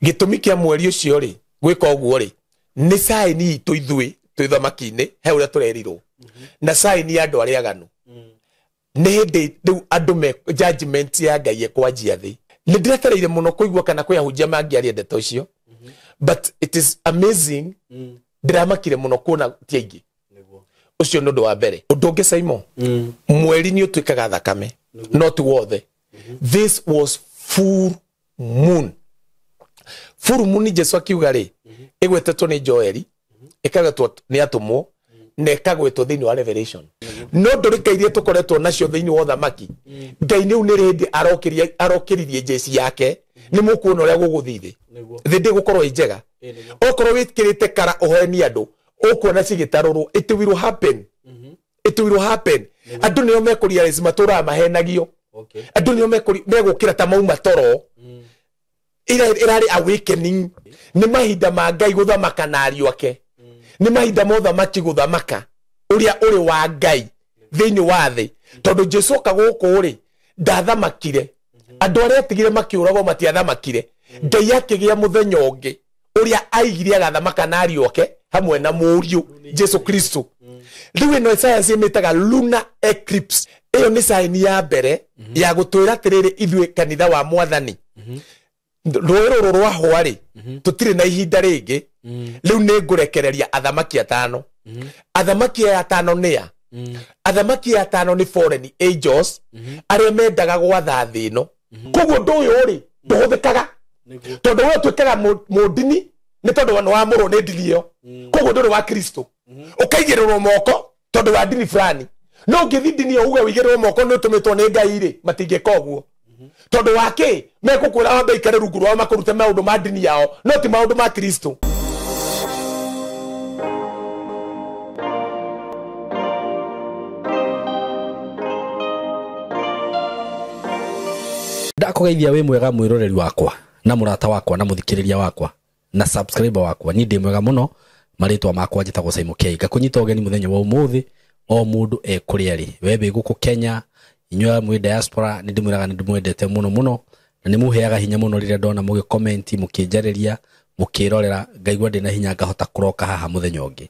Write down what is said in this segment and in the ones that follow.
Gĩtũmi kĩa mweri ũcio rĩ gwĩka ũguo rĩ nĩ sign itũ ithuĩ twĩ thamaki-inĩ he ũrĩa tũrerirwo na sign ya andũ arĩa aganu. Nĩ hĩndĩ rĩu andũ me judgment ya Ngai ĩkwanjia thĩ. Nĩ ndĩretereire mũno kũigua kana kwĩ ahunjia mangĩaria ndeto icio, but it is amazing. Ndĩramakire mũno kuona ti aingĩ. Ũcio nĩ ũndũ wa mbere. Ũndũ ũngĩ Simon, mweri nĩ ũtuĩkaga thakame, no ti wothe. This was full moon. Full moon Jesu akiuga rĩ, ĩgwetetwo nĩ Joeli, ĩkagwetwo nĩ atũmwo, na ĩkagwetwo thĩinĩ wa Revelation. No ndũrĩka iria tũkoretwo nacio thĩinĩ wa ũthamaki, Ngai nĩu nĩ rĩndĩ arokĩririe jeshi yake, nĩ mũkuona ũrĩa gũgũthiĩ thĩ. Thĩ ndĩgũkorwo ĩ njega. Okorwo wĩkĩrĩte kara ũhenie andũ, ũkuona cigĩtarũrwo. It will happen. It will happen. Andũ nĩo mekũrealize matũraga mahenagio. Andũ nĩo megũkĩra ta mauma toro. Ĩrarĩ awakening. Nĩ mahinda ma Ngai gũthamaka na ariũ ake. Nĩ mahinda ma ũthamaki gũthamaka ũrĩa ũrĩ wa Ngai thĩinĩ wa thĩ. Tondũ Jesu oka gũkũ rĩ, ndathamakire. Andũ arĩa atigire makĩũragwo matiathamakire. Ngai akĩgĩa mũthenya ũngĩ ũrĩa aigire agathamaka na ariũ ake hamwe na mũriũ Jesu Kristo. Rĩu ĩno science ĩmĩtaga lunar eclipse. Ĩyo nĩ sign ya mbere ya gũtwĩra atĩrĩrĩ ithuĩ kanitha wa Mwathani, rũĩ rũrũ rwahũa rĩ, tũtirĩ na ihinda rĩngĩ. Rĩu nĩ ngũrekereria athamaki atano. Athamaki aya atano nĩ a? Athamaki aya atano nĩ fallen angels arĩa mendaga gwatha thĩ ĩno. Koguo ũndũ ũyũ rĩ ndũhũthĩkaga, tondũ we ũtuĩkaga mũndini nĩ tondũ nĩ wamũrwo nĩ ndini ĩyo. Koguo ndũrĩ wa Kristo, ũkaigĩrĩrwo moko tondũ wa ndini fulani. No ũngĩthiĩ ndini ĩyo uge ũigĩrĩrwo moko nĩ ũtũmĩtwo nĩ Ngai rĩ, matingĩka ũguo. Tondũ wa kĩ? Mekũkwĩra wambe ikare rungu rwao makũrute maũndũ ma ndini yao, no ti maũndũ ma Kristo. Ndakũgeithia wĩ mwega mwĩroreri wakwa na mũrata wakwa na mũthikĩrĩria wakwa na subscriber wakwa. Niĩ ndĩ mwega mũno, marĩtwa makwa njĩtagwo Simon K. Ngakũnyita ũgeni mũthenya wa ũmũthĩ o mũndũ e kũrĩa arĩ. We wĩ gũkũ Kenya, inyuĩ mwĩ diaspora, nĩ ndĩmwĩraga nĩ ndĩmwendete mũno mũno, na nĩ mũheaga hinya mũno rĩrĩa ndona mũgĩ comment, mũkĩnjarĩria, mũkĩrorera, ngaigua ndĩna hinya ngahota kũroka haha mũthenya ũngĩ.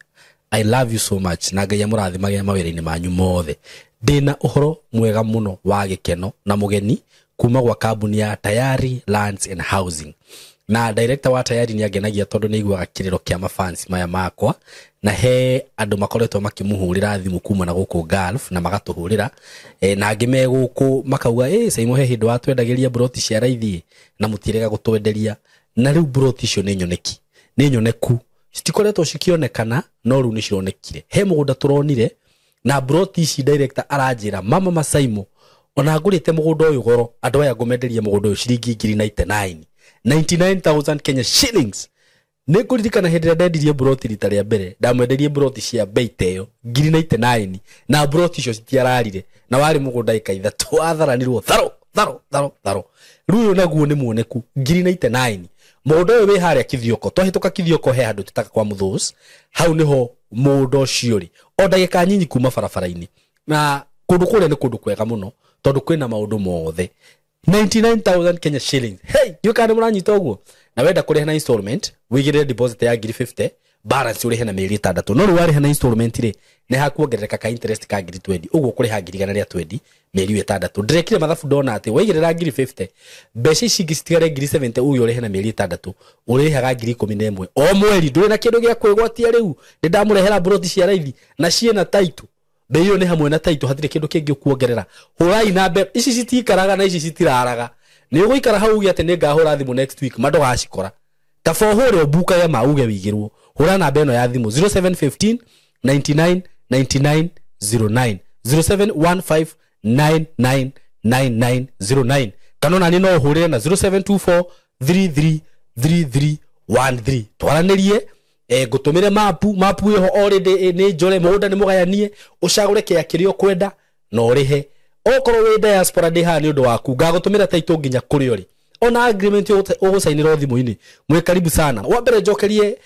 I love you so much na Ngai amũrathimage mawĩra-inĩ manyu mothe. Ndĩna ũhoro mwega mũno wa gĩkeno na mũgeni kuma gwa kambuni ya Tayari Lands and Housing. Na director wa Tayari nĩ angenagia tondũ nĩ aiguaga kĩrĩro kĩa mafans maya makwa, na he andũ makoretwo makĩmũhũrĩra thimũ kuma na gũkũ Gulf na magatũhũrĩra, na angĩ me gũkũ makauga, Simon he hĩndĩ watwendagĩria broti cia raithi na mũtirega gũtwenderia, na rĩu broti icio nĩ nyoneki, nĩ nyoneku, citikoretwo cikĩonekana no rĩu nĩ cironekire. He mũgũnda tũronire na broti ici director aranjĩra, mama Masaimo, ona ngũrĩte mũgũnda ũyũ goro, andũ aya ngũmenderia mũgũnda ũyũ ciringi ngiri ninety nine, 99,000 Kenya shillings. Nĩ ngũririkana hĩndĩ ĩrĩa ndendirie broti rita rĩa mbere, ndamwenderie broti cia bei ta ĩyo ngiri ninety nine, na broti icio citiararire, na warĩ mũgũnda ĩka ithatũ, watharanirwo tharo tharo tharo tharo. Rĩu ũyũ naguo nĩ muoneku ngiri ninety nine. Mũgũnda ũyũ wĩ harĩa Kithioko, twahĩtũka Kithioko he handũ tũtaga kwa Mũthũs, hau nĩho mũgũnda ũcio ũrĩ, o ndagĩka nyinyi kuma barabara-inĩ. Na kũndũ kũrĩa nĩ kũndũ kwega mũno tondũ kwĩna maũndũ mothe. 99,000 Kenya shillings. Hey, ndiũĩ kana nĩ mũranyita ũguo. Na wenda kũrĩha na installment, wĩigĩrĩre deposit ya ngiri 50, balance ũrĩhe na mĩeri ĩtandatũ. No rĩu warĩha na installment rĩ, nĩ hakuongerereka ka interest ka ngiri 20, ũguo ũkũrĩha ngiri igana rĩa 20 mĩeri ĩyo ĩtandatũ. Ndĩrekire mathabu ndona atĩ waigĩrĩra ngiri 50, mbeca ici ingĩ citigare ngiri 70, uge ũrĩhe na mĩeri ĩtandatũ, ũrĩhaga ngiri ikũmi na ĩmwe o mweri. Ndũrĩ na kĩndũ gĩa kwĩgwatia rĩu. Nĩ ndamũrehera broti cia raithi na ciĩna title. Bei ĩyo nĩ hamwe na title, hatirĩ kĩndũ kĩngĩ ũkuongerera. Hũrai na mbere, ici citikaraga na ici citiraraga. Nĩ ũgũikara hau uge atĩ nĩ ngahũra thimũ next week, ma ndũgacikora. Kaba ũhũre ũmbukage ma uge wĩigĩrwo. Hũra namba ĩno ya thimũ zero seven fifteen ninety nine ninety nine zero nine, zero seven one five nine nine nine nine zero nine. Kana ona niĩ no ũhũrĩre na zero seven two four three three three three one three. Twaranĩrie, ngũtũmĩre mapu, mapu ĩho already, nĩ njore, mũgũnda nĩ mũgayanie, ũcagũre kĩea kĩrĩa ũkwenda na ũrĩhe. Okorwo wĩ diaspora ndĩ haha nĩ ũndũ waku, ngagũtũmĩra title nginya kũrĩa ũrĩ. Ona agreement ũgũcainĩra thimũ-inĩ. Mwĩ karibu sana. Wa mbere njokerie,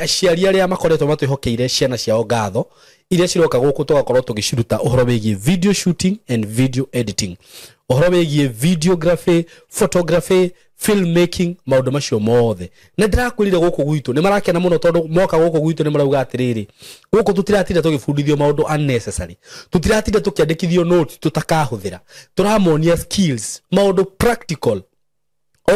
aciari arĩa makoretwo matwĩhokeire ciana ciao ngatho, iria ciroka gũkũ tũgakorwo tũgĩciruta ũhoro wĩgiĩ video shooting and video editing, ũhoro wĩgiĩ videography, photography, Filmmaking, maũndũ macio mothe. Na ndĩrakwĩrire gũkũ gwitũ nĩ marakena mũno tondũ moka gũkũ gwitũ nĩ marauga atĩrĩrĩ, gũkũ tũtiratinda tũgĩbundithio maũndũ unnecessary, tũtiratinda tũkĩandĩkithio notes tũtakahũthĩra, tũramonia skills, maũndũ practical.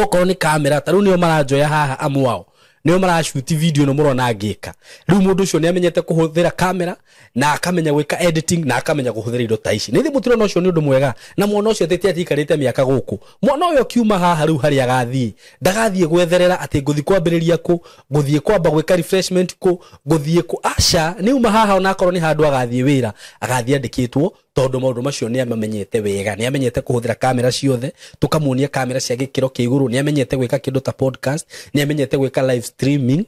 Okorwo nĩ kamera, ta rĩu nĩo maranjoya haha, amu ao nĩo marashuti video ĩno mũrona ngĩka. Rĩu mũndũ ũcio nĩ amenyete kũhũthĩra kamera na akamenya gwĩka editing na akamenya kũhũthĩra indo ta ici. Nĩ thĩ mũtirona ũcio nĩ ũndũ mwega? Na mwana ũcio atĩ atiikarĩte mĩaka gũkũ, mwana ũyũ akiuma haha rĩu harĩa agathiĩ, ndagathiĩ gwetherera atĩ ngũthiĩ kwambĩrĩria kũ, ngũthiĩ kwamba gwĩka refreshment kũ, ngũthiĩ kũ. Aca, nĩ uma haha onakorwo nĩ handũ agathiĩ wĩra, agathiĩ andĩkĩtwo, tondũ maũndũ macio nĩ amamenyete wega. Nĩ amenyete kũhũthĩra kamera ciothe, tũkamuonia kamera cia gĩkĩro kĩa igũrũ, nĩ amenyete gwĩka kĩndũ ta podcast, nĩ amenyete gwĩka live streaming.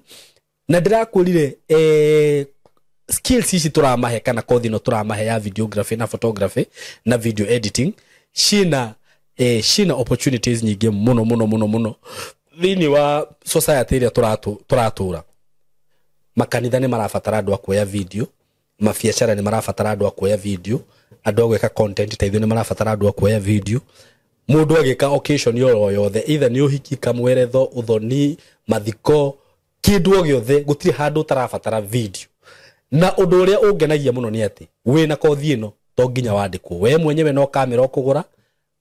Na ndĩrakwĩrire skills ici tũramahe kana kothi ĩno tũramahe ya videography na photography na video editing cina opportunities nyingĩ mũno mũno mũno mũno thĩinĩ wa society ĩrĩa tũratũra. Makanitha nĩ marabatara andũ a kuoya video, mabiacara nĩ marabatara andũ a kuoya video, andũ a gwĩka content ta ithuĩ nĩ marabatara andũ a kuoya video. Mũndũ agĩka occasion oro yothe, either nĩ ũhiki, kamweretho, ũthoni, mathiko, kĩndũ o gĩothe, gũtirĩ handũ ũtarabatara video. Na ũndũ ũrĩa ũngenagia mũno nĩ atĩ wĩna kothi ĩno to nginya wandĩkwo, we mwenyewe no kamera ũkũgũra,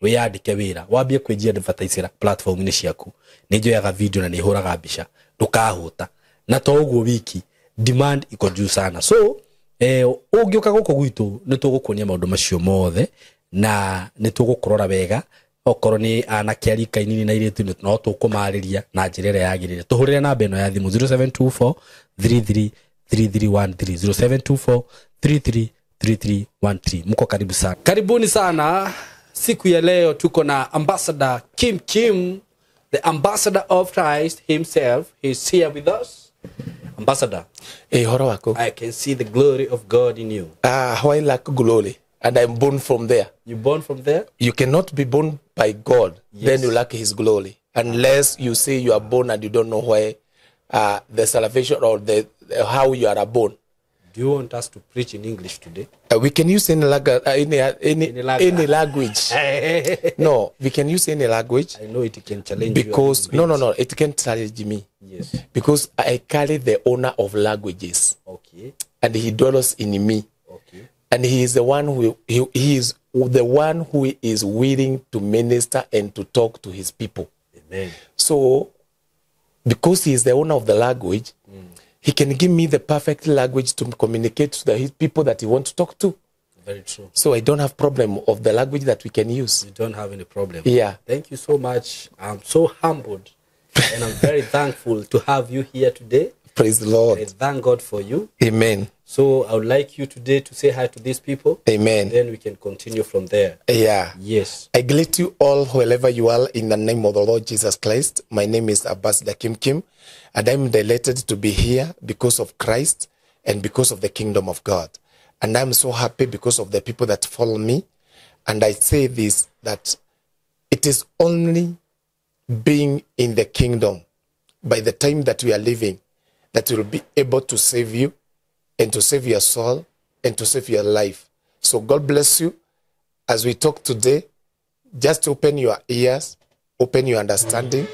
wĩyandĩke wĩra, wambie kwĩnjia advertise platform-inĩ ciaku. Nĩ njoyaga video na nĩ hũraga mbica, ndũkahũta. Na to ũguo wiki, demand iko juu sana. So ũngĩũka gũkũ gwitũ nĩ tũgũkuonia maũndũ macio mothe na nĩ tũgũkũrora wega. Okorwo nĩ anake a rika inini na airĩtu, no tũkũmarĩria na njĩra ĩrĩa yagĩrĩire. Tũhũrĩre namba ĩno ya thimũ 0724 33 3313, 0724 33 3313. Mko karibu sana, karibuni sana. Siku ya leo tuko na Ambassador Kim Kim, the ambassador of Christ himself. He's here with us. Ambassador, Horo wako. I can see the glory of God in you. Why lack glory? And I'm born from there. You born from there? You cannot be born by God, Yes. then you lack his glory. Unless you say you are born and you don't know why the salvation or the how you are born. Do you want us to preach in English today? We can use any, Any language. any language. No, we can use any language. I know it can challenge because you. No, it can't challenge me. Yes. Because I carry the owner of languages. Okay. And he dwells in me. Okay. And he is the one who he is the one who is willing to minister and to talk to his people. Amen. So, because he is the owner of the language, he can give me the perfect language to communicate to the people that he wants to talk to. Very true. So I don't have problem of the language that we can use. You don't have any problem. Yeah. Thank you so much. I'm so humbled and I'm very thankful to have you here today. Praise the Lord. I thank God for you. Amen. So I would like you today to say hi to these people. Amen. Then we can continue from there. Yeah. Yes. I greet you all wherever you are in the name of the Lord Jesus Christ. My name is Ambassador Kim Kim, and I'm delighted to be here because of Christ and because of the kingdom of God. And I'm so happy because of the people that follow me. And I say this, that it is only being in the kingdom by the time that we are living that will be able to save you and to save your soul and to save your life. So God bless you. As we talk today, just open your ears, open your understanding,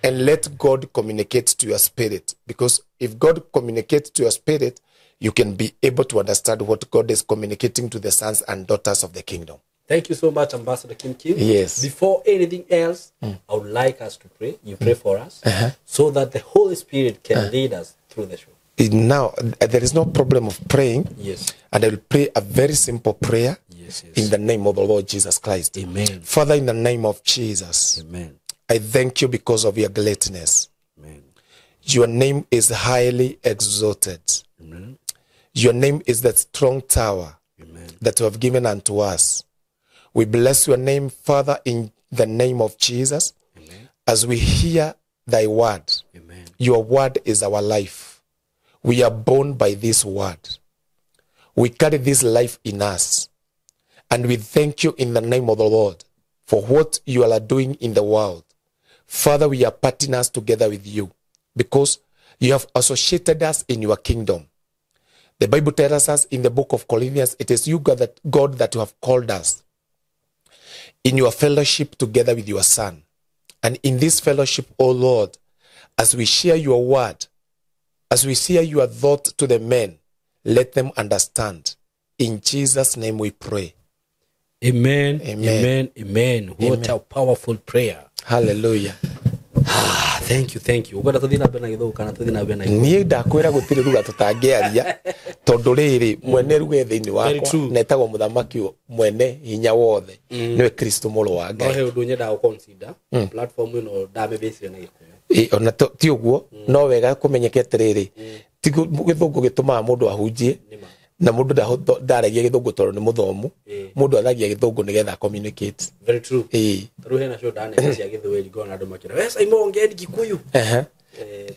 and let God communicate to your spirit. Because if God communicates to your spirit, you can be able to understand what God is communicating to the sons and daughters of the kingdom. Thank you so much, Ambassador Kim Kim. Yes. Before anything else, I would like us to pray. You pray for us so that the Holy Spirit can lead us through the show. Now, there is no problem of praying. Yes. And I will pray a very simple prayer. Yes, yes. In the name of the Lord Jesus Christ. Amen. Father, in the name of Jesus. Amen. I thank you because of your greatness. Amen. Your name is highly exalted. Amen. Your name is the strong tower. Amen. That you have given unto us. We bless your name, Father, in the name of Jesus. Amen. As we hear thy word. Amen. Your word is our life. We are born by this word. We carry this life in us. And we thank you in the name of the Lord for what you are doing in the world. Father, we are partners together with you because you have associated us in your kingdom. The Bible tells us in the book of Corinthians, it is you, God, that you have called us in your fellowship together with your Son. And in this fellowship, O Lord, as we share your word, as we share your thought to the men, let them understand. In Jesus' name we pray. Amen. Amen. Amen. Amen. What Amen. a powerful prayer. Hallelujah. Ah, thank you, thank you. Ukwenda tuthi na mbere na gĩthũngũ kana tuthi na mbere na Gĩkũyũ? Niĩ ndakwĩra gũtirĩ ruga tũtangĩaria tondũ rĩrĩ mwene ruga e thĩinĩ Very wakwa true. na etagwo mũthamaki mwene hinya wothe nĩwe Kristo mũrũ wa No Ngai. he ũndũ nyendaga gũ-consider. Platform ĩno ndamĩbĩcire na Gĩkũyũ. Ĩ, ona ti ũguo no wega kũmenyeke atĩrĩrĩ ti gĩthũngũ gĩtũmaga mũndũ ahunjie Nĩma. na mũndũ ndaragia gĩthũngũ tondũ nĩ mũthomu. Ĩ. Mũndũ aragia gĩthũngũ nĩgetha communicate. Very true. Ĩ. Tarĩu hena show ndaneka cia Gĩthweri ngona andũ makĩra, "We Simon ongea Gĩkũyũ." Ehe.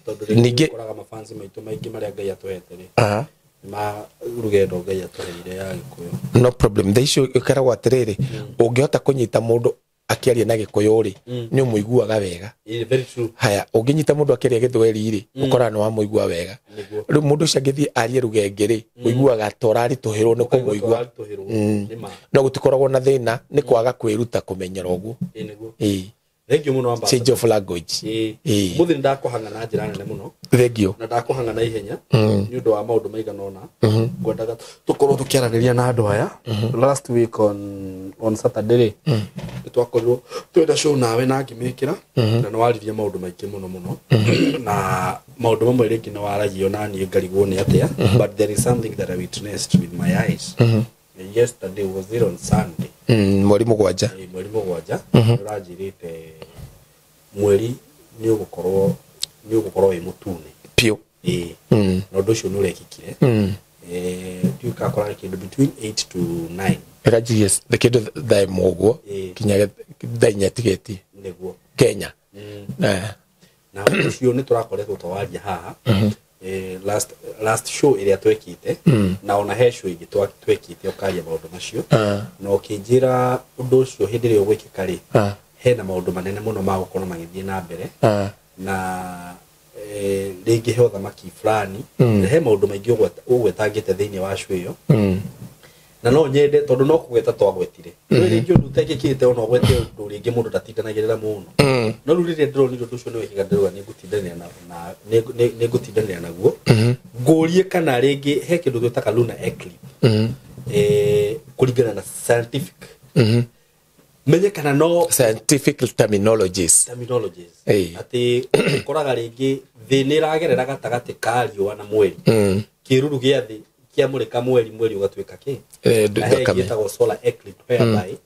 Tondũ rĩngĩ Ningĩ- ũkoraga mafansi maitũ maingĩ marĩa Ngai atũhete rĩ, Aha. nĩ ma rũgendo Ngai atũheire ya Gĩkũyũ. No problem. Thaa icio ĩkoragwo atĩrĩrĩ ũngĩhota kũnyita mũndũ akĩaria na gĩkũyũ rĩ nĩ ũmũiguaga wega. Ĩ, very true. Haya, ũngĩnyita mũndũ akĩaria gĩthweri rĩ ũkoraga nĩ wamũigua wega. Nĩguo. Rĩu mũndũ ũcio angĩthiĩ arie rũgenge rĩ ũiguaga ta ũraritũhĩrwo nĩ kũmũigua. Tũraritũhĩrwo. Nĩma. No gũtikoragwo na thĩna nĩ kwaga kwĩruta kũmenyera ũguo. Ĩ, nĩguo. Ĩ. Thank you mũno ambassador. Change of language. Ĩ. Ĩ. Mũthĩ nĩndakũhang'a na njĩra nene mũno Thank you. na ndakũhang'a na ihenya nĩ ũndũ wa maũndũ maigana ũna ngwendaga tũkorwo tũkĩaranĩria na andũ aya. Last week on Saturday rĩ nĩ twakorirwo twenda show nawe na ngĩmĩkĩra na nĩ waririe maũndũ maingĩ mũno mũno na maũndũ mamwe rĩngĩ nĩ waragio na niĩ ngarigwo nĩ atĩa, but there is something that I witnessed with my eyes yesterday. Was it on Sunday? Mweri 7. Ĩ, mweri 7 nĩ ũranjĩrĩte mweri nĩ ũgũkorwo wĩ mũtune. Piũ. Ĩ, na ũndũ ũcio nĩ ũrekĩkire. Ndiũĩ kana kũrarĩ kĩndũ between 8 to 9. Ĩranjirie kĩndũ thaa 1 ũguo Ĩ. kinya thaa 4 tigĩtie Nĩguo. Kenya. Eh. Na ũndũ ũcio nĩ tũrakoretwo twawaria haha last show ĩrĩa twekĩte na ona he show ĩngĩ twekĩte ũkaria maũndũ macio na ũkĩnjĩra ũndũ ũcio hĩndĩ ĩrĩa ũgwĩkĩka rĩ hena maũndũ manene mũno ma gũkorwo magĩthiĩ na mbere na rĩngĩ he ũthamaki fulani, he maũndũ maingĩ ũgwetangĩte thĩinĩ wa show ĩyo na no nyende tondũ no kũgweta twagwetire rĩu rĩngĩ ũndũ ũtekĩkĩte ona ũgwete ũndũ rĩngĩ mũndũ ndatindanagĩrĩra mũno, no rĩu rĩrĩa ndĩronire ũndũ ũcio nĩ wekĩka ndĩrauga nĩngũtindanĩra naguo ngũrie kana rĩngĩ he kĩndũ twĩtaga lunar eclipse kũringana na scientific menye kana no Scientific terminologies. Terminologies. Ĩĩ. Atĩ ũkoraga rĩngĩ thĩ nĩ ĩragerera gatagatĩ ka riũa na mweri, kĩruru gĩa thĩ kĩamũrĩka mweri, mweri ũgatuĩka kĩ na he ĩngĩ thakame. ĩtagwo solar eclipse whereby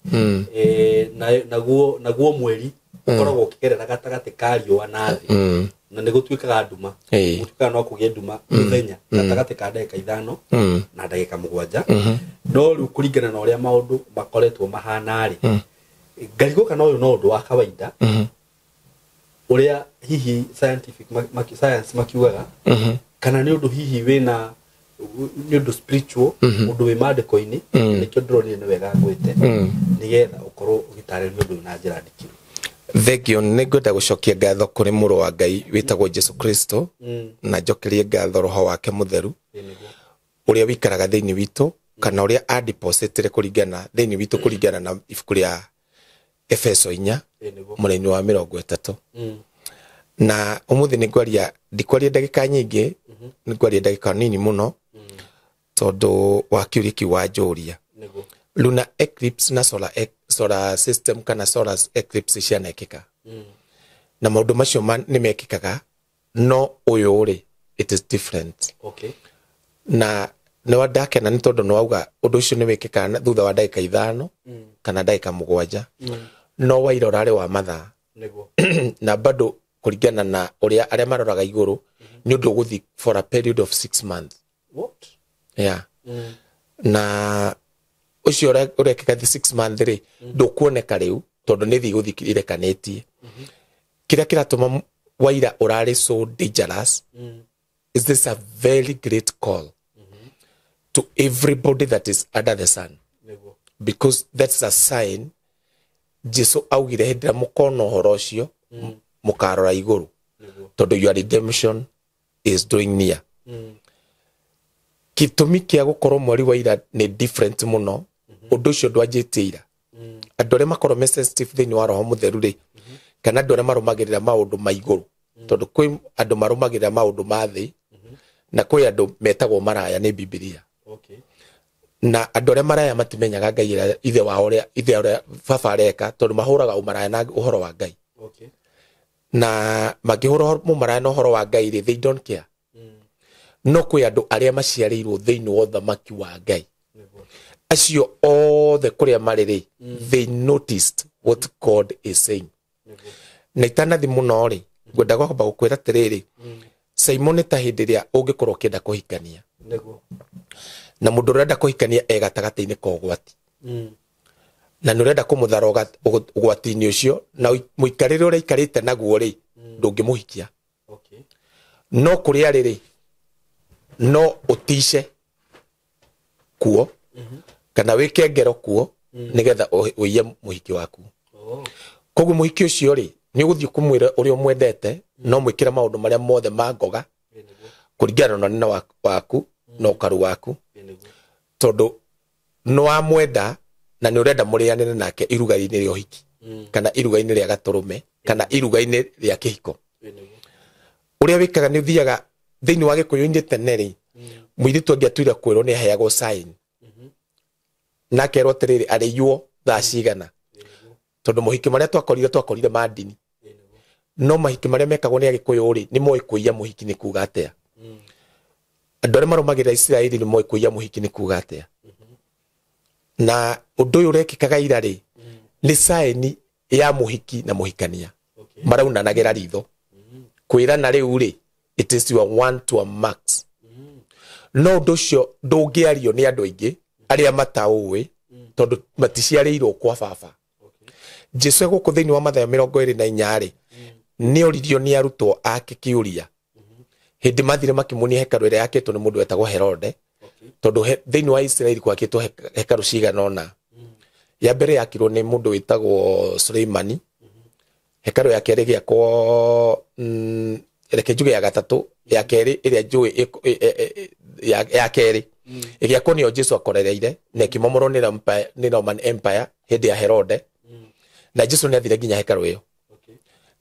naguo mweri ũkoragwo ũkĩgerera gatagatĩ ka riũa na thĩ na nĩ gũtuĩkaga nduma. Ĩĩ. Gũtuĩkaga no kũgĩe nduma mũthenya gatagatĩ ka ndagĩka 5 na ndagĩka 7. No rĩu kũringana na ũrĩa maũndũ makoretwo mahana rĩ ngarigwo kana ũyũ no ũndũ wa kawaida ũrĩa hihi scientific science makiugaga kana nĩ ũndũ hihi wĩna nĩ ũndũ spiritual, ũndũ wĩ maandĩko-inĩ. Nĩkĩo ndĩronire nĩ wega ngwĩte nĩgetha ũkorwo ũgĩtarĩria ũndũ ũyũ na njĩra ndikĩru. Thengio. Nĩ ngwenda gũcokia ngatho kũrĩ mũrũ wa Ngai wĩtagwo Jesu Kristo na njokerie ngatho roho wake mũtheru Ĩ, nĩguo. ũrĩa wĩikaraga thĩinĩ witũ kana ũrĩa adepositire kũringana thĩinĩ witũ kũringana na ibuku rĩa Efeso 4 Ĩ, nĩguo. mũraini wa 30. Na ũmũthĩ nĩ ngwaria, ndikwaria ndagĩka nyingĩ, nĩ ngwaria ndagĩka nini mũno tondũ wa kĩũria kĩu wanjũria. Nĩguo. Lunar eclipse na solar system kana solar eclipse cianekĩka na maũndũ macio nĩ mekĩkaga, no ũyũ rĩ it is different. Na nĩ ndakena nĩ tondũ nĩ wauga ũndũ ũcio nĩ wĩkĩkaga thutha wa ndagĩka 5 kana ndagĩka 7, no waira ũrarĩ wa mathaa. Nĩguo. Na bado kũringana na ũrĩa arĩa maroraga igũrũ nĩ ũndũ ũgũthiĩ for a period of 6 months. What? Yeah. Na ũcio ũrekĩka the 6 month rĩ ndũkuoneka rĩu tondũ nĩ thĩ igũthiĩ irekanĩtie. Kĩrĩa kĩratũma waira ũrarĩ so dangerous is this a very great call to everybody that is under the sun. Nĩguo. Because that's a sign Jesu augire hĩndĩ ĩrĩa mũkona ũhoro ũcio mũkarora igũrũ Nĩguo. tondũ your redemption is drawing near. Gĩtũmi kĩa gũkorwo mweri wa ira nĩ different mũno, ũndũ ũcio ndwanjĩtie ira. Andũ arĩa makorwo me sensitive thĩinĩ wa roho mũtheru rĩ Kana andũ arĩa marũmagĩrĩra maũndũ ma igũrũ. Tondũ kwĩ andũ marũmagĩrĩra maũndũ ma thĩ na kwĩ andũ metagwo maraya nĩ Bibilia. Okay. Na andũ arĩa maraya matimenyaga Ngai ũrĩa ithe wao ũrĩa ithe ũrĩa baba areka tondũ mahũraga ũmaraya na ũhoro wa Ngai. Okay. Na mangĩhũra mũmaraya na ũhoro wa Ngai rĩ, they don't care. No kwĩ andũ arĩa maciarĩirwo thĩinĩ wa ũthamaki wa Ngai. Acio othe kũrĩa marĩ rĩ, they noticed what God is saying. Na itanathi mũno rĩ, ngwenda kwamba gũkwĩra atĩrĩrĩ, Simon ta hĩndĩ ĩrĩa ũngĩkorwo ũkĩenda kũhikania. Na mũndũ ũrenda kũhikania e gatagatĩ-inĩ ka ũgwati. Na nĩ ũrenda kũmũthara ũgwati-inĩ ũcio, na mũikarĩre ũrĩa aikarĩte naguo rĩ, ndũngĩmũhikia. Okay. No kũrĩa rĩ, no ũtice kuo, kana wĩke ngero kuo, nĩgetha ũiye mũhiki waku. Koguo mũhiki ũcio rĩ, nĩ ũgũthiĩ kũmwĩra ũrĩa ũmwendete, no mwĩkĩre maũndũ marĩa mothe ma ngoga, kũringana na ũnene waku na ũkaru waku, tondũ nĩ wamwenda na nĩ ũrenda mũrĩanĩre nake iruga-inĩ rĩa ũhiki, kana iruga-inĩ rĩa gatũrũme, kana iruga-inĩ rĩa kĩhiko. Ũrĩa wĩkaga nĩ ũthiaga thĩinĩ wa Gĩkũyũ-inĩ tene rĩ, mũirĩtu angĩatuire kwĩrwo nĩ aheagwo sign. Na akerwo atĩrĩrĩ, arĩiywo thaa cigana, tondũ mohiki marĩa twakorire ma ndini. No mahiki marĩa mekagwo nĩ Agĩkũyũ rĩ, nĩ moĩ kũiya mũhiki nĩ kuga atĩa. Andũ arĩa marũmagĩrĩra Isiraeli nĩ moĩ kũiya mũhiki nĩ kuga atĩa. Na ũndũ ũyũ ũrekĩkaga ira rĩ, nĩ sign ya mũhiki na mũhikania. Maraunanagĩra ritho. Kwĩrana rĩu rĩ, it is your one to a max. No ũndũ ũcio ndũngĩario nĩ andũ aingĩ arĩa mataũĩ, tondũ maticiarĩirwo kwa baba. Jesu gũkũ thĩinĩ wa Mathayo 24 rĩ, nĩ oririo nĩ arutwo ake kĩũria. Hĩndĩ mathire makĩmuonia hekarũ ĩrĩa yakĩtwo nĩ mũndũ wetagwo Herode, tondũ thĩinĩ wa Isiraeli gwakĩtwo hekarũ cigana ũna. Ya mbere yakirwo nĩ mũndũ wĩtagwo Suleimani. Hekarũ ya kerĩ ĩgĩakwo, reke njuge ya gatatũ, ya kerĩ ĩrĩa njũĩ ya kerĩ ĩgĩakwo nĩyo Jesu akorereire na ĩkĩmomorwo nĩ Roman Empire hĩndĩ ya Herode. Na Jesu nĩ athire nginya hekarũ ĩyo.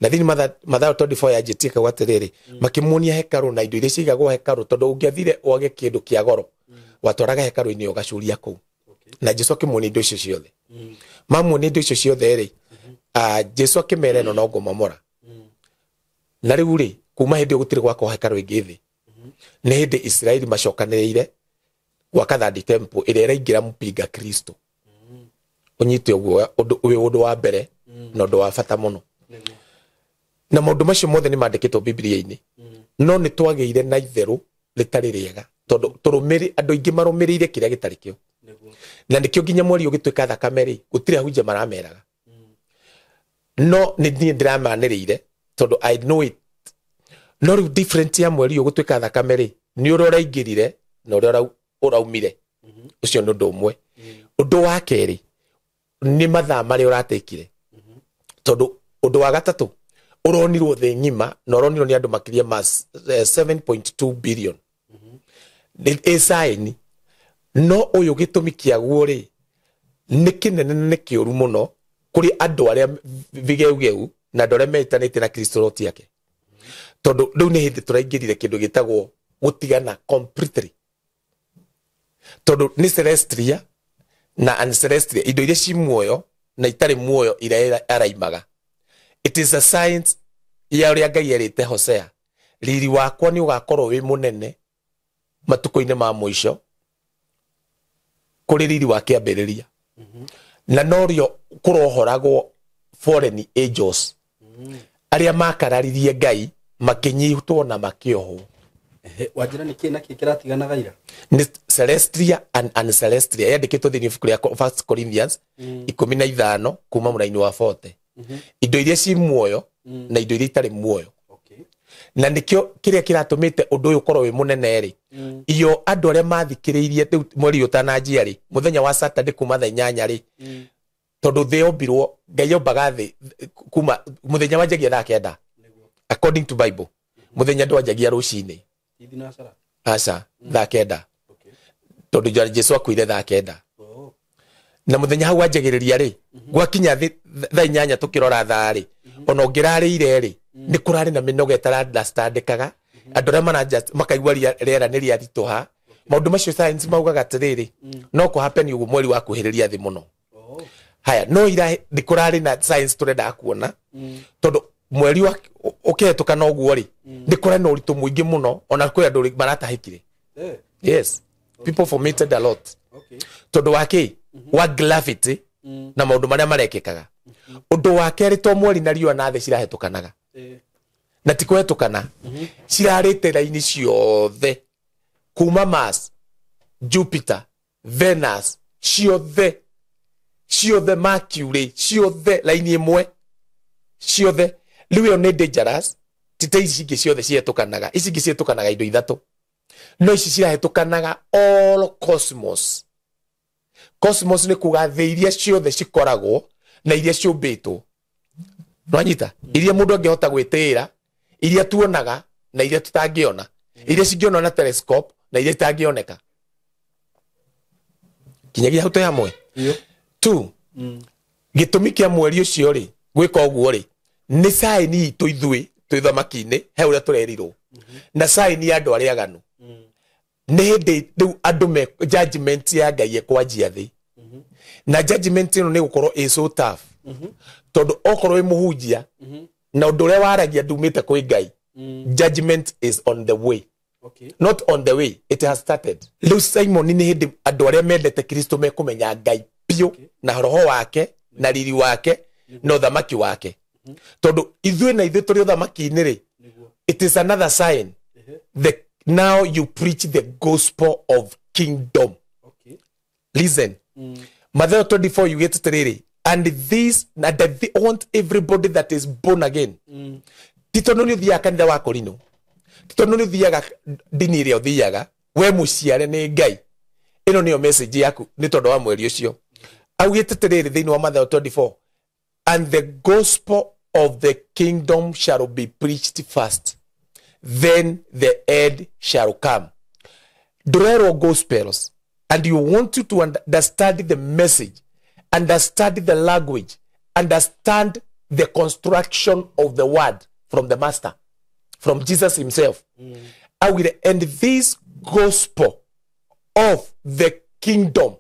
Na thĩinĩ Mathayo 24 ya njĩtie kau atĩrĩrĩ, makĩmuonia hekarũ na indo iria ciigagwo hekarũ, tondũ ũngĩathire wage kĩndũ kĩa goro, watwaraga hekarũ-inĩ ũgacuria kũu. Na Jesu akĩmuonia indo icio ciothe. Mamuonia indo icio ciothe rĩ, Jesu akĩmera ĩno no ngũmomora. Na rĩu rĩ, kuma hĩndĩ ĩyo gũtirĩ gwakwo hekarũ ĩngĩ thĩ. Nĩ hĩndĩ Isiraeli macokanĩrĩire gwaka third temple ĩrĩa ĩraingĩra mũpinga Kristo. Ũnyite ũguo ũndũ ũyũ ũndũ wa mbere na ũndũ wa bata mũno. Na maũndũ macio mothe nĩ mandĩkĩtwo Bibilia-inĩ. No nĩ twagĩire na itherũ rĩtarĩ rĩega, tondũ andũ aingĩ marũmĩrĩire kĩrĩa gĩtarĩ kĩo. Na nĩkĩo nginya mweri ũgĩtuĩka thakame rĩ, gũtirĩ ahunjia marameraga. No nĩ niĩ ndĩramanĩrĩire tondũ I know it. No rĩu different ya mweri ũyũ gũtuĩka thakame rĩ, nĩ ũrĩa ũraingĩrire na ũrĩa ũraumire. Ũcio nĩ ũndũ ũmwe. Ũndũ wa kerĩ nĩ mathaa marĩa ũratekire. Tondũ ũndũ wa gatatũ ũronirwo thĩ ng'ima na ũronirwo nĩ andũ makĩria ma 7.2 billion. Nĩ ĩcaĩni. No ũyũ gĩtũmi kĩaguo rĩ, nĩ kĩnene na nĩ kĩũru mũno kũrĩ andũ arĩa vigeugeu na andũ arĩa metanĩte na Kristo roti yake. Tondũ rĩu nĩ hĩndĩ tũraingĩrire kĩndũ gĩtagwo gũtigana completely. Tondũ nĩ celestia na uncelestia, indo iria ci muoyo na itarĩ muoyo iria araimaga. It is a science ya ũrĩa Ngai erĩte Hosea, riri wakwa nĩ ũgakorwo wĩ mũnene matukũ-inĩ ma mũico kũrĩ riri wa kĩambĩrĩria. Na norio kũrohoragwo foreign angels arĩa makararirie Ngai makĩnyitwo na makĩohwo. Wanjĩra nĩ kĩ na kĩ kĩratiganaga ira? Nĩ celestia and uncelestia yandĩkĩtwo thĩinĩ wa ibuku rĩa First Corinthians 15 kuma mũraini wa 40. Indo iria ci muoyo na indo iria itarĩ muoyo. Na nĩkĩo kĩrĩa kĩratũmĩte ũndũ ũyũ ũkorwo wĩ mũnene rĩ, iyo andũ arĩa mathikĩrĩirie rĩu mweri ũtananjia rĩ, mũthenya wa Saturday kuma thaa 8 rĩ, tondũ thĩ yombirwo, Ngai yombaga thĩ kuma mũthenya wanjagia thaa 9 according to Bible. Mũthenya ndwanjagia rũcinĩ. Aca, thaa 9. Tondũ Jesu akuire thaa 9. Na mũthenya hau wanjagĩrĩria rĩ, gwakinya thaa 8 tũkĩrora thaa rĩ, Ona ũngĩrarĩire rĩ, nĩ kũrarĩ na mĩnoga ĩtarandastandĩkaga. Andũ arĩa maranja makaigua rĩera nĩ rĩaritũha. Maũndũ macio science maugaga atĩrĩrĩ, no kũ happen ũguo mweri wa kuhĩrĩria thĩ mũno. Haya, no ira nĩ kũrarĩ na science tũrendaga kuona, tondũ mweri wa ũkĩhetũka na ũguo rĩ, nĩ kũrarĩ na ũritũ mũingĩ mũno, ona kwĩ andũ maratahĩkire. Yes, people vomited a lot. Tondũ wa kĩ? Wa gravity na maũndũ marĩa marekĩkaga. Ũndũ wa kerĩ, to mweri na riũa na thĩ cirahetũkanaga, na ti kũhetũkana, cirarĩte raini ciothe kuma Mars, Jupiter, Venus, ciothe ciothe, Mercury, ciothe raini ĩmwe ciothe. Rĩu ĩyo nĩ dangerous. Ti ta ici ingĩ ciothe cihetũkanaga. Ici ingĩ cihetũkanaga indo ithatũ, no ici cirahetũkanaga all cosmos. Cosmos nĩ kuga thĩ iria ciothe cikoragwo na iria ciũmbĩtwo, nwanyita, iria mũndũ angĩhota gwĩtĩĩra, iria tuonaga na iria tũtangĩona, iria cingĩonwo na telescope na iria itangĩoneka. Kinyagia hau twĩ hamwe tu. Gĩtũmi kĩa mweri ũcio rĩ gwĩka ũguo rĩ, nĩ sign itũ ithuĩ twĩ thamaki-inĩ, he ũrĩa tũrerirwo, na sign ya andũ arĩa aganu. Nĩ hĩndĩ rĩu andũ me judgment ya Ngai ĩkwanjia thĩ, na judgment ĩno nĩ gũkorwo ĩ so tough, tondũ okorwo wĩ mũhunjia na ũndũ ũrĩa waragia ndumĩte kwĩ Ngai, judgment is on the way. Not on the way, it has started. Rĩu Simon, nĩ hĩndĩ andũ arĩa mendete Kristo mekũmenya Ngai biũ, na roho wake na riri wake na ũthamaki wake, tondũ ithuĩ na ithuĩ tũrĩ ũthamaki-inĩ rĩ, it is another sign. Now you preach the gospel of kingdom. Listen, Matthew 24 yugĩte atĩrĩrĩ, and this and I want everybody that is born again. Ti tondũ nĩ ũthiaga kanitha wa Korino, ti tondũ nĩ ũthiaga ndini ĩrĩa ũthiaga, we mũciare nĩ Ngai, ĩno nĩyo message yaku. Nĩ tondũ wa mweri ũcio augĩte atĩrĩrĩ thĩinĩ wa Matthew 24, "And the gospel of the kingdom shall be preached first, then the end shall come." Ndũrerwo gospels, and you want you to understand the message, understand the language, understand the construction of the word from the master, from Jesus himself. Augire, "And this gospel of the kingdom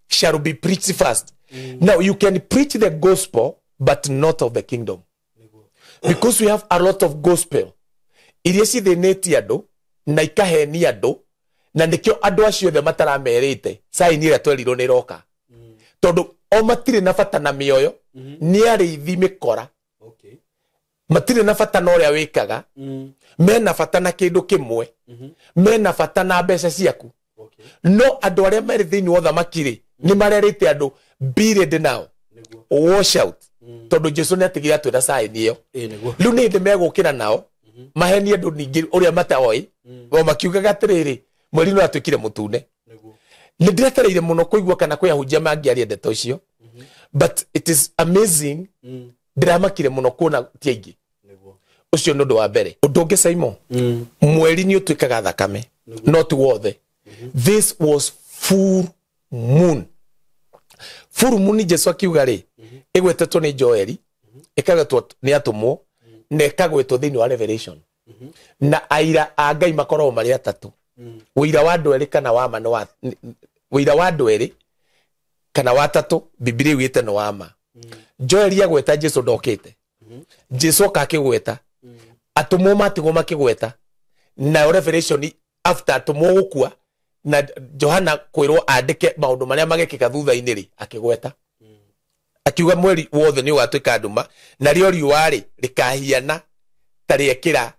shall be preached first." Now you can preach the gospel but not of the kingdom, because we have a lot of gospel iria cithĩnĩtie andũ na ikahenia andũ, na nĩkĩo andũ acio othe mataramerĩte sign ĩrĩa twerirwo nĩ ĩroka, tondũ o matirĩ na bata na mĩoyo, nĩ arĩithi mĩkora. Matirĩ na bata na ũrĩa wĩkaga, mena bata na kĩndũ kĩmwe, mena bata na mbeca ciaku. No andũ arĩa marĩ thĩinĩ wa ũthamaki rĩ, nĩ marerĩte andũ, "Be ready now, wash out," tondũ Jesu nĩ atigire atwĩra sign ĩyo. Rĩu nĩ hĩndĩ megũkĩra nao mahenie andũ ningĩ ũrĩa mataoĩ, o makiugaga atĩrĩrĩ, mweri nĩ watuĩkire mũtune. Nĩ ndĩretereire mũno kũigua kana kwĩ ahunjia mangĩaria ndeto icio, but it is amazing, ndĩramakire mũno kuona ti aingĩ. Ũcio nĩ ũndũ wa mbere. Ũndũ ũngĩ, Simon, mweri nĩ ũtuĩkaga thakame, no ti wothe. This was full moon. Full moon, Jesu akiuga rĩ, ĩgwetetwo nĩ Joeli, ĩkagwetwo nĩ atũmwo, na ĩkagwetwo thĩinĩ wa Revelation, na aira a Ngai makoragwo marĩ atatũ. Ũira wa andũ erĩ kana wa ma nĩ wa ũira wa andũ erĩ kana wa tatũ, Bibilia ĩugĩte nĩ wa ma. Joeli agweta Jesu ndokĩte, Jesu oka akĩgweta, atũmwo matigwo makĩgweta, nayo Revelation after atũmwo gũkua na Johana kwĩrwo andĩke maũndũ marĩa magekĩka thutha-inĩ rĩ, akĩgweta akiuga mweri wothe nĩ ũgatuĩka nduma, narĩo riũa rĩ rĩkahiana ta rĩekĩra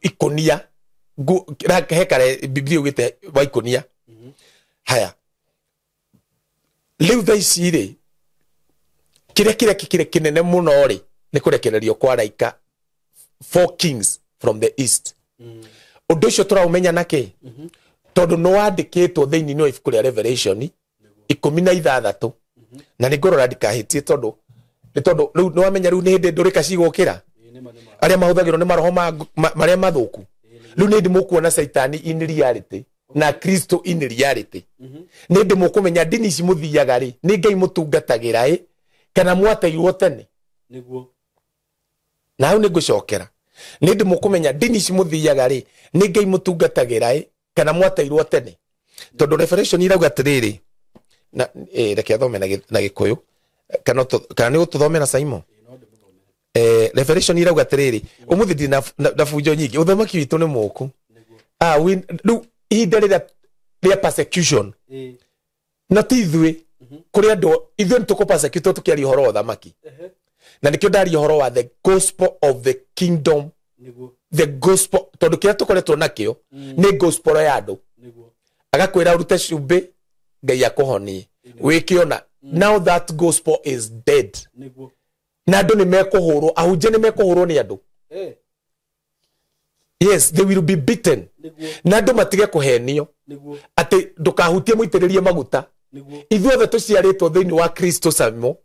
ikũnia. He kare Biblia ugĩte wa ikũnia. Haya, rĩu thaa ici rĩ, kĩrĩa kĩrekĩkire kĩnene mũno rĩ, nĩ kũrekererio kwa raika, four kings from the east. Ũndũ ũcio tũraũmenya nakĩ? Tondũ nĩ wandĩkĩtwo thĩinĩ wa ibuku rĩa Revelation 16, na nĩ ngũrora ndikahĩtie, tondũ nĩ tondũ rĩu nĩ wamenya rĩu nĩ hĩndĩ ndũrĩka cigũkĩra, arĩa mahũthagĩrwo nĩ maroho marĩa mathũku. Rĩu nĩ hĩndĩ mũkuona Caitani in reality na Kristo in reality. Nĩ hĩndĩ mũkũmenya ndini ici mũthiaga rĩ, nĩ Ngai mũtungatagĩra ĩ kana mwateirwo tene. Nĩguo. Na hau nĩ ngũcokera. Nĩ ndĩ mũkũmenya ndini ici mũthiaga rĩ, nĩ Ngai mũtungatagĩra ĩ, kana mwateirwo tene. Tondũ Revelation irauga atĩrĩrĩ, na reke athome na Gĩkũyũ, kana nĩ ũtũthome na Simon. Revelation irauga atĩrĩrĩ, ũmũthĩ ndirĩ na bunjo nyingĩ, ũthamaki witũ nĩ mũũku. Rĩu ihinda rĩrĩa rĩa persecution, na ti ithuĩ, kũrĩ andũ ithuĩ nĩ tũkũ persecute tũkĩaria ũhoro wa ũthamaki. Na nĩkĩo ndaria ũhoro wa the gospel of the kingdom, the gospel, tondũ kĩrĩa tũkoretwo nakĩo nĩ gospel ya andũ. Agakwĩra ũrute cumbĩ Ngai akũhonie, wĩkĩona. Now that gospel is dead. Na andũ nĩ mekũhũrwo, ahunjia nĩ mekũhũrwo nĩ andũ. Yes, they will be beaten. Na andũ matige kũhenio atĩ ndũkahutie mũitĩrĩrie maguta. Ithuothe tũciarĩtwo thĩinĩ wa Kristo Samo.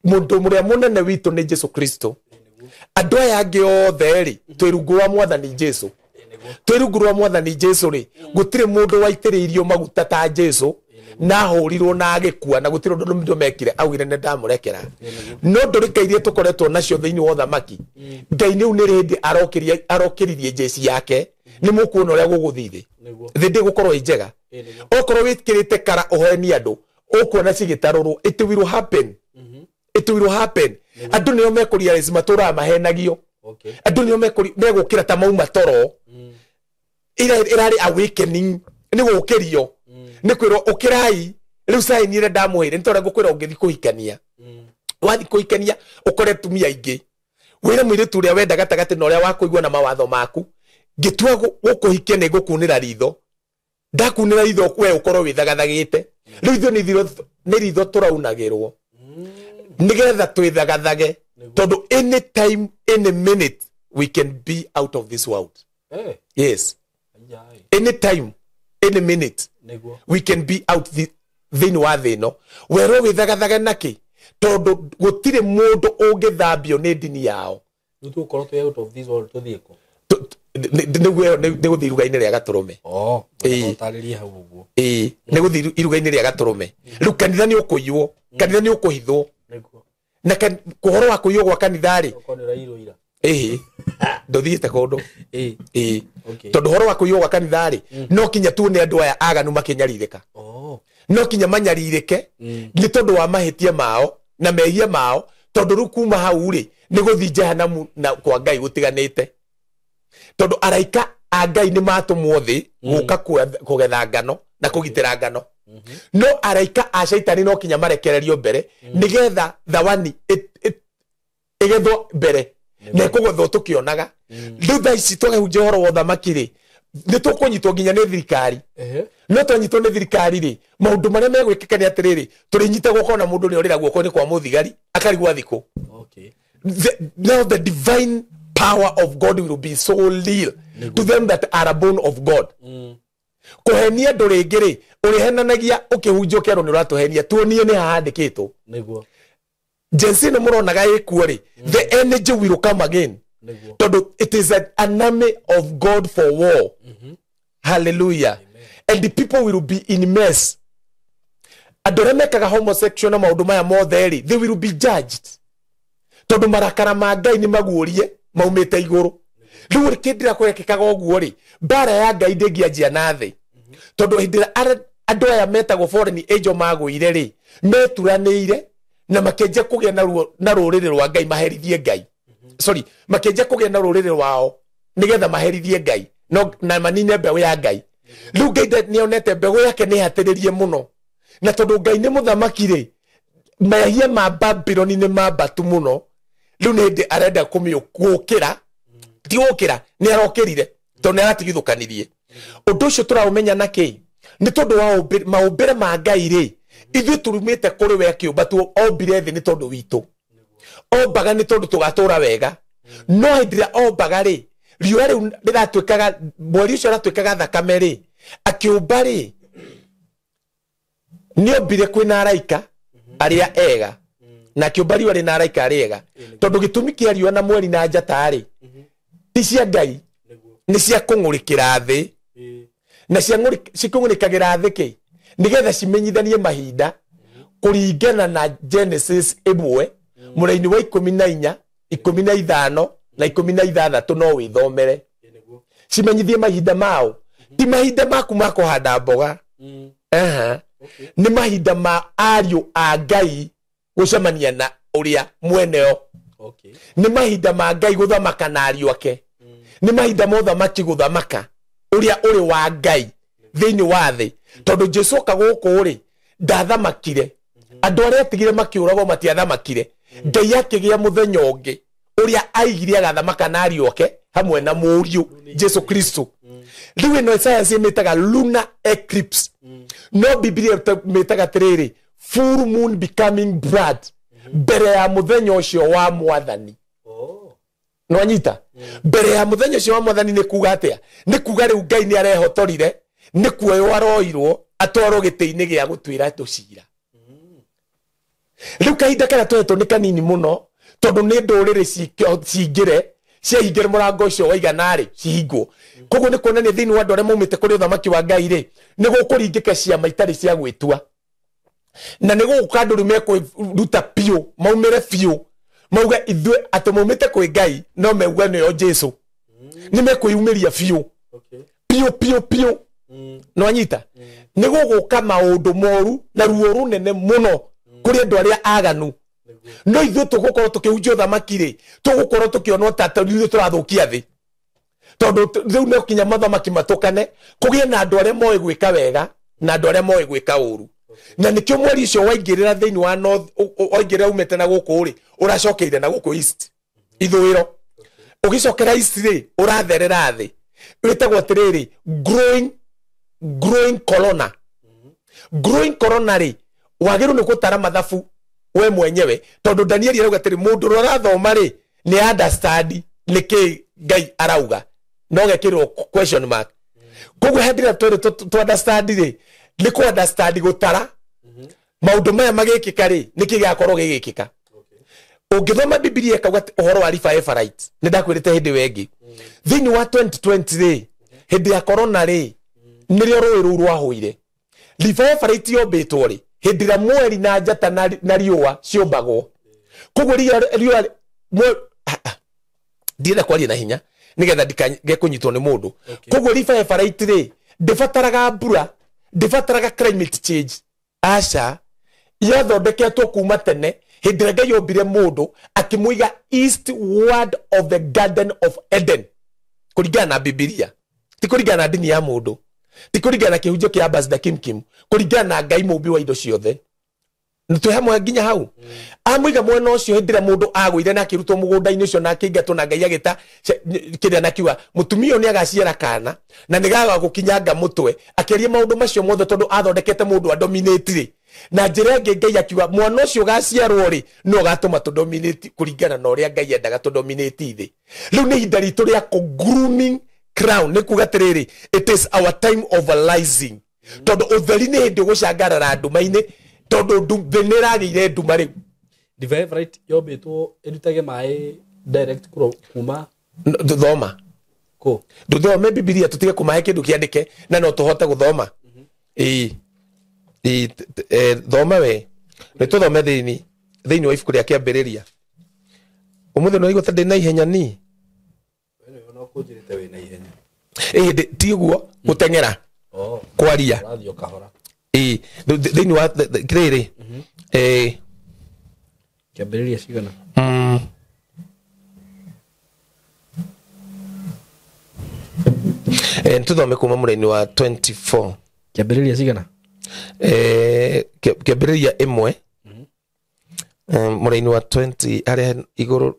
Mũndũ mũrĩa mũnene witũ nĩ Jesu Kristo. Andũ aya angĩ othe rĩ, twĩ rungu rwa Mwathani Jesu. Twĩ rungu rwa Mwathani Jesu rĩ, gũtirĩ mũndũ waitĩrĩirio maguta ta Jesu, na ahũrirwo na agĩkua, na gũtirĩ ũndũ mũndũ mekire, augire nĩ ndamũrekera. No ndũrĩka iria tũkoretwo nacio thĩinĩ wa ũthamaki, Ngai nĩu nĩ hĩndĩ arokĩririe jeshi yake, nĩ mũkuona ũrĩa gũgũthiĩ thĩ. Thĩ ndĩgũkorwo ĩ njega. Okorwo wĩkĩrĩte kara ũhenie andũ, ũkuona cigĩtarũrwo. It will happen. It will happen. Andũ nĩo mekũrealize matũraga mahenagio. Andũ nĩo megũkĩra ta mauma toro. Ĩrarĩ awakening, nĩ gũkĩrio. Nĩ kwĩrwo ũkĩrai, rĩu sign ĩrĩa ndamũheire, nĩ tondũ ngũkwĩra ũngĩthiĩ kũhikania. Wathiĩ kũhikania, ũkore atumia aingĩ. Wĩre mũirĩtu ũrĩa wenda gatagatĩ na ũrĩa wakũigua na mawatho maku, ngĩtua gũkũhikia nĩ ngũkunĩra ritho. Ndakunĩra ritho we ũkorwo wĩthagathagĩte. Rĩu ithuĩ nĩ ritho tũraunagĩrwo. Nĩgetha twĩthagathage. Tondũ any time, any minute, we can be out of this world. Yes. Any time, any minute, we can be out thĩinĩ wa thĩ ĩno. Werwo wĩthagathage nakĩ? Tondũ gũtirĩ mũndũ ũngĩthambio nĩ ndini yao. Rĩu tũgũkorwo twĩ out of this world tũthiĩ kũ? Nĩ gũthiĩ iruga-inĩ rĩa gatũrũme. Ũtarĩrie hau ũguo. Nĩ gũthiĩ iruga-inĩ rĩa gatũrũme. Rĩu kanitha nĩ ũkũiywo, kanitha nĩ ũkũhithwo. Na ũhoro wa kũiywo gwa kanitha rĩ, ndũthiĩte kũndũ. Tondũ ũhoro wa kũiywo gwa kanitha rĩ, no kinya tuone andũ aya aganu makĩnyarirĩka. No kinya manyarirĩke nĩ tondũ wa mahĩtia mao na mehia mao, tondũ rĩu kuma hau rĩ, nĩ gũthiĩ jehanamu na kwa Ngai gũtiganĩte. Tondũ araika a Ngai nĩ matũmwo thĩ gũka kũgetha ngano na kũgitĩra ngano. No araika a Shaitani no kinya marekererio mbere nĩgetha thawani ĩgethwo mbere na ĩkũgethwo tũkĩonaga. Rĩu thaa ici twakĩhunjia ũhoro wa ũthamaki rĩ, nĩ tũkũnyitwo nginya nĩ thirikari. No twanyitwo nĩ thirikari rĩ, maũndũ marĩa megwĩkĩka nĩ atĩrĩrĩ, tũrĩnyitagwo ũkona mũndũ nĩ orĩra guoko-inĩ kwa mũthigari akarigwo thikũ. Now the divine power of God will be so real to them that are born of God. Kũhenia andũ rĩngĩ rĩ, ũrĩhenanagia ũkĩhunjia ũkerwo nĩ ũratũhenia, tuonie nĩ hahandĩkĩtwo. Jensi nĩ mũronaga ĩkuo rĩ, the energy will come again. Tondũ it is an army of God for war. Hallelujah. And the people will be in mess. Andũ arĩa mekaga homosexual na maũndũ maya mothe rĩ, they will be judged. Tondũ marakara ma Ngai nĩ maguũrie maumĩte igũrũ. Rĩu kĩndĩ kĩrĩa ũguo rĩ, mbara ya Ngai ndĩngĩanjia na thĩ. Tondũ hĩndĩ ĩrĩa andũ aya metagwo foreign angel magũire rĩ, meturanĩire na makĩanjia kũgĩa na rũrĩrĩ rwa Ngai maherithie Ngai. Sorry, makĩanjia kũgĩa na rũrĩrĩ rwao nĩgetha maherithie Ngai no na manine mbeũ ya Ngai. Rĩu Ngai nĩonete mbeũ yake nĩ hatĩrĩrie mũno. Na tondũ Ngai nĩ mũthamaki rĩ, mehia ma Babyloni nĩ mambatu mũno. Rĩu nĩ hĩndĩ arenda kũmĩũkĩra, ti gũkĩra, nĩ arokĩrire tondũ nĩ aratigithũkanirie. Ũndũ ũcio tũraũmenya na kĩ? Nĩ tondũ wa maũmbĩre ma Ngai rĩ, ithuĩ turumĩte kũrĩ we akĩũmba tu ombire thĩ nĩ tondũ witũ. Ombaga nĩ tondũ tũgatũra wega. No hĩndĩ ĩrĩa ombaga rĩ, riũa rĩu rĩratuĩkaga, mweri ũcio ũratuĩkaga thakame rĩ, akĩũmba rĩ, nĩ ombire kwĩna araika arĩa ega, na akĩũmba riũa rĩna araika arĩa ega. Tondũ gĩtũmi kĩa riũa na mweri na njata rĩ, ti cia Ngai, nĩ cia kũng'ũrĩkĩra thĩ. Na cikũng'ũrĩkagĩra thĩ kĩ? Nĩgetha cimenyithanie mahinda kũringana na Genesis 1 mũraini wa 14 15 na 16 no wĩthomere. Cimenyithie mahinda mao. Ti mahinda maku ma kũhanda mboga. Nĩ mahinda ma ariũ a Ngai gũcemania na ũrĩa mweneo. Nĩ mahinda ma Ngai gũthamaka na ariũ ake. Nĩ mahinda ma ũthamaki gũthamaka ũrĩa ũrĩ wa Ngai thĩinĩ wa thĩ. Tondũ Jesu oka gũkũ rĩ, ndathamakire. Andũ arĩa atigire makĩũragwo matiathamakire. Ngai akĩgĩa mũthenya ũngĩ ũrĩa aigire agathamaka na ariũ ake hamwe na mũriũ Jesu Kristo. Rĩu ĩno science ĩmĩtaga lunar eclipse. No Biblia ĩmĩtaga atĩrĩrĩ, full moon becoming blood, mbere ya mũthenya ũcio wa mwathani. Nwanyita? Mbere ya mũthenya ũcio wa mwathani nĩ kuga atĩa? Nĩ kuga rĩu Ngai nĩ arehotorire, nĩ kuoywo aroirwo atwarwo gĩtĩ-inĩ gĩa gũtuĩra tũcira. Rĩu kahinda karĩa tũhetwo nĩ kanini mũno, tondũ nĩ ndũrĩrĩ cingĩre, ciahingĩre mũrango ũcio waigana rĩ, cihingwo. Koguo nĩ kuonania thĩinĩ wa andũ arĩa maumĩte kũrĩ ũthamaki wa Ngai rĩ, nĩ gũkũringĩka ciama itarĩ cia gwĩtua. Na nĩ gũgũka andũ rĩu mekwĩruta biũ, maumĩre biũ, mauge ithuĩ atĩ maumĩte kwĩ Ngai, no mauge nĩo Jesu. Nĩ mekwĩyumĩria biũ. Biũ biũ biũ. Nwanyita? Nĩ gũgũka maũndũ moru na ruo rũnene mũno kũrĩ andũ arĩa aganu. No ithuĩ tũgũkorwo tũkĩhunjia ũthamaki rĩ, tũgũkorwo tũkĩonwo ta ithuĩ tũrathũkia thĩ. Tondũ rĩu no kinya mathamaki matũkane, kũgĩe na andũ arĩa moĩ gwĩka wega na andũ arĩa moĩ gwĩka ũru. Na nĩkĩo mweri ũcio waingĩrĩra thĩinĩ wa north, waingĩrĩra umĩte na gũkũ rĩ, ũracokeire na gũkũ east, ithũĩro. Ũgĩcokera east rĩ, ũratherera thĩ. Wĩtagwo atĩrĩrĩ, growing corona. Growing corona rĩ, wagĩrĩirwo nĩ gũtara mathabu we mwenyewe, tondũ Danieli arauga atĩrĩ, mũndũ ũrĩa ũrathoma rĩ, nĩ understand nĩkĩ Ngai arauga. No gekĩrwo question mark. Koguo hĩndĩ ĩrĩa twerĩ tũ understand rĩ, nĩ kũ understand gũtara maũndũ maya magĩkĩka rĩ, nĩkĩ gĩgakorwo gĩgĩkĩka. Ũngĩthoma Bibilia ĩkauga atĩ ũhoro wa River Euphrates, nĩ ndakwĩrĩte hĩndĩ ĩyo ĩngĩ. Thĩinĩ wa 2020 rĩ, hĩndĩ ya corona rĩ, nĩrĩo rũĩ rũu rwahũire. River Euphrates yombĩtwo rĩ, hĩndĩ ĩrĩa mweri na njata na riũa ciũmbagwo. Koguo riũa ndienda kwaria na hinya nĩgetha ndikage kũnyitwo nĩ mũndũ. Koguo River Euphrates rĩ, ndĩbataraga mbura, ndĩbataraga climate change. Aca, yathondeketwo kuma tene hĩndĩ ĩrĩa Ngai ombire mũndũ akĩmũiga eastward of the Garden of Eden, kũringana na Bibilia, ti kũringana na ndini ya mũndũ, ti kũringana na kĩhunjio kĩa Ambassador Kim Kim, kũringana na Ngai mũmbi wa indo ciothe. Nĩ twĩ hamwe nginya hau. Amũiga mwena ũcio hĩndĩ ĩrĩa mũndũ agũire na akĩrutwo mũgũnda-inĩ ũcio na akĩingatwo na Ngai agĩta kĩrĩa na akiuga mũtumia ũyũ nĩ agaciara kana na nĩ gaga gũkinyanga mũtwe, akĩaria maũndũ macio mothe tondũ athondekete mũndũ adominate rĩ. Na njĩra ĩngĩ Ngai akiuga mwana ũcio ũgaciarwo rĩ, no ũgatũma tũdominate kũringana na ũrĩa Ngai endaga tũdominate thĩ. Rĩu nĩ ihinda ritũ rĩa kũ grooming crown, nĩ kuga atĩrĩrĩ, it is our time of rising. Tondũ ũtheri nĩ hĩndĩ ũgũcangarara nduma-inĩ, tondũ thĩ nĩ ĩragĩire nduma rĩu. River Euphrates yombĩtwo ĩrutage maĩ direct kuma Thoma. Kũ? Ndũthome Bibilia tũtige kũmahe kĩndũ kĩandĩke na no tũhote gũthoma. Ĩĩ. Ĩĩ, thoma we. Nĩ tũthome thĩinĩ wa ibuku rĩa Kĩambĩrĩria. Ũmũthĩ nĩ waigua ta ndĩ na ihenya ni? Wewe no kũnjĩrĩte wĩ na ihenya. Ĩĩ, ti ũguo, gũteng'era. Kwaria. Ũrathiĩ o kahora. Ĩĩ, thĩinĩ wa kĩrĩrĩ. Kĩambĩrĩria cigana? Nĩtũthome kuma mũraini wa 24. Kĩambĩrĩria cigana? Kĩambĩrĩria ĩmwe. Mũraini wa 20 harĩa igũrũ.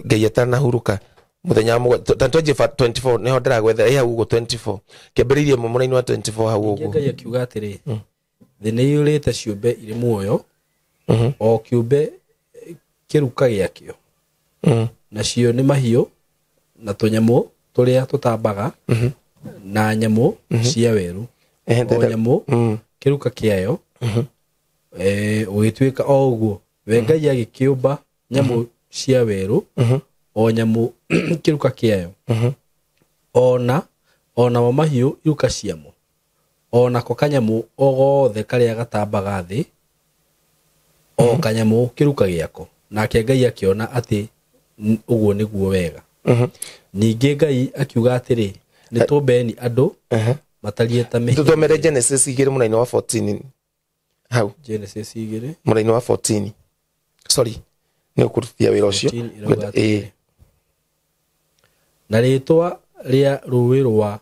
Ngai atanahurũka mũthenya wa mũgwanja, ta twenty 24 nĩho ndĩragwetha, ĩ hau ũguo 24. Kĩambĩrĩria ĩmwe mũraini wa 24 hau ũguo. Ngai akiuga atĩrĩ, thĩ nĩ ĩiyũrĩte ciũmbe irĩ muoyo, o kĩũmbe kĩruka gĩakĩo. Nacio nĩ mahiũ na tũnyamũ tũrĩa tũtambaga, na nyamũ cia werũ. O nyamũ kĩruka kĩayo, ũgĩtuĩka o ũguo. We Ngai agĩkĩũmba nyamũ cia werũ, o nyamũ kĩruka kĩayo. Ona wa mahiũ iruka ciamo. Ona ko kanyamũ o gothe karĩa gatambaga thĩ, O kanyamũ kĩruka gĩako. Nake Ngai akĩona atĩ ũguo nĩguo wega. Ningĩ Ngai akiuga atĩrĩ, nĩ tũmbeni andũ matariĩ ta mĩhianĩre. Tũthomere Genesis 2 mũraini wa 14 hau. Genesis 2 mũraini wa 14. Sorry, nĩ ũkũrutia wĩra ũcio. Na rĩtwa rĩa rũĩ rwa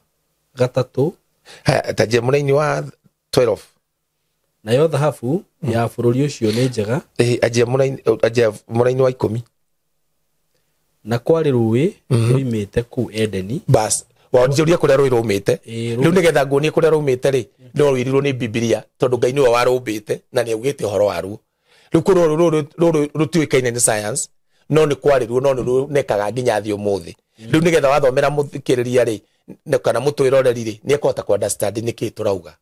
gatatũ. Haya, ta mũraini wa 12. Nayo thahabu ya bũrũri ũcio nĩ njega. Anjia mũraini wa 10. Na kwarĩ rũĩ rũimĩte kũu Edeni. Bas, wanjũria kũrĩa rũĩ rũmĩte. Rĩu nĩgetha nguonie kũrĩa rũmĩte rĩ, no rwĩrirwo nĩ Bibilia tondũ Ngai nĩwe warũmbĩte na nĩaugĩte ũhoro waruo. Rĩu kũrĩ rũrũ rũtiũĩkaine nĩ science, no nĩ kwarĩruo, no nĩ rũnekaga nginya thĩ ũmũthĩ. Rĩu nĩgetha wathomera mũthikĩrĩria rĩ, kana mũtwĩroreri rĩ, nĩekũhota kũ understand nĩkĩĩ tũrauga.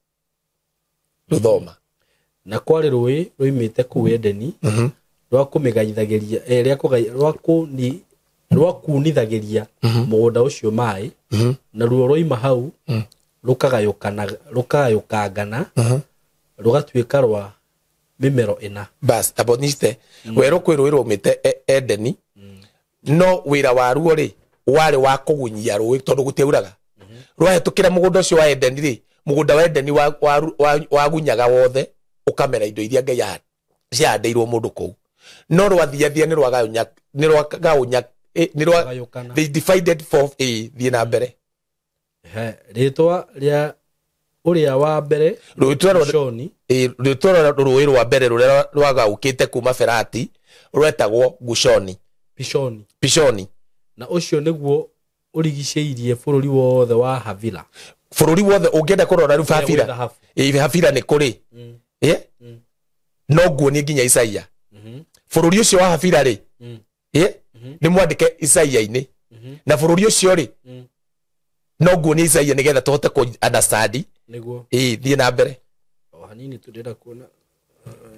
Rũthoma. Na kwarĩ rũĩ rũimĩte kũu Edeni, rwa kũmĩgaithagĩria, rwa kunithagĩria mũgũnda ũcio maĩ, naruo rwoima hau rũkagayũkangana, rũgatuĩka rwa mĩmero ĩna. Bas, aboniste, werũ kwĩ rũĩ rũmĩte Edeni, no wĩra waruo rĩ, warĩ wa kũgunyia rũĩ tondũ gũtiauraga. Rwahĩtũkĩra mũgũnda ũcio wa Edeni rĩ, mũgũnda wa Edeni wagunyaga wothe, ũkamera indo iria Ngai ciahandĩirwo mũndũ kũu. No rwathiathia nĩ rwagaunya, they divided for a thiĩ na mbere. Rĩtwa rĩa ũrĩa wa mbere rĩtwa rĩa rũĩ rwa mbere rũrĩa rwagaũkĩte kuma Ferati rwetagwo Gushoni. Pishoni. Na ũcio nĩguo ũrigicĩirie bũrũri wothe wa Havila. Bũrũri wothe ũngĩenda kũrora rĩu Havila. Havila nĩ kũrĩ. No nguonie nginya Isaia. Bũrũri ũcio wa Havila rĩ, nĩ mwandĩke Isaia-inĩ. Na bũrũri ũcio rĩ, no nguonie Isaia nĩgetha tũhote kũ understand. Nĩguo. Thiĩ na mbere. O hanini tũrenda kuona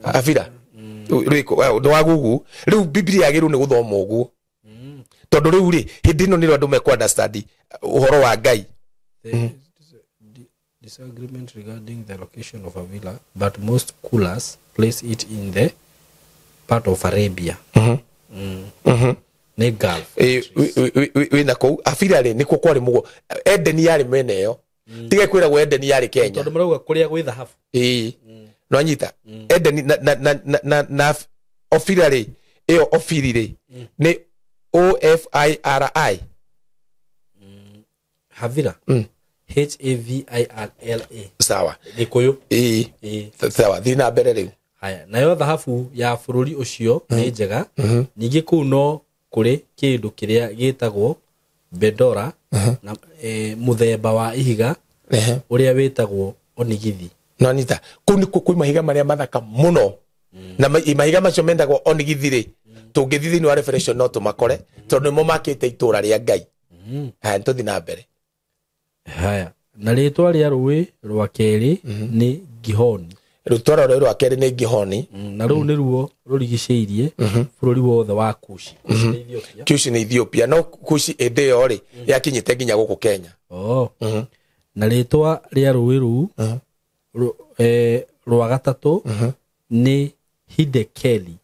Havila. Rĩu wa Google. Rĩu Biblia yagĩrĩirwo nĩ gũthoma ũguo. Tondũ rĩu rĩ, hĩndĩ ĩno nĩrĩo andũ mekũ understand ũhoro wa Ngai. Disagreement regarding the location of Havila, but most scholars place it in the part of Arabia. Nĩ Gulf. Wĩna kũu Havila rĩ, nĩkuo kwarĩ mũgo. Edeni yarĩ mwena ĩyo. Tiga kwĩragwo Edeni yarĩ Kenya. Tondũ marauga kũrĩa gwĩ thahabu. No anyita. Edeni na Ofira rĩ, ĩyo Ofiri rĩ, nĩ O-F-I-R-I. Havila. H-A-V-I-R-L-A. Sawa. Gĩkũyũ. Sawa, thiĩ na mbere rĩu. Haya, nayo thahabu ya bũrũri ũcio nĩ njega. Ningĩ kũu no kũrĩ kĩndũ kĩrĩa gĩtagwo Bedora, na mũthemba wa ihiga ũrĩa wĩtagwo onigithi. No anita, kũu nĩkuo kwĩ mahiga marĩa mathaka mũno. Na mahiga macio mendagwo onigithi rĩ, tũngĩthiĩ thĩinĩ wa Revelation no tũmakore, tondũ nĩmo makĩte itũũra rĩa Ngai. Haya, nĩtũthiĩ na mbere. Haya, na rĩtwa rĩa rũĩ rwa kerĩ nĩ Gihoni. Rĩtwa rĩa rũĩ rwa kerĩ nĩ Gihoni. Na rũu nĩruo rũrigicĩirie bũrũri wothe wa Kushi. Kushi nĩ Ethiopia. Kushi nĩ Ethiopia, no Kushi hĩndĩ ĩyo rĩ, yakinyĩte nginya gũkũ Kenya. Na rĩtwa rĩa rũĩ rũu rwa gatatũ nĩ Hidekeli.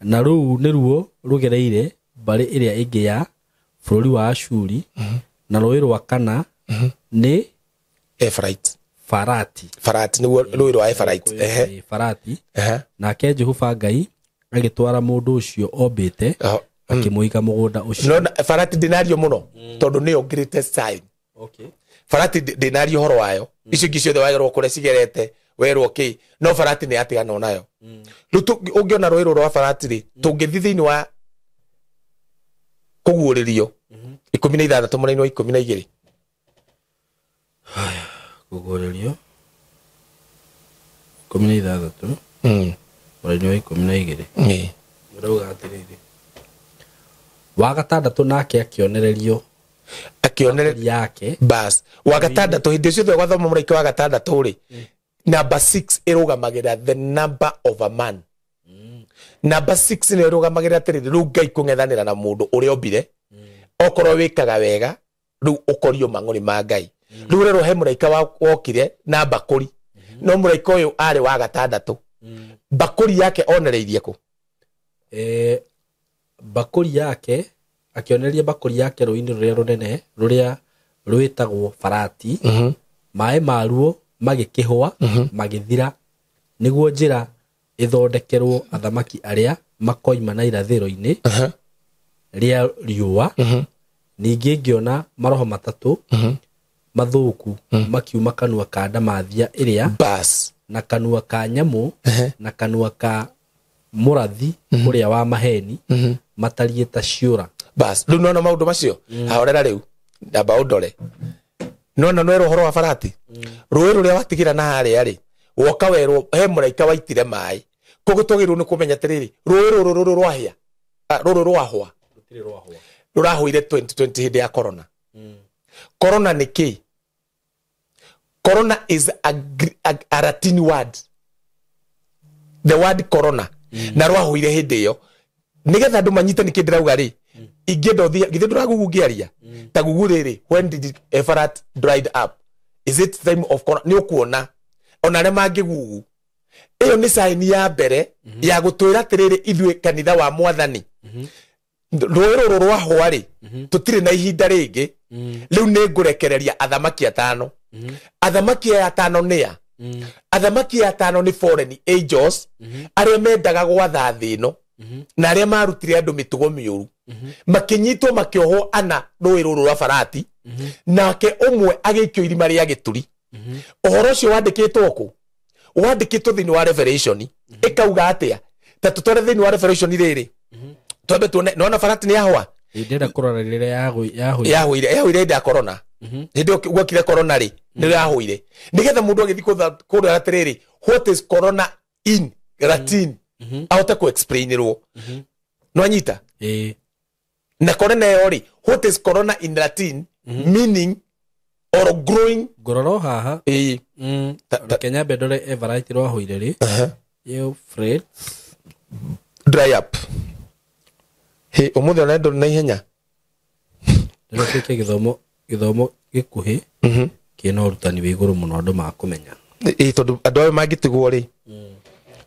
Na rũu nĩruo rũgereire mbarĩ ĩrĩa ĩngĩ ya bũrũri wa Ashuri. Na rũĩ rwa kana nĩ Efraite. Farati. Farati nĩguo rũĩ rwa Efraite. Farati. Nake Jehova Ngai agĩtwara mũndũ ũcio ombĩte akĩmũiga mũgũnda ũcio. No Farati ndĩnario mũno tondũ nĩyo greatest sign. Farati ndĩnario ũhoro wayo. Icio ingĩ ciothe wagĩrĩirwo kũrĩa cigerete werwo kĩ, no Farati nĩ yatigana nayo. Rĩu ũngĩona rũĩ rũrũ rwa Farati rĩ, tũngĩthiĩ thĩinĩ wa kũguũrĩrio 16 mũraini wa 12. Haya, kũguũrĩrio 16 mũraini wa 12. Ũrauga atĩrĩrĩ, wa gatandatũ nake akĩonererio yake. Bas, wa gatandatũ hĩndĩ ciothe ũgathoma mũraika wa gatandatũ rĩ, number 6 ĩrũgamagĩrĩra the number of a man. Number 6 nĩ ĩrũgamagĩrĩra atĩrĩrĩ, rĩu Ngai kũng'ethanĩra na mũndũ ũrĩa ombire, okorwo wĩkaga wega, rĩu ũkorio mang'ũrĩ ma Ngai. Rĩu rĩrĩa he mũraika wokire na mbakũri, no mũraika ũyũ arĩ wa gatandatũ. Mbakũri yake onereirie kũ? Mbakũri yake akĩonereria mbakũri yake rũĩ-inĩ rũrĩa rũnene rũrĩa rwĩtagwo Farati. Maĩ maruo magĩkĩhũa magĩthira, nĩguo njĩra ĩthondekerwo athamaki arĩa makoima na irathĩro-inĩ rĩa riũa. Ningĩ ngĩona maroho matatũ mathũku makiuma kanua ka ndamathia ĩrĩa bas na kanua ka nyamũ na kanua ka mũrathi ũrĩa wa maheni matariĩ ta ciũra. Bas rĩu nona maũndũ macio ahorera rĩu ndamba ũndore nona nwerwo ũhoro wa Farati. Rũĩ rũrĩa watigĩra na harĩa rĩ woka werwo he mũraika waitire maĩ. Koguo twagĩrĩirwo nĩ kũmenya atĩrĩrĩ, rũĩ rũrũ rũrũ rwahĩa, rũrũ rwahwa rũrahũire 2020 hĩndĩ ya corona. Corona nĩ kĩ? Corona is a Latin word. The word corona. Na rwahũire hĩndĩ ĩyo nĩgetha andũ manyite nĩkĩ ndĩrauga rĩ, ingĩenda ũthiĩ githĩ ndũragugu ngĩaria ta gugu rĩrĩ, when did Euphrates dried up? Is it time of corona? Nĩ ũkuona ona arĩa mangĩgugu ĩyo nĩ sign ya mbere ya gũtwĩra atĩrĩrĩ, ithuĩ kanitha wa mwathani rũĩ rũrũ rwahũa rĩ, tũtirĩ na ihinda rĩngĩ. Rĩu nĩ ngũrekereria athamaki atano. Athamaki aya atano nĩ a? Athamaki aya atano nĩ foreign angels arĩa mendaga gwatha thĩ ĩno na arĩa marutire andũ mĩtugo mĩũru, makĩnyitwo makĩohwo ana rũĩ rũrũ rwa Farati, nake ũmwe agĩikio irima rĩa gĩturi. Ũhoro ũcio wandĩkĩtwo kũ? Wandĩkĩtwo thĩinĩ wa Revelation. Ĩkauga atĩa? Ta tũtware thĩinĩ wa Revelation rĩrĩ, twambe tuone. Nona Farati nĩ yahũa? Ndĩrenda kũrora rĩrĩa yahũire. Yahũire hĩndĩ ya corona. Hĩndĩ ĩyo gwokire corona rĩ, nĩ yahũire. Nĩgetha mũndũ agĩthiĩ kũrora atĩrĩrĩ, what is corona in Latin, ahote kũ explainĩrwo. Nĩwanyita? Na corona ĩyo rĩ, what is corona in Latin meaning or growing? Ngũrora haha. Reke nyambe ndore Everite rwahũire rĩ. Euphrates dry up. He ũmũthĩ ona ndũrĩ na ihenya. Ndĩrokĩte gĩthomo gĩkuhĩ kĩna ũrutani wĩ igũrũ mũno andũ makũmenya. Tondũ andũ ayo mangĩtigwo rĩ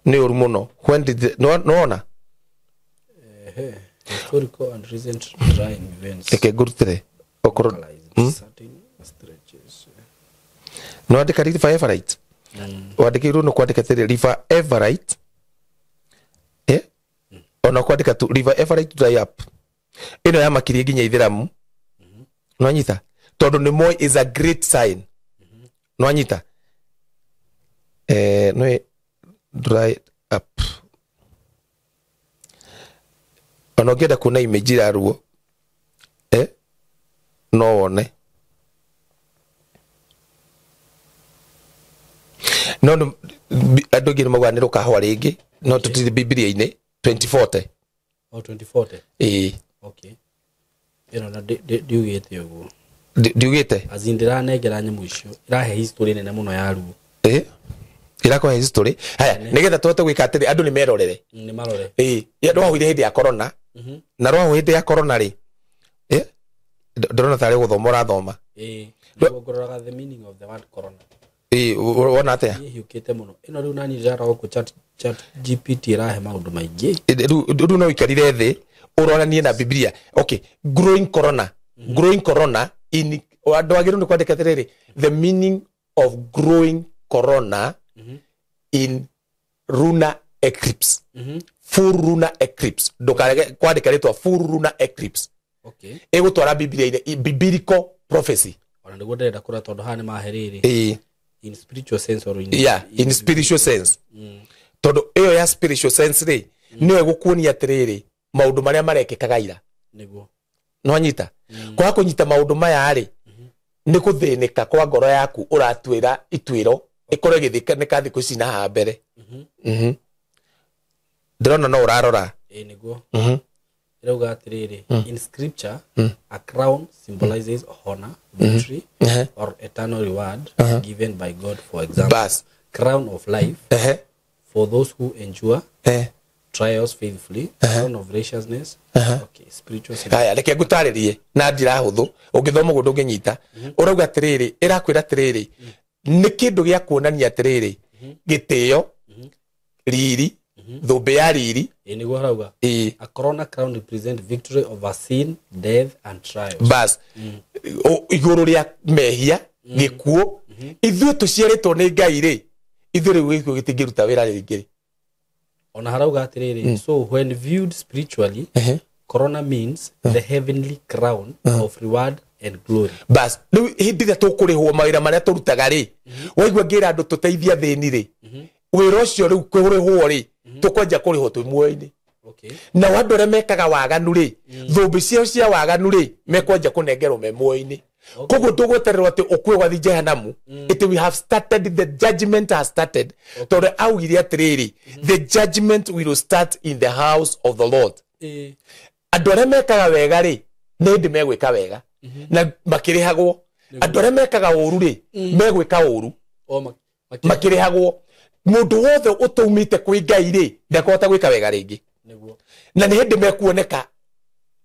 nĩ ũru mũno. When did nona? Historical and recent drying events. Reke ngũrutĩre okorwo certain stretches. No andĩka River Everite. Wandĩkĩirwo nĩ kwandĩka atĩrĩ River Everite. Ona kwandĩka tu River Everite dry up. Ĩno yamakirie nginya ithĩramu. Nwanyita? Tondũ nĩ moĩ is a great sign. Nwanyita? No dry up. Ona ũngĩenda kuona image ya ruo, no wone. No andũ aingĩ nĩ maugaga nĩ rũkahũa rĩngĩ, no tũtirĩ Bibilia-inĩ 2040. Oh, 2040? Ĩĩ. Okay. Ĩno na ndiugĩte ũguo. Ndiugĩte? As in ndĩranengera nyamũ icio, ĩrahe history nene mũno ya ruo. Ĩrakũhe history. Haya, nĩgetha tũhote gwĩka atĩrĩ, andũ nĩ merorere. Nĩ marore. Rwahũire hĩndĩ ya corona. Na rwahũire hĩndĩ ya corona rĩ, ndĩrona tarĩ gũthoma ũrathoma. Nĩguo ngũroraga the meaning of the word corona. Wona atĩa? Niĩ hiũkĩte mũno. Ĩno rĩu nani ndĩrarora gũkũ chat GPT ĩrahe maũndũ maingĩ. Rĩu no ũikarire thĩ ũronanie na Bibilia. Okay, growing corona. Growing corona in andũ agĩrĩirwo nĩ kwandĩka atĩrĩrĩ, the meaning of growing corona in lunar eclipse. Full lunar eclipse. Ndũkarege kwandĩka rĩtwa full lunar eclipse. Okay. Ĩgũtwara Bibilia-inĩ, biblical prophecy. Ona nĩguo ndĩrenda kũrora tondũ haha nĩ mahe rĩrĩ. In spiritual sense or in, in spiritual sense. Tondũ ĩyo ya spiritual sense rĩ, nĩyo ĩgũkuonia atĩrĩrĩ, maũndũ marĩa marekĩkaga ira. Nĩguo. Nĩwanyita? Kwaga kũnyita maũndũ maya rĩ, nĩ gũthĩnĩka kwa ngoro yaku ũratuĩra ituĩro ĩkorwo ĩgĩthĩnĩka thikũ ici na haha mbere. Ndĩrona no ũrarora. Nĩguo. Ĩrauga atĩrĩrĩ, in scripture a crown symbolizes honor, victory, or eternal reward given by God. For example, Bas. crown of life for those who endure trials faithfully, crown of righteousness. Okay, spiritual. Haya, reke ngũtarĩrie na njĩra hũthũ, ũngĩthoma ũguo ndũngĩnyita. Ũrauga atĩrĩrĩ, ĩrakwĩra atĩrĩrĩ, nĩ kĩndũ gĩa kuonania atĩrĩrĩ, gĩtĩo, Riri thũmbĩ ya riri. Ĩ nĩguo harauga. Ĩ. A corona crown represent victory over sin, death and trials. Bas igũrũ rĩa mehia gĩkuũ. Ithuĩ tũciarĩtwo nĩ Ngai rĩ, ithuĩ rĩu gĩkuũ gĩtingĩruta wĩra rĩngĩ. Ona harauga atĩrĩrĩ, so when viewed spiritually, corona means the heavenly crown of reward and glory. Bas rĩu hĩndĩ ĩrĩa tũkũrĩhwo mawĩra marĩa tũrutaga rĩ, waigua ngĩra andũ tũteithia thĩni rĩ, wĩra ũcio rĩu kũrĩhwo rĩ, tũkwanja kũrĩhwo twĩ muoyo-inĩ. Okay. Nao andũ arĩa mekaga waganu rĩ, thũmbĩ ciao cia waganu rĩ, mekwanja kũnengerwo me muoyo-inĩ. Koguo tũgwetererwo atĩ ũkue ũgathiĩ jehanamu. It we have started, the judgment has started. Tondũ augire atĩrĩrĩ, the judgment will start in the house of the Lord. Andũ arĩa mekaga wega rĩ, nĩ hĩndĩ megwĩka wega na makĩrĩhagwo. Andũ arĩa mekaga ũru rĩ, megwĩka ũru makĩrĩhagwo. Mũndũ wothe ũtaumĩte kwĩ Ngai rĩ, ndakũhota gwĩka wega rĩngĩ. Nĩguo. Na nĩ hĩndĩ mekuoneka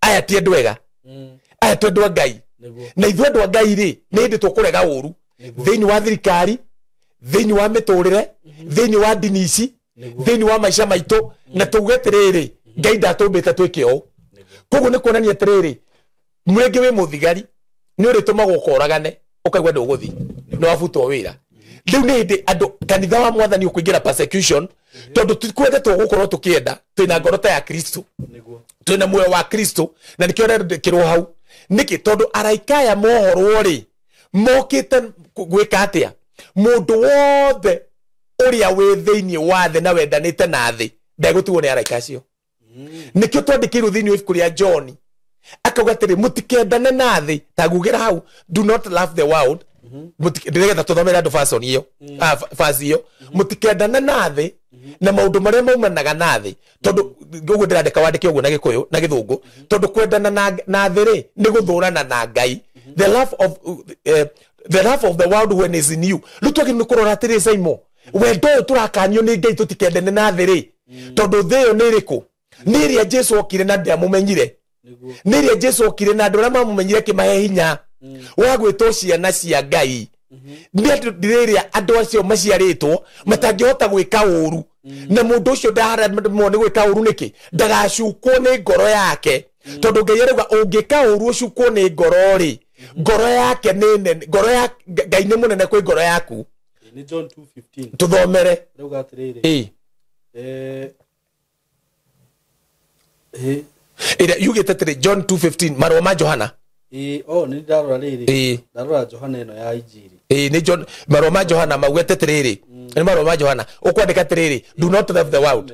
aya ti andũ ega, aya ti andũ a Ngai. Nĩguo. Na ithuĩ andũ a Ngai rĩ, nĩ hĩndĩ tũkũrega ũru thĩinĩ wa thirikari, thĩinĩ wa mĩtũrĩre, thĩinĩ wa ndini ici, thĩinĩ wa maica maitũ, na tuge atĩrĩrĩ, Ngai ndatũmbĩte twĩke ũũ. Koguo nĩ kuonania atĩrĩrĩ, mũrĩngĩ wĩ mũthigari nĩ ũrĩtũmagwo ũkoragane ũkaigua ndũgũthiĩ, nĩ wabutwo wĩra. Rĩu nĩ hĩndĩ andũ kanitha wa mwathani ũkũingĩra persecution, tondũ tikwendetwo gũkorwo tũkĩenda, twĩna ngoro ta ya Kristo, twĩna muoyo wa Kristo, na nĩkĩo rendekĩrwo hau. Nĩkĩ? Tondũ araika aya mohorwo rĩ, mokĩte gwĩka atĩa? Mũndũ wothe ũrĩa wĩ thĩinĩ wa thĩ na wendanĩte na thĩ ndegũtigwo nĩ araika acio. Nĩkĩo twandĩkĩirwo thĩinĩ wa ibuku rĩa John, akauga atĩrĩ, mũtikendane na thĩ, ta ngugĩra hau, do not love the world. Ndĩregetha tũthomere andũ version ĩyo, verse ĩyo, mũtikendane na thĩ na maũndũ marĩa maumanaga na thĩ. Tondũ ũguo ndĩrandĩka wandĩke ũguo na Gĩkũyũ na Gĩthũngũ, tondũ kwendana na thĩ rĩ, nĩ gũthũrana na Ngai. The love of the love of the world when is in you. Rĩu twagĩrĩirwo nĩ kũrora atĩrĩ, Simon, wendo ũyũ tũrakanio nĩ Ngai tũtikendane na thĩ rĩ, tondũ thĩ ĩyo nĩ ĩrĩkũ? Nĩ ĩrĩa Jesu okire na ndiamũmenyire. Nĩ ĩrĩa Jesu okire na andũ arĩa mamũmenyire akĩmahe hinya wa gwĩtwo ciana cia Ngai. Nĩ ĩrĩa andũ acio maciarĩtwo matangĩhota gwĩka ũru, na mũndũ ũcio ndaharamwo nĩ gwĩka ũru nĩkĩ? Ndagacukwo nĩ ngoro yake. Tondũ Ngai arauga ũngĩka ũru ũcukwo nĩ ngoro rĩ, ngoro yake nĩ nene, ngoro ya Ngai nĩ mũnene kwĩ ngoro yaku. Nĩ John 2:15. Tũthomere. Rauga atĩrĩrĩ. Ĩrĩa yugĩte atĩrĩ, John 2:15, marũa ma Johana. Nĩ ndarora rĩrĩ. Ndarora Johana ĩno ya Injiri. Nĩ John, marũa ma Johana maugĩte atĩrĩrĩ. Nĩ marũa ma Johana. Ũkwandĩka atĩrĩrĩ, do not love the world.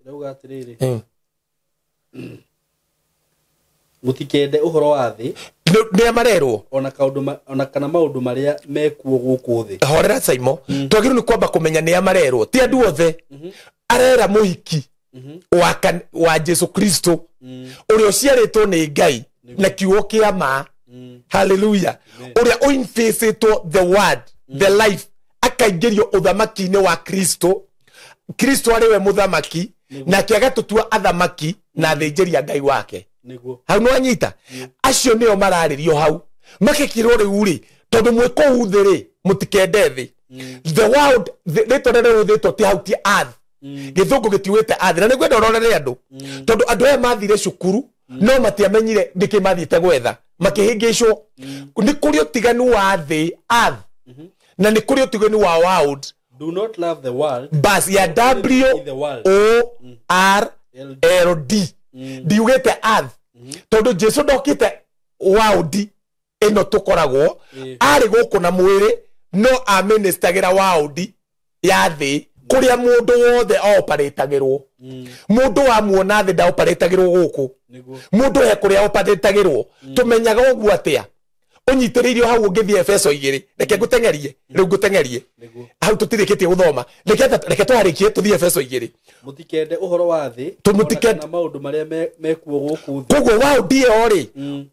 Rauga atĩrĩrĩ. Mũtikende ũhoro wa thĩ. Nĩ marerwo. Ona kana maũndũ marĩa mekuo gũkũ thĩ. Horera Simon, twagĩrĩirwo nĩ kwamba kũmenya nĩ marerwo. Ti andũ othe. Arera mũhiki wa Jesu Kristo, ũrĩa ũciarĩtwo nĩ Ngai na kiugo kĩa ma. Hallelujah. Ũrĩa ũinfĩcĩtwo the word, the life, akaingĩrio ũthamaki-inĩ wa Kristo. Kristo arĩ we mũthamaki, nake agatũtua athamaki na athĩnjĩri a Ngai wake. Hau nĩ wanyita? Acio nĩo mararĩrio hau. Makĩkĩrwo rĩu rĩ, tondũ mwĩ kũu thĩ rĩ, mũtikende thĩ. The world, rĩtwa rĩrĩa rĩhũthĩtwo ti hau, ti earth. Gĩthũngũ gĩtiugĩte earth. Na nĩngwenda ũrorere andũ. Tondũ andũ aya mathire cukuru, no matiamenyire nĩkĩ mathiĩte gwetha. Makĩhĩngĩcwo. Nĩ kũrĩ ũtiganu wa thĩ, earth. Na nĩ kũrĩ ũtiganu wa world. Do not love the world. Bas ya W O R L D. Ndiugĩte earth. Tondũ Jesu ndokĩte world ĩno tũkoragwo, arĩ gũkũ na mwĩrĩ, no aministagĩra world ya thĩ, kũrĩa mũndũ wothe operatagĩrwo. Mũndũ wamuona thĩ ndaoperatagĩrwo gũkũ. Mũndũ he kũrĩa operatagĩrwo. Tũmenyaga ũguo atĩa? Ũnyitĩrĩirio hau ũngĩthiĩ Efeso 2. Reke ngũteng'erie, rĩu ngũteng'erie. Hau tũtirĩkĩtie gũthoma. Reke twarĩkie tũthiĩ Efeso 2. Mũtikende ũhoro wa thĩ, Tũmũtikende na maũndũ marĩa mekuo gũkũ thĩ. Koguo world ĩyo rĩ,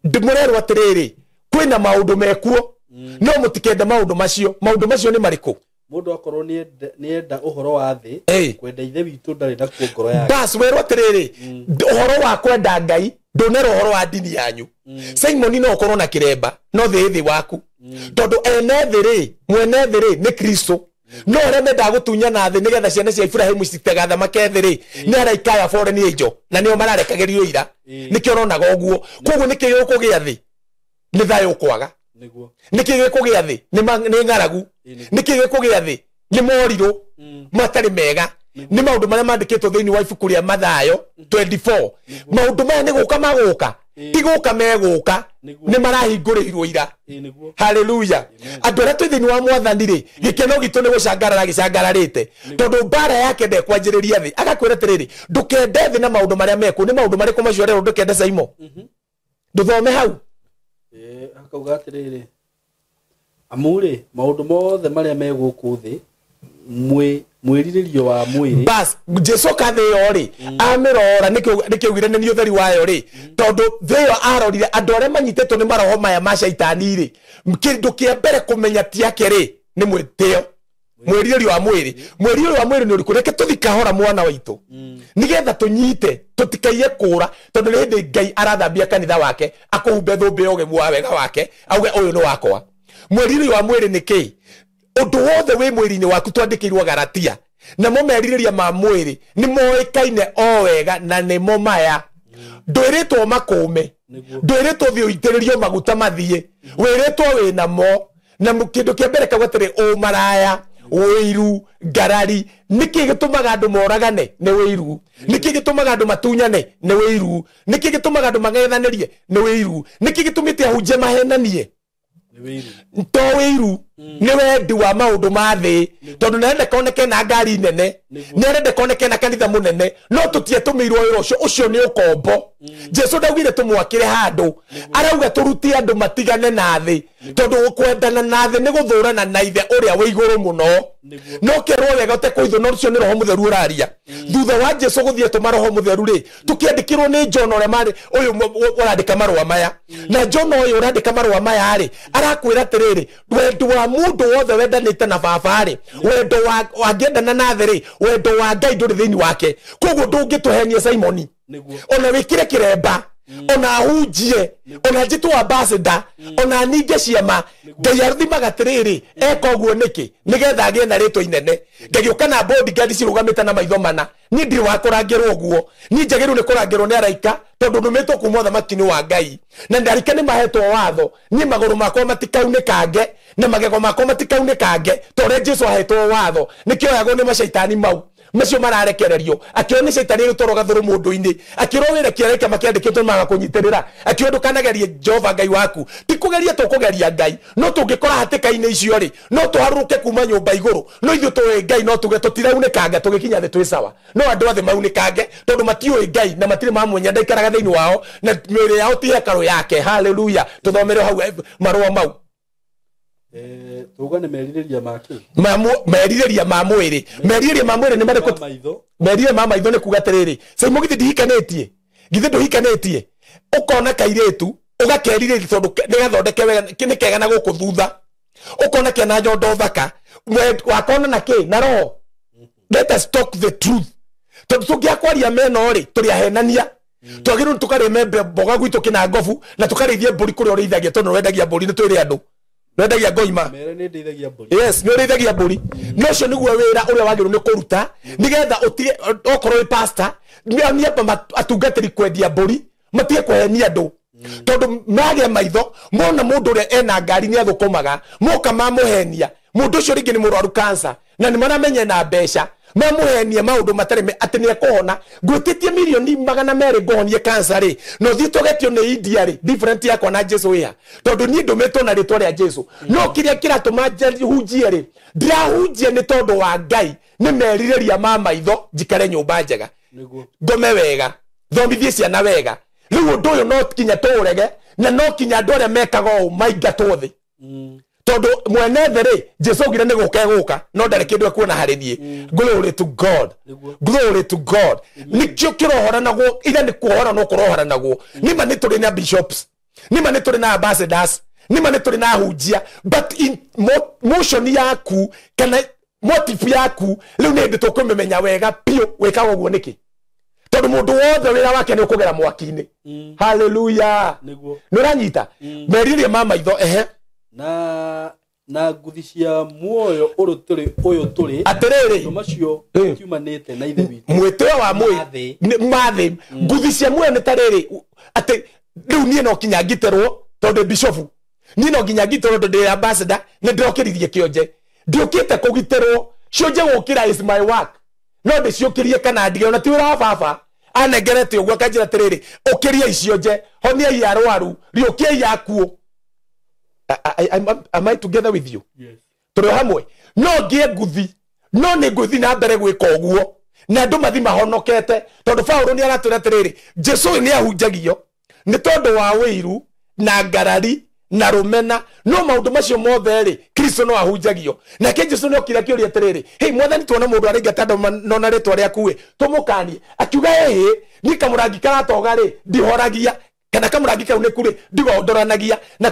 ndĩmũrerwo atĩrĩrĩ, kwĩna maũndũ mekuo, no mũtikende maũndũ macio. Maũndũ macio nĩ marĩkũ? Mũndũ akorwo nĩ enda ũhoro wa thĩ, kwenda ithe witũ ndarĩ nakuo ngoro yake. Bas werwo atĩrĩrĩ, ũhoro wa kwenda Ngai ndũnerwo ũhoro wa ndini yanyu. Simon no ũkorwo na kĩremba, no thĩ thĩ waku. Tondũ ene thĩ rĩ, mwene thĩ rĩ nĩ Kristo. No arĩa mendaga gũtunyana thĩ nĩgetha ciana cia Ibrahimu citigathamake thĩ rĩ, nĩ araika aya fallen angel, na nĩo mararekagĩrio ira. Nĩkĩo ũronaga ũguo. Koguo nĩkĩ gĩkũgĩa thĩ? Nĩ thayũ ũkwaga. Nĩkĩ gĩkũgĩa thĩ? Nĩ ng'aragu. Nĩkĩ gĩkũgĩa thĩ? Nĩ morirũ matarĩ mega. Nĩ maũndũ marĩa mandĩkĩtwo thĩinĩ wa ibuku rĩa Mathayo 24. Maũndũ maya nĩ gũka magũka, ti gũka megũka, nĩ marahingũrĩirwo ira. Haleluya. Andũ arĩa twĩ thĩinĩ wa mwathani rĩ, gĩkeno gitũ nĩ gũcangarara gĩcangararĩte, tondũ mbara yake ndekwanjĩrĩria thĩ. Agakwĩra atĩrĩrĩ, ndũkende thĩ na maũndũ marĩa mekuo. Nĩ maũndũ marĩkũ macio arerwo ndũkende, Saimo? Ndũthome hau. Akauga atĩrĩrĩ, amu rĩ, maũndũ mothe marĩa me gũkũ thĩ, mwĩrirĩrio wa mwĩrĩ. Bas Jesu ka thĩ ĩyo rĩ, amĩrora nĩkĩo augire nĩ niĩ ũtheri wayo rĩ, tondũ thĩ ĩyo arorire andũ arĩa manyitĩtwo nĩ maroho maya ma caitani rĩ, kĩndũ kĩa mbere kũmenya ti ake rĩ, nĩ mwĩtĩo, mwĩrirĩrio wa mwĩrĩ. Mwĩrirĩrio wa mwĩrĩ nĩ ũrĩkũ? Reke tũthi kahora mwana waitũ, nĩgetha tũnyite tũtikaiye kũra, tondũ nĩ hĩndĩ Ngai arathambia kanitha wake, akũhumbe thũmbĩ ya ũgemu wa wega wake, auge ũyũ nĩ wakwa. Mwĩrirĩrio wa mwĩrĩ nĩ kĩĩ? Ũndũ wothe wĩ mwĩrĩ-inĩ waku twandĩkĩirwo Galatia, namo merirĩria ma mwĩrĩ nĩ moĩkaine o wega, na nĩmo maya. Ndwĩrĩtwo makũme, ndwĩrĩtwo thiĩ ũitĩrĩrio maguta mathiĩ, wĩrĩtwo wĩnamo. Na kĩndũ kĩa mbere kauga atĩrĩ, ũmaraya, ũiru, ngarari. Nĩkĩ gĩtũmaga andũ moragane? Nĩ ũiru. Nĩkĩ gĩtũmaga andũ matunyane? Nĩ ũiru. Nĩkĩ gĩtũmaga andũ mang'ethanĩrie? Nĩ ũiru. Nĩkĩ gĩtũmĩte ahunjia mahenanie? To wĩiru, nĩ wendi wa maũndũ ma thĩ, tondũ nĩarenda koneke na ngari nene, nĩarenda koneke na kanitha mũnene, no tũtiatũmĩirwo wĩra ũcio. Ũcio nĩ ũkombo. Jesu ndaugire tũmwakĩre handũ, arauga tũrute andũ matigane na thĩ, tondũ kwendana na thĩ nĩ gũthũrana na ithe ũrĩa wĩ igũrũ mũno. No kerwo wega ũtekũithwo, no ũcio nĩ Roho Mũtheru ũraria. Thutha wa Jesu gũthiĩ tũma Roho Mũtheru rĩ, tũkĩandĩkĩrwo nĩ John ũrĩa marĩ ũyũ ũrandĩka marũa maya. Na John ũyũ ũrandĩka marũa maya rĩ, arakwĩra atĩrĩrĩ, wendo wa mũndũ wothe wendanĩte na baba rĩ, wendo wa angĩendana na thĩ rĩ, wendo wa Ngai ndũrĩ thĩinĩ wake. Koguo ndũngĩtũhenia, Simoni, ona wĩkĩre kĩremba, ona ahunjie, ona njĩtwo ambassador, ona ninge ciama. Ngai athimaga atĩrĩrĩ, eka ũguo nĩkĩ? Nĩgetha agĩe na rĩtwa inene. Ngagĩũka na bodyguard cirũgamĩte na maitho mana. Niĩ ndirĩ wa kũrangĩrwo ũguo. Niĩ njagĩrĩirwo nĩ kũrangĩrwo nĩ araika, tondũ ndũmĩtwo kuma ũthamaki-inĩ wa Ngai, na araika nĩ mahetwo watho. Niĩ magũrũ makwa matikaunĩkange na magego makwa matikaunĩkange, ta ũrĩa Jesu ahetwo watho. Nĩkĩo oyagwo nĩ macaitani mau macio mararekererio, akĩrwo nĩ caitani ĩgĩtwarwo gathũrũ mũndũ-inĩ, akĩrwo wĩra kĩareka makĩandĩkĩtwo maga kũnyitĩrĩra, akĩrwo ndũkanagerie Jehova Ngai waku. Ti kũgeria tũkũgeria Ngai, no tũngĩkora hatĩka-inĩ icio rĩ, no tũharũrũke kuma nyũmba igũrũ, no ithuĩ tũĩ Ngai, no tuge tũtiraunĩkanga, tũgĩkinya thĩ twĩ sawa. No andũ othe maunĩkange, tondũ matiũĩ Ngai na matirĩ mamwenya, ndaikaraga thĩinĩ wao, na mĩĩrĩ yao ti hekarũ yake. Haleluya. Tũthomere hau marũa mau. Tuga nĩ merirĩria ma kĩ? Merirĩria ma mwĩrĩ. Merirĩria ma mwĩrĩ nĩ marĩkũ? Merirĩria ma maitho nĩ kuga atĩrĩrĩ, Saimo, githĩ ndihikanĩtie? Githĩ ndũhikanĩtie? Ũkona kairĩtu ũgakerirĩria, tondũ nĩ gathondeke wega, nĩ kega na gũkũ thutha, ũkona kena nyondo thaka, wakona na kĩ na roho. Let us talk the truth, tondũ tũngĩakwaria meno rĩ, tũrĩ ahenania. Twagĩrĩirwo tũkarĩme mboga gwitũ kĩna ngobu, na tũkarĩithie mbũri kũrĩa ũrĩithagia, tondũ nĩwendagia mbũri. Nĩ twĩrĩ andũ nĩwendagia ngoima. Mere nĩ ndeithagia mbũri. Yes, nĩ ũrĩithagia mbũri. No ũcio nĩguo wĩra ũrĩa wagĩrĩirwo nĩ kũruta, nĩgetha ũtige okorwo wĩ pastor, nĩamba atungatĩri kwendia mbũri, matige kũhenia andũ, tondũ magĩa maitho mona mũndũ ũrĩa ena ngari nĩ athũkũmaga, moka mamũhenia mũndũ ũcio rĩngĩ nĩ mũrwaru cancer, na nĩ maramenya na mbeca, mamũhenia maũndũ matarĩ atĩ nĩ ekũhona. Ngwĩtĩtie 200,000,000 ngũhonie cancer rĩ, na ũthiĩ tũgetio nĩ India rĩ, different yakwa na Jesu wĩha? Tondũ niĩ ndũmĩtwo na rĩtwa rĩa Jesu, no kĩrĩa kĩratũma hunjie rĩ, ndĩrahunjia nĩ tondũ wa Ngai, nĩ merirĩria ma maitho, njikare nyũmba njega, ngome wega, thomithie ciana wega. Rĩu ũndũ ũyũ no kinya tũũrege, na no kinya andũ arĩa mekaga ũũ maingatwo thĩ, tondũ mwene thĩ rĩ, Jesu augire nĩ gũka egũka, no ndarĩ kĩndũ ekuona harĩ niĩ. Glory to God. Glory to God. Nĩkĩo kĩrohoranagwo ira, nĩ kuohoranwo kũrohoranagwo. Nĩma nĩ tũrĩ na bishops, nĩma nĩ tũrĩ na ambassadors, nĩma nĩ tũrĩ na ahunjia, but in motion yaku kana motive yaku rĩu nĩ hĩndĩ tũkũmĩmenya wega biũ wĩkaga ũguo nĩkĩ, tondũ mũndũ wothe wĩra wake nĩ ũkũgera mwaki-inĩ. Haleluya. Nĩ ũranyita merirĩria ma maitho, ehe. Na Na nguthi cia muoyo ũyũ tũrĩ atĩrĩrĩ macio kiumanĩte na ithe witũ mwĩtĩo wa mathĩ nguthi cia muoyo nĩ ta rĩrĩ atĩ rĩu niĩ no kinya ngitĩrwo tondũ bishofu niĩ no nginya ngitĩrwo tondũ ndĩ ambassador nĩ ndĩrokĩririe kĩonje ndiũkĩte kũgitĩrwo cionje gũkĩra is my work no ndĩciũkĩrie kana ndige ona ti wĩra wa baba anengerete ũguo akanjĩra atĩrĩrĩ ũkĩria icionje honiai arwaru riũkiai akuũ. Am I together with you? Yes. Tũrĩ hamwe no ngĩe nguthi no nĩ ngũthi na mbere gwĩka ũguo na andũ mathi mahonokete tondũ Paũlũ nĩ aratwĩra atĩrĩrĩ Jesũ ũyũ nĩ ahunjagio nĩ tondũ wa wĩiru na ngarari na rũmena no maũndũ macio mothe rĩ Kristo no ahunjagio nake Jesũ nĩ okire akĩũria atĩrĩrĩ hei mwathani tuona mũndũ araingata andũ nona rĩtwa rĩaku ĩ tũmũkanie akiuga ĩhĩ niĩ kamũrangi karatoga rĩ ndihoragia kana kamũrangi kau nĩku rĩ ndigondoranagia na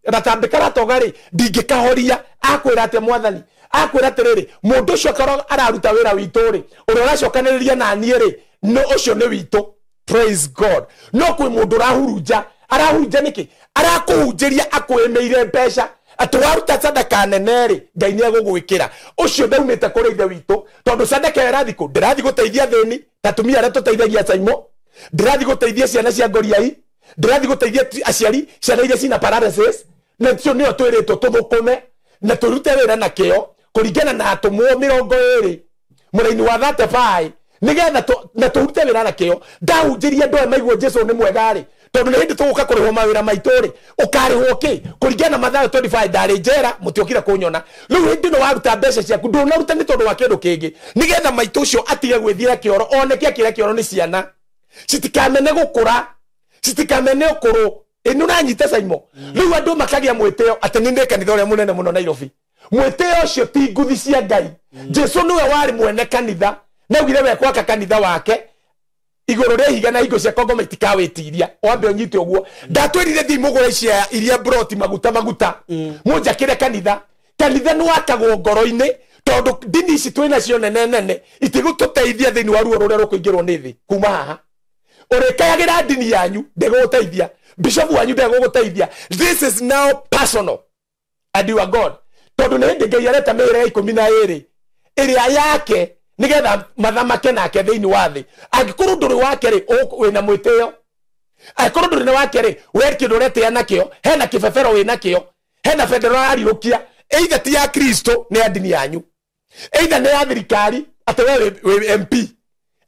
ratambĩ karatoga rĩ ndingĩkahoria akwĩra atĩa mwathani akwĩra atĩrĩrĩ mũndũ ũcio akorwo araruta wĩra witũ rĩ ũrĩa ũracokanĩrĩria na niĩ rĩ no ũcio nĩ witũ. Praise God. No kwĩ mũndũ ũrahurunja arahunja nĩkĩ arakũhunjĩria akwĩmĩire mbeca atĩ waruta sadaka nene rĩ Ngai nĩ egũgwĩkĩra ũcio ndaumĩte kũrĩ ithe witũ tondũ sadaka ĩyo ĩrathiĩ kũ ndĩrathiĩ gũteithia athĩni ta atumia arĩa tũteithagia Saimo ndĩrathiĩ gũteithia ciana cia ngoriai ndĩrathiĩ gũteithia aciari ciana iria cina paralysis na cio nĩyo twĩrĩtwo tũthũkũme na tũrute wĩra na kĩo kũringana na atũmwo 20 mũraini wa 35 nĩgetha na tũrute wĩra na kĩo ndahunjĩria andũ aya maigua Jesũ nĩ mwega rĩ tondũ nĩ hĩndĩ tũgũka kũrĩhwo mawĩra maitũ rĩ ũkarĩhwo kĩ kũringana na Mathayo 25 ndarĩ njera mũtiokire kũnyona rĩu hĩndĩ ĩno waruta mbeca ciaku ndũnaruta nĩ tondũ wa kĩndũ kĩngĩ nĩgetha maitũ ũcio atige gwĩthiĩra kĩoro one kĩa kĩoro nĩ ciana citikamene gũkũra citikamene ũkũrũ ĩ nĩũranyita Saimo rĩu andũ makagĩa mwĩtĩo atĩ nĩ ndĩ kanitha ũrĩa mũnene mũno Nairobi mwĩtĩo ũcio ti nguthi cia Ngai Jesũ nĩwe warĩ mwene kanitha naugire we gwaka kanitha wake igũrũ rĩa ihiga na hingo cia kongoma itikawĩtiria wambe ũnyite ũguo ndatwĩrire thiĩ mũgũre cia iria broti maguta maguta mũnjakĩre kanitha kanitha nĩ wakagwo ngoro-inĩ tondũ ndini ici twĩ nacio nene nene itigũtũteithia thĩinĩ wa ruo rũrĩa rũkũingĩrwo nĩ thĩ kuma haha ũrĩkayagĩra ndini yanyu ndĩgũgũteithia bishofu wanyu ndegũgũteithia. This is now personal and you are God tondũ nĩ hĩndĩ Ngai areta mĩhĩrĩga 12 ĩrĩa yake nigetha mathamake nake thĩinĩ wa thĩ angĩkorwo ndũrĩ wake rĩ wĩna mwĩtĩo angĩkorwo ndũrĩ na wake rĩ we kĩndũ ũretĩa nakĩo hena kĩbebero wĩ nakĩo hena bendera ũrariũkia either ti ya Kristo nĩ ya ndini yanyu either nĩ ya thirikari atĩ we wĩ MP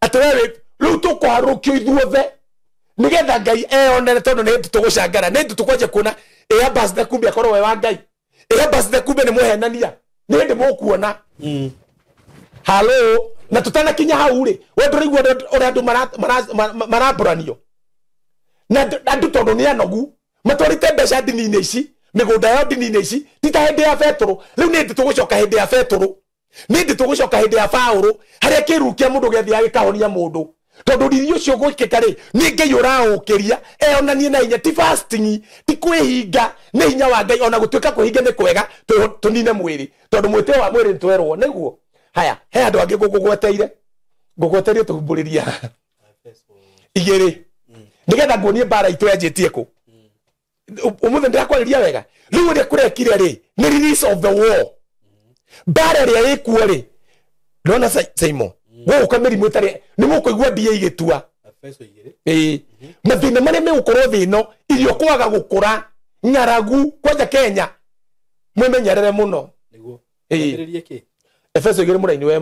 atĩ we wĩ rĩu tũkũharũkio ithuothe nigetha Ngai eyonere tondũ nĩ hĩndĩ tũgũcangara nĩ hĩndĩ tũkwanjia kuona ĩ ambassador kumbe akorwo we wa Ngai ĩ ambassador kumbe nĩ mũhenania nĩ hĩndĩ mũkuona. Halo na tutanakinya hau rĩ we ndũraigua ũrĩa andũ marambũranio na andũ tondũ nĩ anogu matwarĩte mbeca ndini-inĩ ici mĩgũnda yao ndini-inĩ ici ti ta hĩndĩ ya Betũrũ rĩu nĩ hĩndĩ tũgũcoka hĩndĩ ya Betũrũ nĩ hĩndĩ tũgũcoka hĩndĩ ya Paũlũ harĩa kĩruru kĩa mũndũ gĩathiaga gĩkahonia mũndũ tondũ riri ũcio gwĩkĩka rĩ nĩ Ngai ũraũkĩria eyonanie na hinya ti fasting ti kwĩhinga nĩ hinya wa Ngai ona gũtuĩka kwĩhinga nĩ kwega tũnine mwĩrĩ tondũ mwĩtĩo wa mwĩrĩ nĩtwerwo nĩguo. Haya he andũ angĩ ngũgweteire tũhumbũrĩria igĩrĩ nĩgetha nguonie mbara itũ yanjĩtie kũ ũmũthĩ ndĩrakwarĩria wega rĩu ũrĩa kũrekire rĩ nĩ release of the war mbara ĩrĩa ĩkuo rĩ ndĩrona Saimo gũgũka mĩrimũ ĩtarĩ nĩ mũkũigua mbia igĩtua ĩĩ mathĩna marĩa megũkorwo thĩ ĩno irio kwaga gũkũra ng'aragu kwanja Kenya mwĩmenyerere mũno nĩguo. Efeso 2 mũraini wa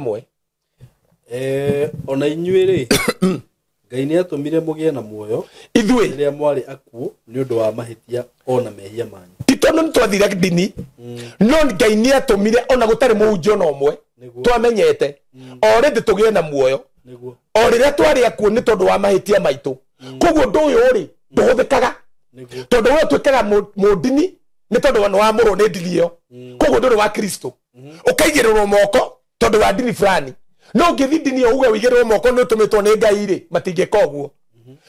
1 ona inyuĩ rĩ Ngai nĩ atũmire mũgĩe na muoyo ithuĩ rĩrĩa mwarĩ akuũ nĩ ũndũ wa mahĩtia ona mehia manyu ti tondũ nĩ twathire ndini no Ngai nĩ atũmire ona gũtarĩ mũhunjia ona ũmwe twamenyete o rĩndĩ tũgĩe na muoyo o rĩrĩa twarĩ akuũ nĩ tondũ wa mahĩtia maitũ koguo ũndũ ũyũ rĩ ndũhũthĩkaga tondũ we ũtuĩkaga mũndini nĩ tondũ nĩ wamũrwo nĩ ndini ĩyo koguo ndũrĩ wa Kristo ũkaigĩrĩrwo moko tondũ wa ndini fulani no ũngĩthiĩ ndini ĩyo uge ũigĩrĩrwo moko nĩ ũtũmĩtwo nĩ Ngai rĩ matingĩka ũguo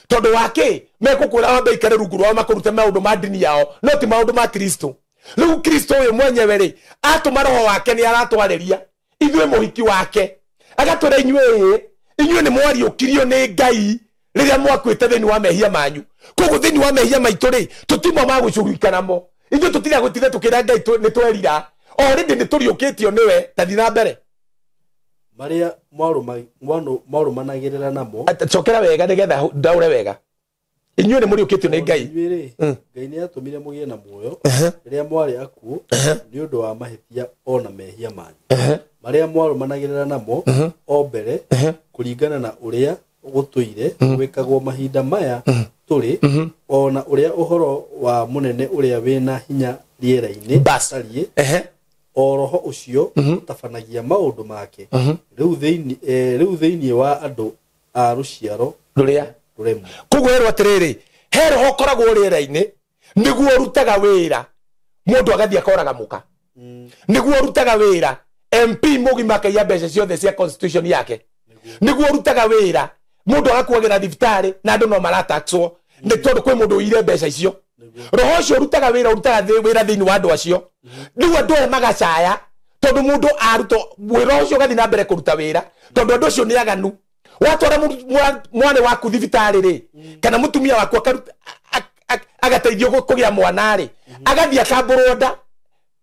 tondũ wa kĩ mekũkwĩra wambe ikare rungu rwao makũrute maũndũ ma ndini yao no ti maũndũ ma Kristo rĩu Kristo ũyũ mwenyewe rĩ atũma roho wake nĩ aratwarĩria ithuĩ mũhiki wake agatwĩra inyuĩ inyuĩ nĩ mwariũkirio nĩ Ngai rĩrĩa mwakuĩte thĩinĩ wa mehia manyu koguo thĩinĩ wa mehia maitũ rĩ tũtiuma ma gũcurika namo Ithuĩ tũtiga gũtinda tũkĩra Ngai nĩ twerira. Already nĩ tũriũkĩtio nĩwe, ta thiĩ na mbere. Marĩa mwarũmanagĩrĩra namo. Cokera wega nĩgetha ndaũre wega. Inyuĩ nĩ mũriũkĩtio nĩ Ngai. Ngai nĩ atũmire mũgĩe na muoyo rĩrĩa mwarĩ akuũ nĩ ũndũ wa mahĩtia o na mehia manyu. Marĩa mwarũmanagĩrĩra namo o mbere kũringana na ũrĩa gũtũire gwĩkagwo mahinda maya tũrĩ o na ũrĩa ũhoro wa mũnene ũrĩa wĩna hinya rĩera-inĩ ũtariĩ o roho ũcio ũtabanagia maũndũ make rĩu thĩinĩ wa andũ a rũciaro rũrĩa rũremu. Koguo herwo atĩrĩrĩ, he roho ũkoragwo rĩera-inĩ nĩguo ũrutaga wĩra mũndũ agathiĩ akoraga mũka, nĩguo ũrutaga wĩra MP mũgima akaiya mbeca ciothe cia constitution yake, nĩguo ũrutaga wĩra mũndũ agakuagĩra thibitarĩ na andũ no marataxwo nĩ tondũ kwĩ mũndũ ũire mbeca icio. Roho ũcio ũrutaga wĩra ũrutaga wĩra thĩinĩ wa andũ acio. Rĩu andũ aya magacaya tondũ mũndũ arutwo wĩra ũcio ũgathiĩ na mbere kũruta wĩra tondũ andũ acio nĩ aganu. Watwara mwana waku thibitarĩ rĩ, kana mũtumia waku agateithio kũgĩa mwana rĩ, agathiĩ akambũrwo nda,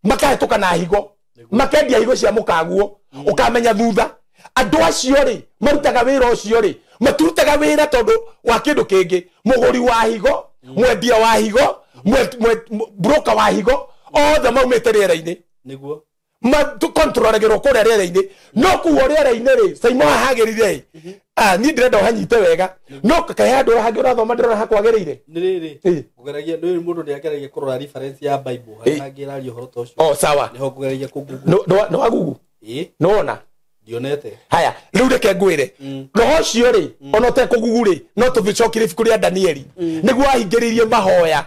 makahĩtũka na higo, makendia higo cia mũkaguo, ũkamenya thutha. Andũ acio rĩ marutaga wĩra ũcio rĩ, matirutaga wĩra tondũ wa kĩndũ kĩngĩ. Mũgũri wa higo, mwendia wa higo, broker wa higo, othe maumĩte rĩera-inĩ. Nĩguo kontroragĩrwo kũrĩa rĩera-inĩ. No kuo rĩera-inĩ rĩ, Saimo hahagĩrire niĩ ndĩrenda ũhanyite wega, no kahe handũ hangĩ ũrathoma ndĩrona hakwagĩrĩire. Nĩ rĩrĩ ngũgeragia, nĩ mũndũ nĩ ageragia kũrora reference ya Bible harĩa hangĩ ĩraria ũhoro ta ũcio. O sawa. Nĩho ngũgeragia kũ-Google. Nĩ wa Google? Nĩ wona? Ndionete. Haya, rĩu reke ngwĩre. Roho ũcio rĩ, ona ũtekũgugu rĩ, no tũcokire ibuku rĩa Danieli. Nĩguo ahingĩrĩirie mahoya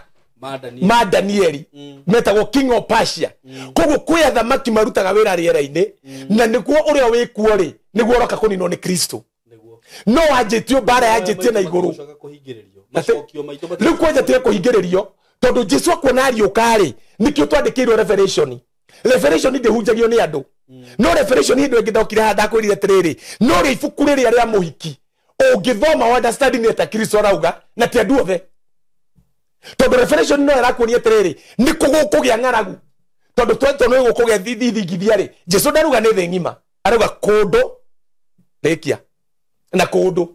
ma Danieli metagwo King of Persia. Koguo kwĩ athamaki marutaga wĩra rĩera-inĩ, na nĩguo ũrĩa wĩkuo rĩ, nĩguo ũroka kũninwo nĩ Kristo. No wanjĩtio mbara yanjĩtie na igũrũ. Rĩu kwanjĩtie kũhingĩrĩrio tondũ Jesu akuona ariũka rĩ, nĩkĩo twandĩkĩirwo Revelation. Revelation ndĩhunjagio nĩ andũ. No Revelation hĩndĩ ĩngĩ ndokire haha ndakwĩrire atĩrĩrĩ, no rĩa ibuku rĩrĩa rĩa mũhiki ũngĩthoma understanding nĩ ta Kristo arauga na ti andũ othe. Tondũ Revelation no ĩrakuonia atĩrĩrĩ, nĩ kũgũkũgĩa ng'aragu. Tondũ twetwo nĩ gũkũgĩa thithingithia rĩ, Jesu ndaruga nĩ thĩ ng'ima, arauga kũndũ rĩkia na kũndũ.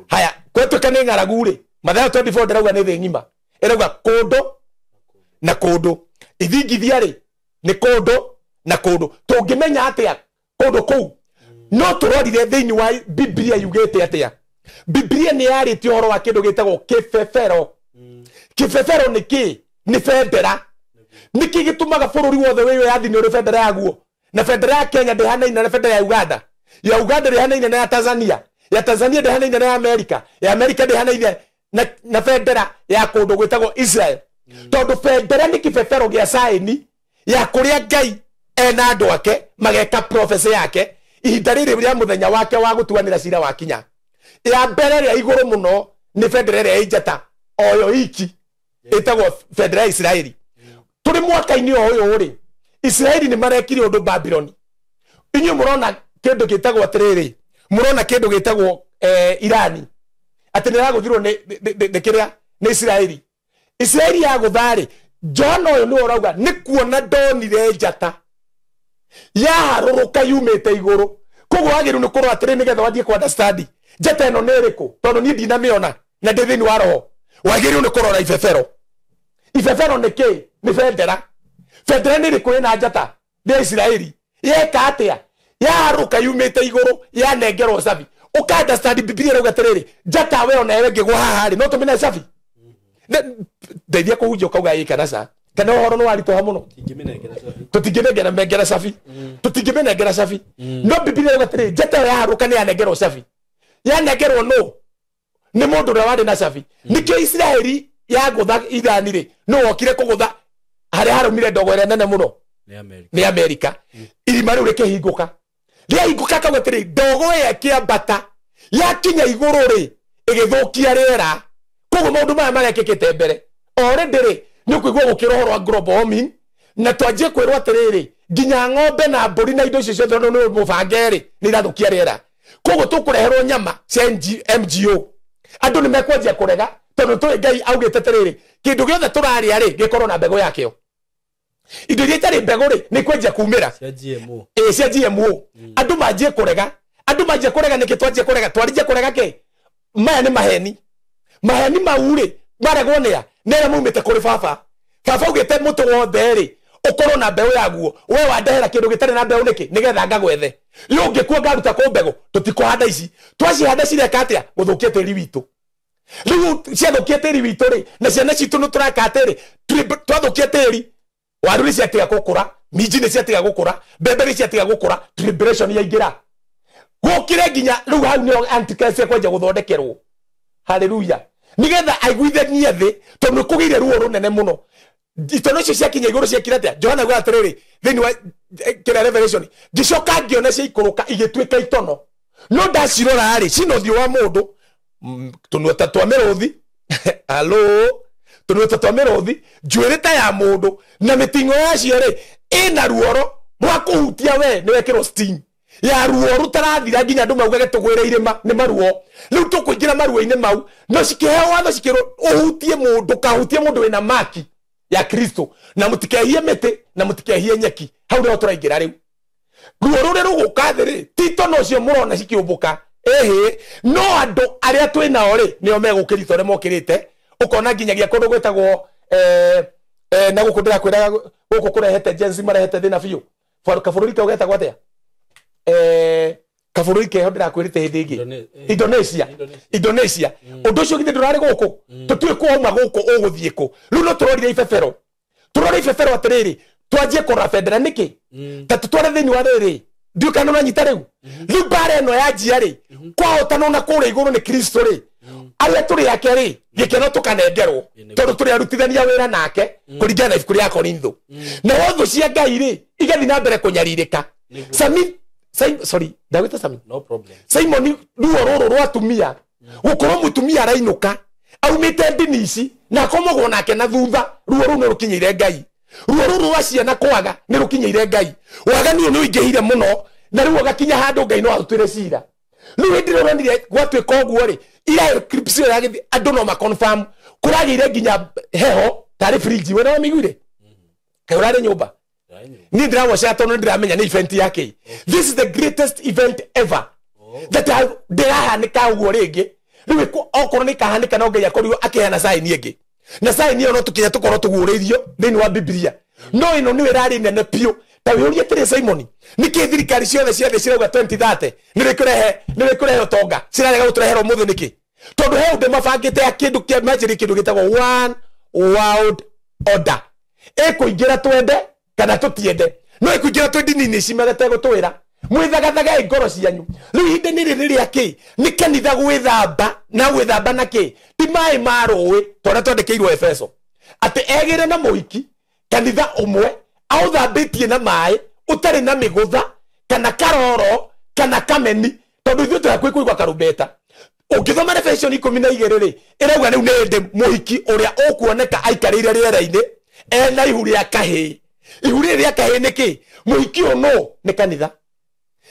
Haya, kwetwĩka nĩ ng'aragu rĩ, Mathayo 24 ndarauga nĩ thĩ ng'ima, ĩrauga kũndũ na kũndũ. Ithingithia rĩ nĩ kũndũ na kũndũ. Tũngĩmenya atĩa kũndũ kũu? No tũrorire thĩinĩ wa Biblia yugĩte atĩa. Biblia nĩ yarĩtie ũhoro wa kĩndũ gĩtagwo kĩbebero. Kĩbebero nĩ kĩ? Nĩ bendera. Nĩkĩ gĩtũmaga bũrũri wothe wĩyathi nĩ ũrĩ bendera yaguo? Na bendera ya Kenya ndĩhanaine na bendera ya Uganda. Ya Uganda ndĩhanaine na ya Tanzania. Ya Tanzania ndĩhanaine na ya Amerika. Ya Amerika ndĩhanaine na bendera ya kũndũ gwĩtagwo Israel. Tondũ bendera nĩ kĩbebero gĩa saini ya kũrĩa Ngai ena andũ ake mageka prophecy yake ihinda rĩrĩ rĩa mũthenya wake wa gũtuanĩra cira wakinya. Ya mbere rĩa igũrũ mũno nĩ bendera ĩrĩa ĩ njata oyo iki ĩtagwo bendera ya Israeli. Tũrĩ mwaka-inĩ o ũyũ rĩ, Israeli nĩ marekire ũndũ Babylon. Inyuĩ mũrona kĩndũ gĩtagwo atĩrĩrĩ, mũrona kĩndũ gĩtagwo Irani atĩ nĩ ĩragũthirwo nĩ kĩrĩa nĩ Israeli. Israeli yagũtha rĩ, John ũyũ nĩwe ũrauga nĩ kuona ndonire njata yaharũrũka yumĩte igũrũ. Koguo wagĩrĩirwo nĩ kũrora atĩrĩ nĩgetha wathiĩ kũ understand njata ĩno nĩ ĩrĩkũ, tondũ niĩ ndinamĩona na ndĩ thĩinĩ wa roho. Wagĩrĩirwo nĩ kũrora ibebero. Ibebero nĩ kĩ? Nĩ bendera. Bendera nĩ ĩrĩkũ ĩna njata? Nĩ ya Israeli. Yeka atĩa? Yaharũka yumĩte igũrũ, yanengerwo cabi. Ũka understand Biblia ĩrauga atĩrĩrĩ, njata we ona wewe ngĩgwa haha rĩ, no tũmĩne cabi. Ndeithia kũhunjia ũkauga ĩ kana ca. Kana ũhoro nĩ waritũha mũno. Tũtingĩnengera mengera cabi. Tũtingĩmĩnengera cabi. No Biblia ĩrauga atĩrĩrĩ, njata ĩyo yaharũka nĩ yanengerwo cabi. Yanengerwo nũ? Nĩ mũndũ ũrĩa warĩ na cabi. Nĩkĩo Israeli yagũtha Irani rĩ, nũ wokire kũgũtha harĩa harũmire ndogo ĩrĩa nene mũno? Nĩ Amerika. Irima rĩu rĩkĩhingũka. Rĩahingũka akauga atĩrĩ, ndogo ĩyo ĩkĩambata yakinya igũrũ rĩ, ĩgĩthũkia rĩera. Koguo maũndũ maya marekĩkĩte mbere already rĩ, nĩ ũkũigua gũkĩra ũhoro wa global warming, na twanjie kwĩrwo atĩrĩrĩ, nginya ng'ombe na mbũri na indo icio ciothe nĩ mũbange rĩ, nĩ irathũkia rĩera. Koguo tũkũreherwo nyama cia MGO. Andũ nĩ mekwanjia kũrega Tondu tũĩ Ngai augĩte atĩrĩrĩ, kĩndũ gĩothe tũrarĩa rĩ gĩkorwo na mbegũ yakĩo. Indo iria itarĩ mbegũ rĩ nĩ kwenjia kumĩra. Cia GMO. Ĩĩ, cia GMO. Andũ manjie kũrega. Andũ manjie kũrega nĩkĩ twanjie kũrega? Twanjie kũrega kĩ? Maya nĩ maheni. Maheni mau rĩ maregwo nĩa? Nĩ arĩa maumĩte kũrĩ baba. Baba augĩte mũtĩ wothe rĩ ũkorwo na mbeũ yaguo. We wandehera kĩndũ gĩtarĩ na mbeũ nĩkĩ? Nĩgetha ngagwethe. Rĩu ũngĩkua ngaruta kũ mbegũ? Tũtikũhanda ici. Twacihanda cireka atĩa? Gũthũkia tĩri witũ. Rĩu ciathũkia tĩri witũ rĩ, na ciana citũ nĩ tũreka atĩrĩ, twathũkia tĩri, waru nĩ ciatiga gũkũra, minji nĩ ciatiga gũkũra, mbembe nĩ ciatiga gũkũra, tribulation yaingĩra. Gũkire nginya rĩu hau nĩho Antichrist ekwenja gũthondekerwo. Hallelujah. Nĩgetha aiguithanie thĩ, tondũ nĩ kũgĩire ruo rũnene mũno. Itono icio ciakinya igũrũ ciekire atĩa? Johana auga atĩrĩrĩ, thĩinĩ wa kĩrĩa Revelation, ngĩcoka ngĩona ciaikũrũka igĩtuĩka itono. No ndacirora rĩ, cina ũthiũ wa mũndũ, tũnua ta twa mĩrũthi, hello, tũnua ta twa mĩrũthi, njuĩrĩ ta ya mũndũ, na mĩting'o yacio rĩ, ĩna ruoro rwa kũhutia we, nĩ wekĩrwo steam. Ya ruo rũtarathira nginya andũ maugage tũgwĩre irĩma, nĩ maruo. Rĩu tũkũingĩra maruo-inĩ mau, no cikĩheo watho cikĩrwo ũhutie mũndũ, kahutie mũndũ wĩna maki ya Kristo, na mũtikehie mĩtĩ, na mũtikehie nyeki. Hau nĩho tũraingĩra rĩu. Ruo rũrĩa rũgũka thĩ rĩ, ti tono ũcio mũrona cikĩũmbũka. Ĩhĩ, no andũ arĩa twĩ nao rĩ, nĩo megũkĩria ta ũrĩa mokĩrĩte. Ũkona nginyagia kũndũ gwĩtagwo, na gũkũ ndĩrakwĩraga gũkũ kũrehete Gen Z marehete thĩna biũ. Kabũrũri kau getagwo atĩa? Kabũrũri keho ndĩrakwĩrĩte hĩndĩ ĩngĩ. Indonesia. Indonesia. Ũndũ ũcio githĩ ndũrarĩ gũkũ? Tũtiũĩ kwauma gũkũ ũgũthiĩ kũ. Rĩu no tũrorire ibebero. Tũrore ibebero atĩrĩrĩ, twanjie kũrora bendera nĩkĩ? Ta tũtware thĩinĩ wa rĩrĩ. Ndiũĩ kana nĩũranyita rĩu. Rĩu mbara ĩno yanjia rĩ, kwahotanwo na kũrĩa igũrũ nĩ Kristo rĩ, arĩa tũrĩ ake rĩ, gĩkeno tũkanengerwo, tondũ tũrĩ arutithania wĩra nake, kũringana na ibuku rĩa Korintho. Na thũ cia Ngai rĩ, igathiĩ na mbere kũnyarirĩka. Sami, sorry, ndagwĩta Sami? No problem. Simon, ruo rũrũ rwa atumia, gũkorwo mũtumia arainũka, aumĩte ndini ici, na akomagwo nake na thutha, ruo rũu nĩ rũkinyĩire Ngai. Ruo rũrũ rwa ciana kwaga nĩ rũkinyĩire Ngai. Waganu ũyũ nĩ ũingĩhire mũno, na rĩu ũgakinya handũ Ngai no arutĩre cira. Rĩu hĩndĩ ĩrĩa ũronire gwatuĩka ũguo rĩ, ira eclipse ĩyo yagĩthiĩ, andũ no ma-confirm, kũragĩire nginya heho tarĩ fridge, we no wamĩiguire? Kaĩ ũrarĩ nyũmba? Niĩ ndĩrawoca tondũ nĩ ndĩramenya nĩ event ya kĩ. This is the greatest event ever. That ndĩrahanĩka ũguo rĩngĩ. Rĩu okorwo nĩ ĩkahanĩka no Ngai akorirwo akĩheana sign ĩngĩ. Na sign ĩyo no tũkinya tũkorwo tũguũrĩirio thĩinĩ wa Biblia. No ĩno nĩyo ĩrarĩ nene biũ. Ta wĩyũrie atĩrĩ Simon, nĩkĩ thirikari ciothe cia thĩ cirauga 2030 nĩ rĩkũrehe ũtonga, cirarega gũtũrehera ũmũthĩ nĩkĩ? Tondũ he ũndũ mabangĩte ya kĩndũ kĩa manjĩrĩ kĩndũ gĩtagwo one world order. Ĩkũingĩra twende kana tũtiende. No ĩkũingĩra twĩ ndini-inĩ ici magetegũtwĩra. Mwĩthagathagai ngoro cianyu. Rĩu ihinda nĩ rĩrĩ rĩa kĩ? Nĩ kanitha gwĩthamba na gwĩthamba na kĩ? Ti maĩ ma rũĩ ta ũrĩa twandĩkĩirwo Efeso. Atĩ egĩre na mũhiki kanitha ũmwe aũthambĩtie na maĩ ũtarĩ na mĩgũtha kana karoro kana kameni, tondũ ithuĩ twĩ hakuhĩ kũigua karumbeta. Ũngĩthoma Revelation 12 rĩ, ĩrauga rĩu nĩ hĩndĩ mũhiki ũrĩa ũkuoneka aikarĩire rĩera-inĩ ena ihu rĩa kahĩĩ. Ihu rĩrĩ rĩa kahĩĩ nĩ kĩ? Mũhiki ũyũ nũ? Nĩ kanitha.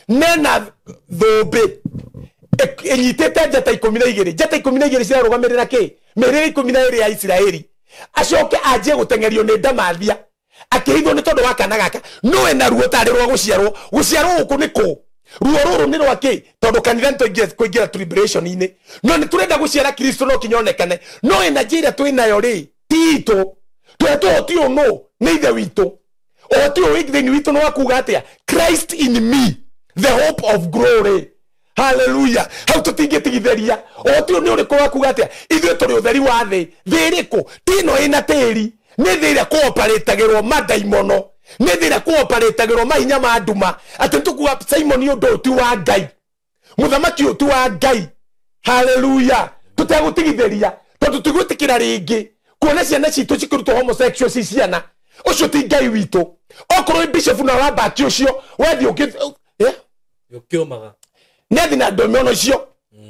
Mena thũmbĩ ĩnyitĩte njata 12. Njata 12 cirarũgamĩrĩra kĩ? Mĩhĩrĩga 12 ya Isiraeli. Acoke anjie gũteng'erio nĩ ndamathia akĩhithwo nĩ tondũ wa kana gaka. No ena ruo tarĩ rwa gũciarwo. Gũciarwo gũkũ nĩ kũ? Ruo rũrũ nĩ rwa kĩ? Tondũ kanitha nĩ twaingĩra kũingĩra tribulation-inĩ. No nĩ tũrenda gũciara Kristo no kinya onekane. No ena njĩra twĩ nayo rĩ, ti itũ. Tũhetwo ũhoti ũyũ nũ? Nĩ Ithe witũ. Ũhoti ũyũ wĩ thĩinĩ witũ nĩ wa kuga atĩa? Christ in me, the hope of glory. Hallelujah. Hau tũtingĩtigithĩria. Ũhoti ũyũ nĩ ũrĩkũ wa kuga atĩa? Ithuĩ tũrĩ ũtheri wa thĩ. Thĩ ĩrĩkũ? Ti ĩno ĩna tĩri. Nĩ thĩ ĩrĩa kũoparĩtagĩrwo mandaimono. Nĩ thĩ ĩrĩa kũoparĩtagĩrwo mahinya ma nduma. Atĩ nĩtũkuga Simon ũndũ ũyũ ti wa Ngai. Mũthamaki ũyũ ti wa Ngai. Hallelujah. Tũtegũtigithĩria. Tondũ tũtigwĩtĩkĩra rĩngĩ kuona ciana citũ cikĩrutwo homosexual ci ciana. Ũcio ti Ngai witũ. Okorwo wĩ bishop na ũrambati ũcio, wethiĩ ũngĩ, eh? Ũkĩũmaga. Nĩ na andũ mĩono icio.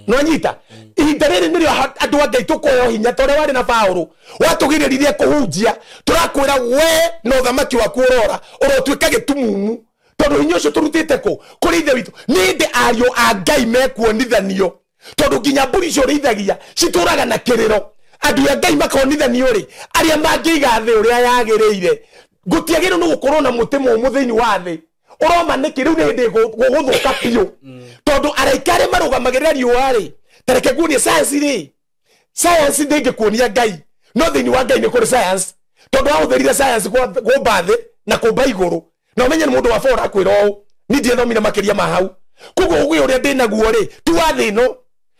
No nyita. Ihinda rĩrĩ nĩrĩo andũ a Ngai tũkũheo hinya ta ũrĩa warĩ na Paũlũ. Watũgirĩrĩria kũhunjia. Tũrakwĩra we na ũthamaki waku ũrora, ũrotuĩka gĩtumumu. Tondũ hinya ũcio tũrutĩte kũ? Kũrĩ Ithe witũ. Nĩ hĩndĩ ariũ a Ngai mekuonithanio. Tondũ nginya mbũri icio ũrĩithagia citũraga na kĩrĩro. Andũ a Ngai makonithanio rĩ, arĩa mangĩiga thĩ ũrĩa yagĩrĩire. Gũtiagĩrĩirwo nĩ gũkorwo na mũtĩ mũũmũ thĩinĩ wa thĩ. Ũroma nĩkĩ rĩu nĩ hĩndĩ gũgũthũka biũ. Tondũ araika arĩa marũgamagĩrĩra riũa rĩ, ta reke nguonie science rĩ. Science ndĩngĩkuonia Ngai, no thĩinĩ wa Ngai nĩ kũrĩ science. Tondũ ahũthĩrire science kũmba thĩ na kũmba igũrũ. Na ũmenye nĩ mũndũ wa bora akwĩra ũũ, niĩ ndiethomire makĩria ma hau. Koguo ũgĩ ũrĩa ndĩnaguo rĩ, ti wa thĩ ĩno.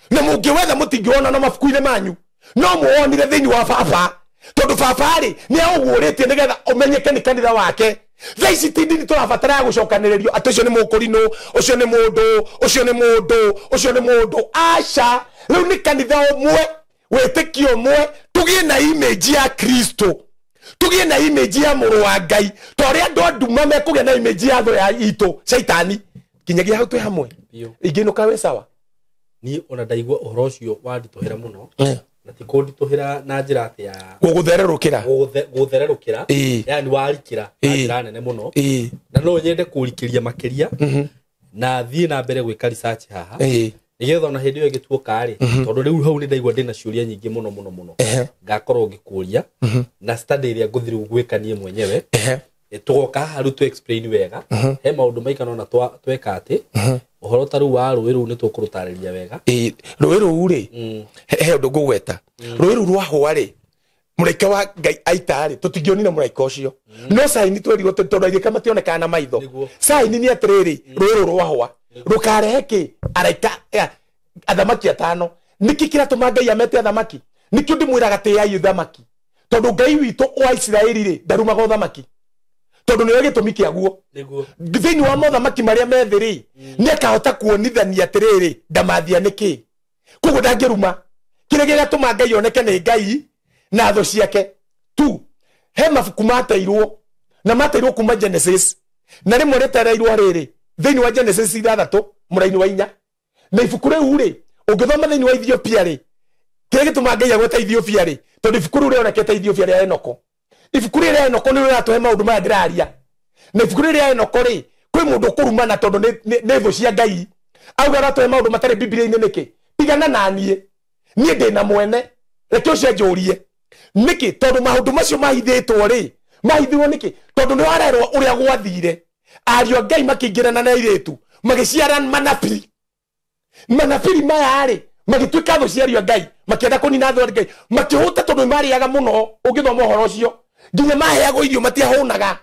Na mũngĩwetha mũtingĩwona na mabuku-inĩ manyu. No mũwonire thĩinĩ wa baba. Tondũ baba rĩ, nĩ aũguũrĩtie nĩgetha ũmenyeke nĩ kanitha wake. Thaa ici ti ndini tũrabatara ya gũcokanĩrĩrio atĩ ũcio nĩ mũkũrinũ, ũcio nĩ mũndũ, ũcio nĩ mũndũ, ũcio nĩ mũndũ. Aca, rĩu nĩ kanitha ũmwe, wĩtĩkio ũmwe, tũgĩe na image ya Kristo. Tũgĩe na image ya mũrũ wa Ngai. Ta ũrĩa andũ a nduma mekũgĩa na image ya thũ ya itũ, Caitani. Kinyagia hau twĩ hamwe. Ingĩinũka wĩ sawa. Niĩ ona ndaigua ũhoro ũcio wanditũhĩra mũno. Na ti kũnditũhĩra na njĩra atĩ ya gũgũthererũkĩra. Gũthererũkĩra. Yani warikĩra na njĩra nene mũno. Na no nyende kũrikĩria makĩria. Na thiĩ na mbere gwĩka research haha. Nĩgetha ona hĩndĩ ĩyo ĩngĩtuoka rĩ, tondũ rĩu hau nĩ ndaigua ndĩna ciũria nyingĩ mũno mũno mũno. Ngakorwo ngĩkũria na study ĩrĩa ngũthiĩ rĩu gwĩka niĩ mwenyewe. Tũgoka haha rĩu tũ explain wega. He maũndũ maigana ũna tweka atĩ, ũhoro ta rĩu wa rũĩ rũu nĩ tũkũrũtarĩria wega. Rũĩ rũu rĩ, he ũndũ ngũgweta. Rũĩ rũu rwahũa rĩ, mũraika wa Ngai aita rĩ, tũtingĩonire mũraika ũcio. No saini twerirwo tondũ araika mationekaga na maitho. Saini nĩ atĩrĩrĩ, rũĩ rũu rwahũa. Rũkarehe kĩ? Araika, athamaki atano. Nĩkĩ kĩratũma Ngai amete athamaki? Nĩkĩo ndĩmwĩraga tĩai ũthamaki. Tondũ Ngai witũ wa Isiraeli rĩ, ndarumaga ũthamaki. Tondũ nĩwe gĩtũmi kĩaguo. Thĩinĩ wa mothamaki marĩa me thĩ rĩ, nĩ akahota kuonithania atĩrĩrĩ, ndamathia nĩkĩ. Koguo ndangĩruma. Kĩrĩa gĩgatũma Ngai oneke nĩ Ngai na thũ ciake. Tu, he mabuku mateirwo, na mateirwo kuma Genesis. Na rĩmwe rĩtereirwo rĩrĩ, thĩinĩ wa Genesis 6, mũraini wa 4. Na ibuku rĩu rĩ, ũngĩthoma thĩinĩ wa Ethiopia rĩ, kĩrĩa gĩtũmaga Ngai agwete Ethiopia rĩ, tondũ ibuku rĩu rĩonekete Ethiopia rĩa Enoko. Ibuku rĩrĩ rĩa Enoko nĩrĩo rĩratũhe maũndũ maya ndĩraria. Na ibuku rĩrĩ rĩa Enoko rĩ, kwĩ mũndũ ũkũrumana tondũ nĩ thũ cia Ngai. Auga aratũhe maũndũ matarĩ Bibilia-inĩ nĩkĩ? Tigana na niĩ. Niĩ ndĩ na mwene. Reke ũcio anjũrie. Nĩkĩ? Tondũ maũndũ macio mahithĩtwo rĩ, mahithirwo nĩkĩ? Tondũ nĩ warerwo ũrĩa gwathire. Ariũ a Ngai makĩingĩrana na airĩtu, magĩciara manabii. Manabiri maya rĩ, magĩtuĩka thũ cia ariũ a Ngai, makĩenda kũnina thũ a Ngai, makĩhũta tondũ nĩ marĩaga mũno, ũngĩthoma ũhoro ũcio. Nginya maheagwo irio matiahũnaga.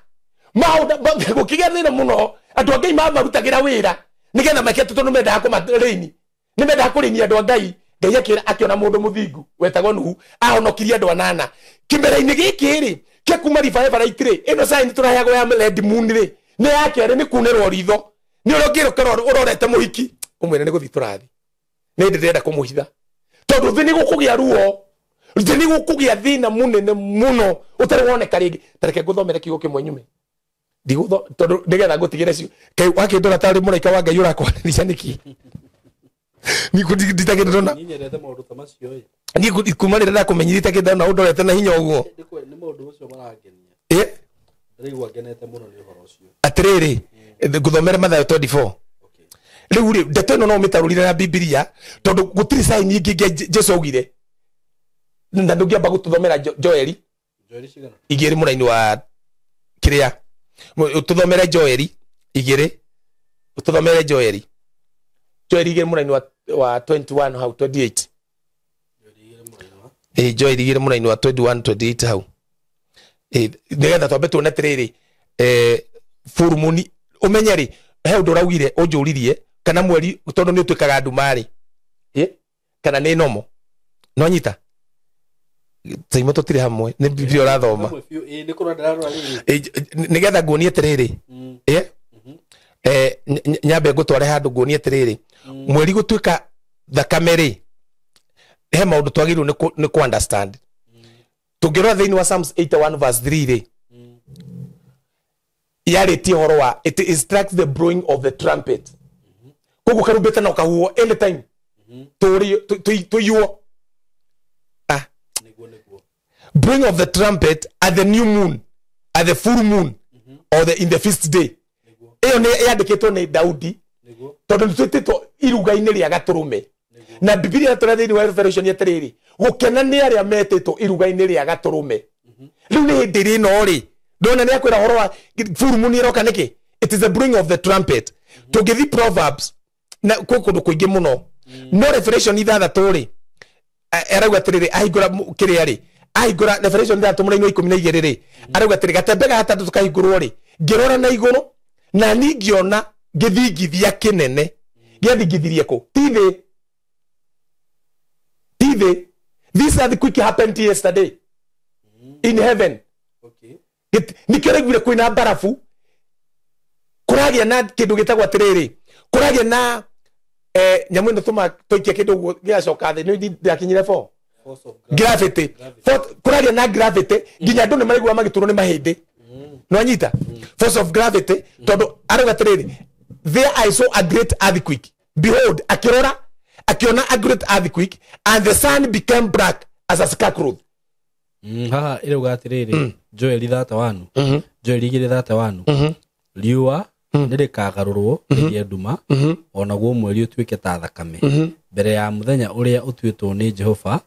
Gũkĩgĩa thĩna mũno, andũ a Ngai mamarutagĩra wĩra, nĩgetha meke tondũ mendaga kũmarĩini. Nĩ mendaga kũrĩinia andũ a Ngai. Ngai akĩona mũndũ mũthingu wetagwo Nuhu, ahonokirie andũ anana. Kĩmera-inĩ gĩkĩ rĩ, kĩa kuma revival rĩ, ĩno sign tũraheagwo ya Red Moon rĩ, nĩ ya kerĩ, nĩ kunĩrwo ritho. Nĩ ũrĩa ũngĩrũkĩra ũrorete mũhiki, ũmwĩre nĩ gũthiĩ tũrathiĩ. Nĩ ndĩ ndĩrenda kũmũhitha. Tondũ thĩ nĩ gũkũgĩa ruo, thĩ nĩ gũkũgĩa thĩna mũnene mũno ũtarĩ woneka rĩngĩ. Ta reke ngũthomere kiugo kĩmwe nyume. Ndigũtho, tondũ nĩgetha ngũtigĩre cio. Kaĩ wakĩndora tarĩ mũraika wa Ngai ũrakwarĩria nĩkĩ? Niĩ nditagĩrĩrwo na- Niĩ nyendete maũndũ ta macio ĩ. Niĩ kuma rĩrĩa ndakũmenyire itakĩndona ũndorete na hinya ũguo. Nĩ maũndũ macio marangenia. Ndĩraigua ngenete mũno nĩ ũhoro ũcio. Atĩrĩrĩ, ngũthomere Mathayo 24. Rĩu rĩ, ndeto ĩno no ũmĩtarũrire na Bibilia, tondũ gũtirĩ sign ĩngĩ ĩngĩ Jesu augire. Na ndũngĩamba gũtũthomera Joeli. Joeli cigana? Igĩrĩ mũraini wa kĩrĩa. Tũthomere Joeli igĩrĩ. Tũthomere Joeli. Joeli igĩrĩ mũraini wa 21 hau, 28. Joeli igĩrĩ mũraini wa? Joeli igĩrĩ mũraini wa 21, 28 hau. Nĩgetha twambe tuone atĩrĩrĩ, full moon, ũmenye rĩ, he ũndũ ũraugire, ũnjũririe, kana mweri, tondũ nĩ ũtuĩkaga nduma rĩ. Kana nĩ nomo. No nyita? Taimo tũtirĩ hamwe, nĩ Bibilia ũrathoma. Hamwe biũ, nĩ kũrora ndĩrarora rĩrĩ. Nĩgetha nguonie atĩrĩrĩ. Nyambe ngũtware handũ nguonie atĩrĩrĩ. Mweri gũtuĩka thakame rĩ, he maũndũ twagĩrĩirwo nĩ kũ understand. Tũngĩrora thĩinĩ wa Psalms 81 verse 3 rĩ, yarĩtie ũhoro wa it instructs the blowing of the trumpet. Koguo karumbeta no kahuhwo anytime. Tũiywo. Nĩguo, nĩguo. Blowing of the trumpet at the new moon, at the full moon, or in the feast day. Nĩguo. Ĩyo nĩ yandĩkĩtwo nĩ Daudi, Nĩguo. tondũ nĩ twĩtĩtwo iruga-inĩ rĩa gatũrũme. Nĩguo. Na Bibilia tũrĩa thĩinĩ wa Revelation atĩrĩrĩ, gũkena nĩ arĩa metĩtwo iruga-inĩ rĩa gatũrũme. Rĩu nĩ hĩndĩ ĩrĩ ĩno rĩ, ndona nĩ akwĩra ũhoro wa full moon ĩroka nĩkĩ? It is the bring of the trumpet. Tũngĩthiĩ Proverbs na kwĩ kũndũ kũingĩ mũno, no Revelation 6 rĩ, arauga atĩrĩrĩ, ahingũra kĩrĩa rĩ, ahingũra Revelation 6 mũraini wa 12 rĩ, arauga atĩrĩ, gatembe ga gatandatũ kahingũrwo rĩ, ngĩrora na igũrũ na niĩ ngĩona gĩthingithia kĩnene. Gĩathingithirie kũ? Ti thĩ, ti thĩ. This earthquake happened yesterday in heaven. Nĩkĩo raiguire kwĩna mbarabu, kũragĩa na kĩndũ gĩtagwo atĩrĩrĩ, kũragĩa na nyamũ ĩno tũma tũikia kĩndũ ũguo gĩgacoka thĩ, nĩ ndakinyire 4 gravity. Kũragĩa na gravity nginya andũ nĩ maraigua magĩturwo nĩ mahĩndĩ. Nĩwanyita? Force of gravity, tondũ arauga atĩrĩrĩ, there I saw a great earthquake, behold, akĩrora akiona a great earthquake, and the sun became black as a scarecrow. Haha ĩrauga atĩrĩrĩ, Joel 31, Joel 2:31, riũa nĩrĩkagarũrwo rĩgĩe nduma, onaguo mweri ũtuĩke ta thakame, mbere ya mũthenya ũrĩa ũtuĩtwo nĩ Jehova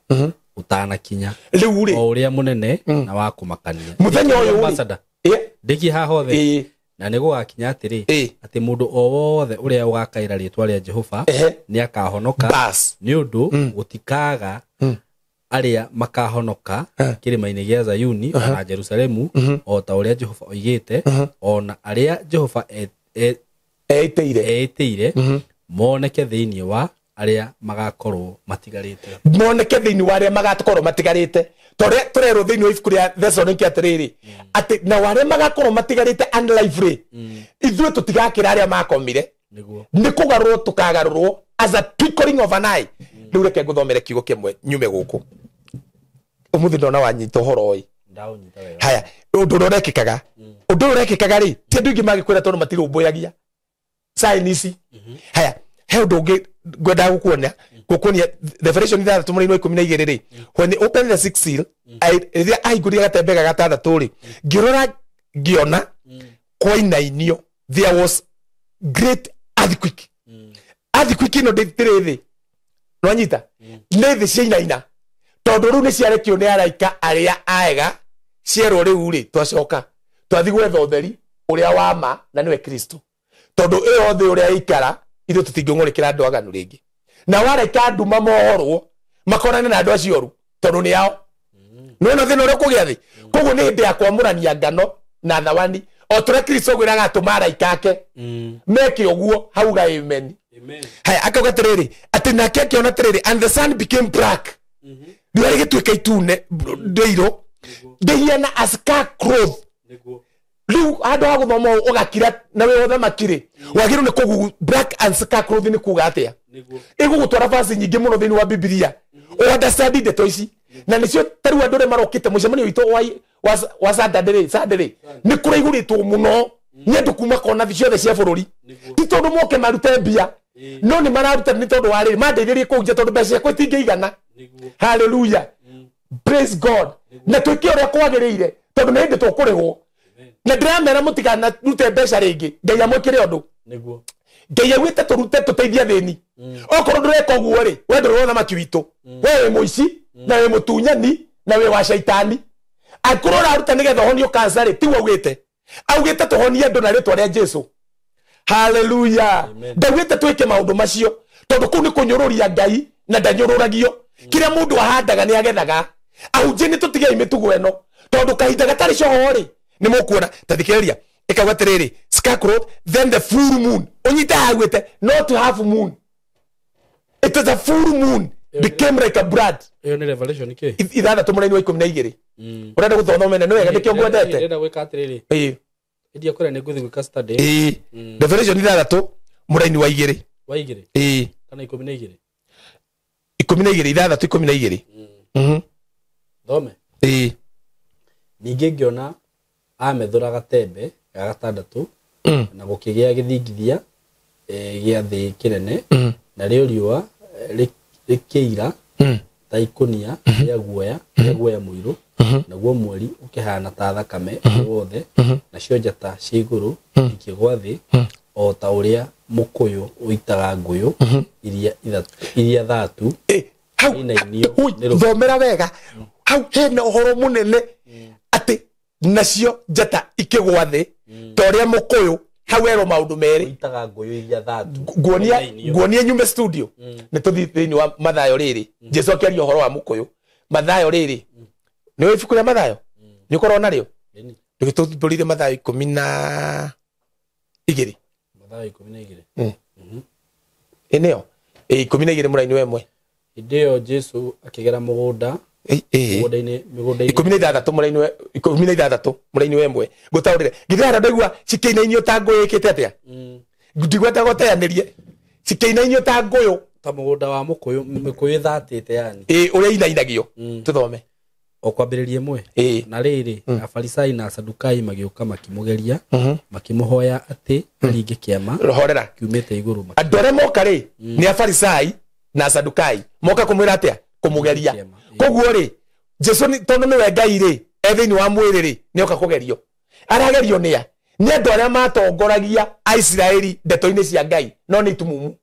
ũtanakinya, Rĩu rĩ, o ũrĩa mũnene na wa kũmakania. Mũthenya ũyũ rĩ, ndĩkie haha hothe. Na nĩ gũgakinya atĩrĩ, atĩ mũndũ o wothe ũrĩa ũgakaĩra rĩtwa rĩa Jehova nĩ akahonoka, nĩ ũndũ gũtikaga arĩa makahonoka kĩrĩma-inĩ gĩa Zayuni na Jerusalemu, o ta ũrĩa Jehova oigĩte, o na arĩa Jehova eĩtĩire moneke thĩinĩ wa arĩa magakorwo matigarĩte, moneke thĩinĩ wa arĩa magakorwo matigarĩte. Tũrĩa tũrerwo thĩinĩ wa ibuku rĩa Thessaloniki atĩrĩrĩ, atĩ na arĩa magakorwo matigarĩte unlively, ithuĩ tũtigakĩra arĩa makomire, nĩ kũgarũrwo tũkagarũrwo as a twinkling of an eye. Rĩu reke ngũthomere kiugo kĩmwe nyume gũkũ. Ũmũthĩ ndona wanyita ũhoro ũyũ. Haya, ũndũ ũrĩa ũrekĩkaga, ũndũ ũrĩa ũrekĩkaga rĩ, ti andũ aingĩ mangĩkwĩra tondũ matirũmbũyagia sign ici. Haya, he ũndũ ũngĩ ngwendaga gũkuonia Revelation 6 mũraini wa 12 rĩ, when they opened the sixth seal, rĩrĩa ahingũrire gatembe ga gatandatũ rĩ, ngĩrora ngĩona kwainainio, there was great earthquake. Earthquake ĩno ndĩrĩ thĩ, nĩwanyita? Nĩ thĩ ciainaina, tondũ rĩu nĩ ciarekio nĩ araika arĩa aega, cierwo rĩu rĩ, twacoka twathi gwetha ũtheri ũrĩa wa ma, na nĩwe Kristo, tondũ ĩyo thĩ ũrĩa ĩikara ithuĩ tũtingĩng'ũrĩkĩra andũ aganu rĩngĩ. Na waraika nduma mohorwo makorane na andũ acio oru, tondũ nĩ ao. Nĩwona thĩna ũrĩa ũkũgĩa thĩ? Koguo nĩ hĩndĩ ya kwamũrania ngano na thawani, o tũrĩa Kristo gwĩraga atũma araika ake meke ũguo, hauga amen. Haya, akauga atĩrĩrĩ, atĩ nake akĩona atĩrĩrĩ, and the sun became black, riũa rĩgĩtuĩka itune ndĩirũ, ndĩhiana a scarecrow. Rĩu handũ ha gũthoma ũũ ũgakira na wĩ ũthamaki rĩ, wagĩrĩirwo nĩ kũgu black and scarecrow nĩ kuga atĩa? Ĩgũgũtwara verse nyingĩ mũno thĩinĩ wa Bibilia ũunderstand ndeto ici, na nĩcio ta rĩu andũ arĩa marokĩte mũcemanio witũ wa Saturday rĩ, Sunday rĩ, nĩ kũraihũrĩtwo mũno nĩ andũ kuma kona ciothe cia bũrũri. Ti tondũ moke marute mbia, no nĩ mararuta nĩ tondũ wa rĩrĩ, mandeithĩrĩrie kũu nja tondũ mbeca ciakwa itingĩigana. Hallelujah, praise God. Na twĩke ũrĩa kwagĩrĩire, tondũ nĩ hĩndĩ tũkũrĩhwo. Na ndĩramera mũtikanarute mbeca rĩngĩ, Ngai amwĩkĩre ũndũ. Ngai augĩte tũrute tũteithie athĩni. Okorwo ndũreka ũguo rĩ, we ndũrĩ ũthamaki witũ, we wĩ mũici na wĩ mũtunyani na wĩ wa caitani. Angĩkorwo ũraruta nĩgetha ũhonio cancer rĩ, tiguo augĩte. Augĩte tũhonie andũ na rĩtwa rĩa Jesu. Hallelujah. Ndaugĩte twĩke maũndũ macio, tondũ kũu nĩ kũnyũrũria Ngai na ndanyũrũragio. Kĩrĩa mũndũ ahandaga nĩ agethaga. Ahunjia nĩ tũtigei mĩtugo ĩno, tondũ kahinda gatarĩ coho rĩ, nĩ mũkuona. Ta thikĩrĩria, ĩkauga atĩrĩrĩ, scarecrow, then the full moon. Ũnyite haha augĩte, not half moon, it is a full moon became like a blood. Ĩyo nĩ Revelation kĩ? 6 mũraini wa 12. Ũrenda gũthoma mene, nĩ wega, nĩkĩo ngwendete. Ndĩrenda gwĩka atĩrĩrĩ, ĩndia kũrĩa nĩ ngũthiĩ gwĩka study. Revelation 6 mũraini wa 2. Wa 2? Kana 12? 12, 6 12. Thome. Ningĩ ngĩona amethũra gatembe ga gatandatũ, na gũkĩgĩa gĩthingithia gĩa thĩ kĩnene, narĩo riũa rĩkĩira ta ikũnia rĩa guoya, rĩa guoya mũirũ, naguo mweri ũkĩhana ta thakame wothe, nacio njata cia igũrũ ikĩgwa thĩ, O ta ũrĩa mũkũyũ ũitaga ngũyũ iria thatu. Hau thomera wega. Hau hena ũhoro mũnene atĩ nacio njata ikĩgwa thĩ ta ũrĩa mũkũyũ hau erwo maũndũ merĩ. Ũitaga ngũyũ iria thatu. Nguonia nyume studio. Nĩ tũthiĩ thĩinĩ wa Mathayo rĩrĩ. Jesu akĩaria ũhoro wa mũkũyũ. Mathayo rĩrĩ. Nĩ ibuku rĩa Mathayo? Nĩ ũkorwo narĩo? Ndũgĩtũmbũrire Mathayo 12. Mathayo 12. Ĩnĩyo. 12 mũraini wa 1. Hĩndĩ ĩyo Jesu akĩgera mũgũnda. Mũgũnda-inĩ 16 mũraini wa 16 mũraini wa 1. Ngũtaũrĩre. Githĩ harĩa ndaigua cikĩinainio ta ngũyũ ĩkĩte atĩa? Ndigwenda gũteanĩrie. Cikĩinainio ta ngũyũ. Ta mũgũnda wa mũkũyũ, mĩkũyũ ĩthatĩte yani. Ũrĩa inainagio. Tũthome. O kwambĩrĩria 1. Na rĩrĩ, Afarisai na Asadukai magĩũka makĩmũgeria, makĩmũhoya atĩ aringe kĩama. Horera. Kiumĩte igũrũ. Andũ arĩa moka rĩ, nĩ Afarisai na Asadukai. Moka kũmwĩra atĩa? Kũmũgeria. Koguo rĩ, Jesu tondũ nĩwe Ngai rĩ, e thĩinĩ wa mwĩrĩ rĩ, nĩoka kũgerio. Aragerio nĩa? Nĩ andũ arĩa matongoragia Aisiraeli ndeto-inĩ cia Ngai, no nĩ itumumu.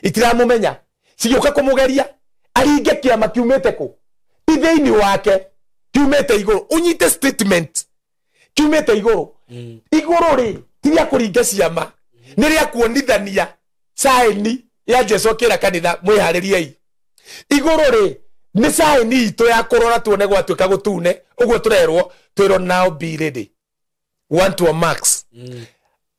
Itiramũmenya. Cigĩũka kũmũgeria, aringe kĩama kiumĩte kũ? Ti thĩinĩ wake, kiumĩte igũrũ. Ũnyite statement. Kiumĩte igũrũ. Igũrũ rĩ, ti rĩa kũringa ciama. Nĩ rĩa kuonithania saini ya Jesu akĩra kanitha mwĩharĩriei. Igũrũ rĩ, nĩ saini itũ ya kũrora tuone gwatuĩka gũtune, ũguo tũrerwo twĩrwo now be ready. 1 to a max.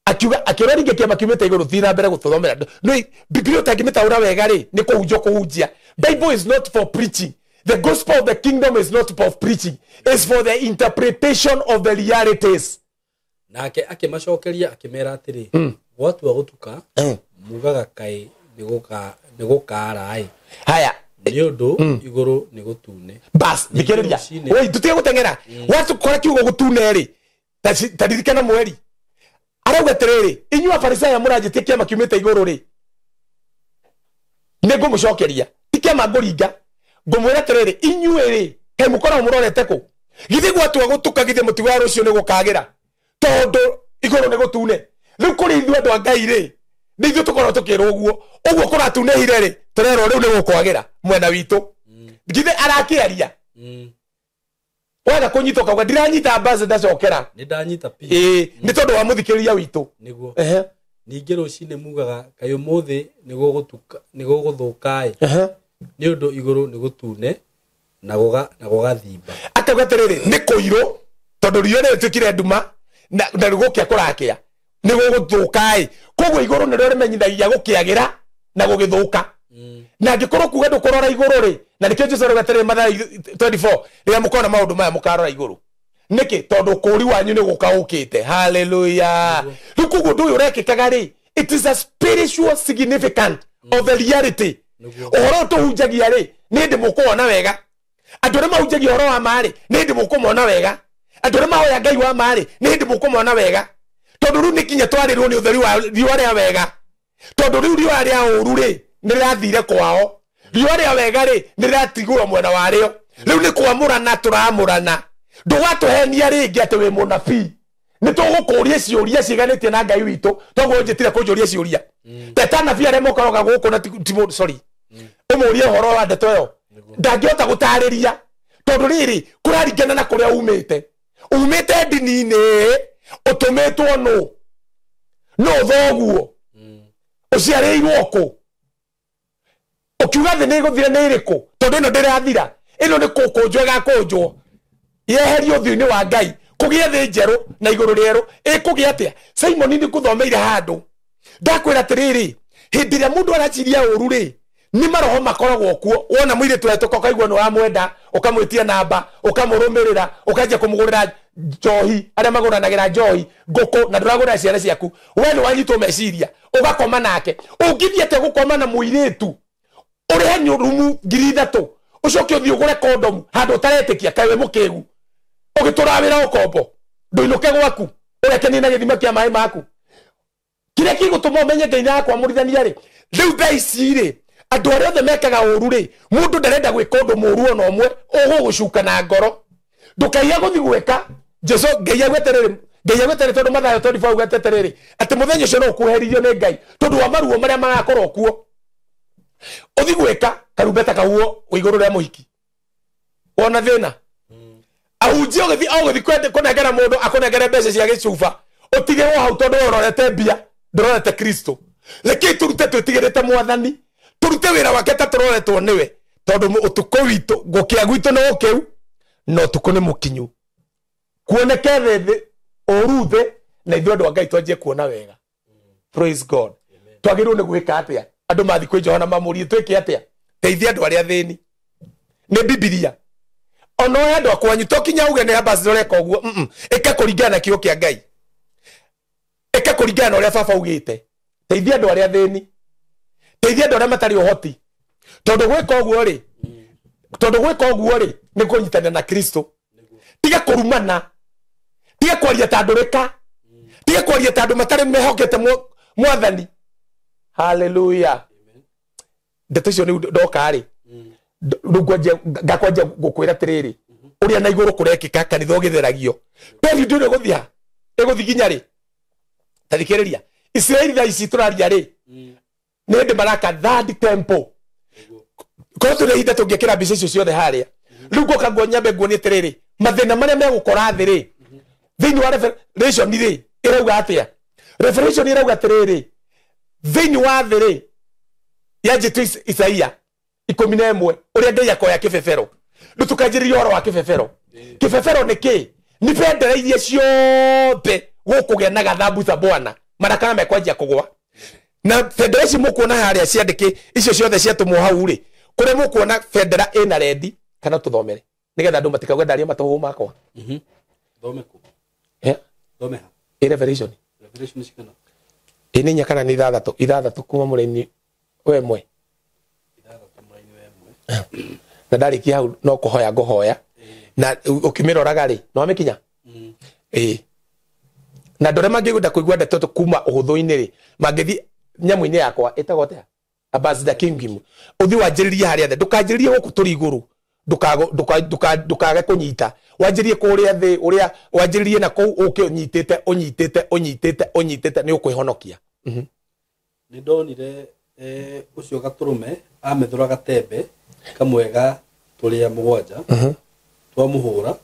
Akiuga akĩrora ringe kĩama kiumĩte igũrũ, thiĩ na mbere gũtũthomera. No Biblia ũtangĩmĩtaũra wega rĩ, nĩ kũhunjia kũhunjia. Bible is not for preaching. The gospel of the kingdom is not for preaching. It's for the interpretation of the realities. Nake akĩmacokeria akĩmera atĩrĩ, gwatua gũtuka, mugaga kaĩ nĩ gũkaara-ĩ. Haya. Nĩ ũndũ igũrũ nĩ gũtune. Bas, thikĩrĩria. Oi, tũtige gũteng'era. Watukora kiugo gũtune rĩ, ta ririkana mweri. Arauga atĩrĩrĩ, inyuĩ Afarisai mũranjĩtie kĩama kiumĩte igũrũ rĩ, nĩ ngũmũcokeria. Ti kĩama ngũringa. Ngũmwĩra atĩrĩrĩ, inyuĩ rĩ, kaĩ mũkoragwo mũrorete kũ? Githĩ gwatua gũtuka, githĩ mũtigaga rũciũ nĩ gũkagĩra? Tondũ igũrũ nĩ gũtune. Rĩu kũrĩ ithuĩ andũ a Ngai rĩ, nĩ ithuĩ tũkoragwo tũkĩrwo ũguo. Ũguo kũratunĩhire rĩ, tũrerwo rĩu nĩ gũkwagĩra mwena witũ. Githĩ arakĩaria? Waga kũnyita ũkauga ndiranyita mbaci ndacokera. Nĩ ndanyita pi. Nĩ tondũ wa mũthikĩrĩria witũ. Nĩguo. Ningĩ rũcinĩ mugaga kaĩ ũmũthĩ nĩ gũgũthũka-ĩ. Nĩ ũndũ igũrũ nĩ gũtune na gũgathimba. Akauga atĩrĩrĩ, nĩ kũirũ tondũ riũa nĩrĩtuĩkire nduma na rĩgũkĩa kũrakĩa. Nĩ gũgũthũka-ĩ. Koguo igũrũ nĩrĩo rĩmenyithagia gũkĩagĩra na gũgĩthũka. Na angĩkorwo kuga ndũkũrora igũrũ rĩ, na nĩkĩo Jesu arauga atĩrĩrĩ Mathayo 24, rĩrĩa mũkona maũndũ maya mũkarora igũrũ. Nĩkĩ? Tondũ ũkũũri wanyu nĩ gũka ũkĩte. Hallelujah. Rĩu koguo ũndũ ũyũ ũrekĩkaga rĩ, it is a spiritual significant of the reality. Ũhoro ũyũ tũhunjagia rĩ, nĩ hĩndĩ mũkũwona wega. Andũ arĩa mahunjagia ũhoro wa ma rĩ, nĩ hĩndĩ mũkũmona wega. Andũ arĩa mahoya Ngai wa ma rĩ, nĩ hĩndĩ mũkũmona wega. Tondũ rĩu nĩ kinya twarĩrwo nĩ ũtheri wa riũa rĩa wega. Tondũ rĩu riũa rĩa ũũru rĩ, nĩ rĩrathire kwao. Riũa rĩa wega rĩ, nĩ rĩratigwo mwena warĩo. Rĩu nĩ kwamũrana tũramũrana. Ndũgatũhenia rĩngĩ atĩ wĩ mũnabii. Nĩ tũgũkũria ciũria ciganĩtie na Ngai witũ. Toguo njĩtire kũnjũria ciũria. Teta anabii arĩa mokaga gũkũ na ti mũndũ, sorry. Ũmũrie ũhoro wa ndeto ĩyo. Ndangĩhota gũtarĩria. Tondũ rĩrĩ, kũraringana na kũrĩa umĩte. Umĩte ndini-inĩ, ũtũmĩtwo nũ? Nũ thoguo? Ũciarĩirwo kũ? Ũkiuga thĩ nĩ ĩgũthira nĩ ĩrĩkũ? Tondũ ĩno ndĩrathira. Ĩno nĩ kũkũnjwo ĩgakũnjwo. Yeherio ũthiũ-inĩ wa Ngai. Kũgĩe thĩ njerũ na igũrũ rĩerũ. Ĩkũgĩa atĩa? Simon nĩ ngũthomeire handũ. Ndakwĩra atĩrĩrĩ, hĩndĩ ĩrĩa mũndũ araciria ũũru rĩ, nĩ maroho makoragwo kuo. Wona mũirĩtu wetũka ũkaigua nĩ wamwenda, ũkamwĩtia namba, ũkamũrũmĩrĩra, ũkanjia kũmũgũrĩra njohi, arĩa magũranagĩra njohi, ngũkũ, na ndũragũrĩra ciana ciaku. We nĩ wanyitwo meciria, ũgakoma nake. Ũngĩthiĩ atĩa gũkoma na mũirĩtu ũrĩhe nyũrumu 3,000, ũcoke ũthiĩ ũgũre kondomu handũ ũtaretĩkia, kaĩ wĩ mũkĩgu. Ũgĩtũra wĩra ũkombo, ndũinũke gwaku, ũrekenie na gĩthima kĩa maĩ maku. Kĩrĩa gĩgũtũma ũmenye Ngai nĩ akwamũrithania rĩ, rĩu thaa ici rĩ, andũ arĩa othe mekaga ũũru rĩ, mũndũ ndarenda gwĩka ũndũ mũũru ona ũmwe, ũgũgũcuka na ngoro. Ndũkaiya gũthiĩ gwĩka. Jesu Ngai auga atĩrĩrĩ, Ngai agwete tondu Mathayo 24 ugwete atiriri ati muthenya ucio no ukuheririo ni Ngai tondu wa maruo maria magakorwo kuo. Uthi gwika karumbeta kahuo iguru ria muhiki wona thina. Ahunjia ugithi ugithi kwende kunengera mundu akunengere mbeca cia gicuba utigirwo hau tondu urorete mbia ndurorete Kristo. Reke turute twitigirite mwathani turute wira wake ta turoretwo niwe tondu utuko witu gukia gwitu no ukiu no utuko ni mukinyu kuoneke thi uru thi na ithuĩ andũ a Ngai twanjie kuona wega. Praise God. Twagĩrĩirwo nĩ gwĩka atĩa? Andũ mathiĩ kwĩ Johana mamũrie twĩke atĩa? Teithia andũ arĩa athĩni. Nĩ Bibilia. Ona oya andũ akwanyu to kinya uge nĩ ambassador ũreka ũguo. Ĩka kũringana na kiugo kĩa Ngai. Ĩka kũringana na ũrĩa baba augĩte. Teithia andũ arĩa athĩni. Teithia andũ arĩa matarĩ ũhoti. Tondũ gwĩka ũguo rĩ, tondũ gwĩka ũguo rĩ nĩ kũnyitanĩra na Kristo. Tiga kũrumana. Tiga kwaria ta andũ rĩka. Tiga kwaria ta andũ matarĩ mehokete mwathani. Hallelujah. Ndeto icio nĩ ndoka rĩ rĩu ngakwanjia gũkwĩra atĩrĩrĩ ũrĩa na igũrũ kũrekĩka kanitha ũgĩtheragio. Period ĩno ĩgũthiĩ ĩgũthiĩ nginya rĩ? Ta thikĩrĩria Isiraeli thaa ici tũraria rĩ nĩ hĩndĩ maraka third temple. Korwo tũrĩ ihinda tũngĩkĩra mbica icio ciothe harĩa rĩu ngoka nguo nyambe nguonie atĩrĩrĩ mathĩna marĩa megũkora thĩ rĩ thĩinĩ wa Revelation rĩ ĩrauga atĩa? Revelation ĩrauga atĩrĩrĩ thĩinĩ wa thĩ rĩ yanjĩtwo Isaia 11 ũrĩa Ngai akoya kĩbebero. Rĩu tũkanjĩrĩria ũhoro wa kĩbebero. Kĩbebero nĩ kĩ? Nĩ bendera iria ciothe gũkũgĩa na gathabu ta Bwana marakana mekwanjia kũgwa. Na bendera ici mũkuona harĩa ciandĩkĩ icio ciothe ciatũmwo hau rĩ kũrĩa mũkuona bendera ĩna rendi kana tũthomere nĩgetha andũ matikauge ndaria matũhũ makwa. Thome kũ? Thome ha? Ĩ Revelation. Revelation cigana? Ĩ nĩ inya kana nĩ ithathatũ? Ithathatũ kuma mũraini we mwe. Ithathatũ mũraini we mwe. Na ndarĩkia hau no kũhoya ngũhoya. Na ũkĩmĩroraga rĩ no wamĩkinya? Ĩ. Na andũ arĩa mangĩenda kũigua ndeto kuma ũhũthũ-inĩ rĩ mangĩthiĩ nyamũ-inĩ yakwa ĩtagwo atĩa? Ambassador Kingdom. Ũthiĩ wanjĩrĩrie harĩa thĩ. Ndũkanjĩrĩrie gũkũ tũrĩ igũrũ. Ndukage kũnyita. Wanjĩrĩrie kũrĩa thĩ ũrĩa wanjĩrĩrie na kũu ũke ũnyitĩte ũnyitĩte ũnyitĩte ũnyitĩte nĩ ũkwĩhonokia. Nĩ ndonire ũcio gatũrũme amethũra gatembe kamwe ga tũrĩa mũgwanja twamũhũra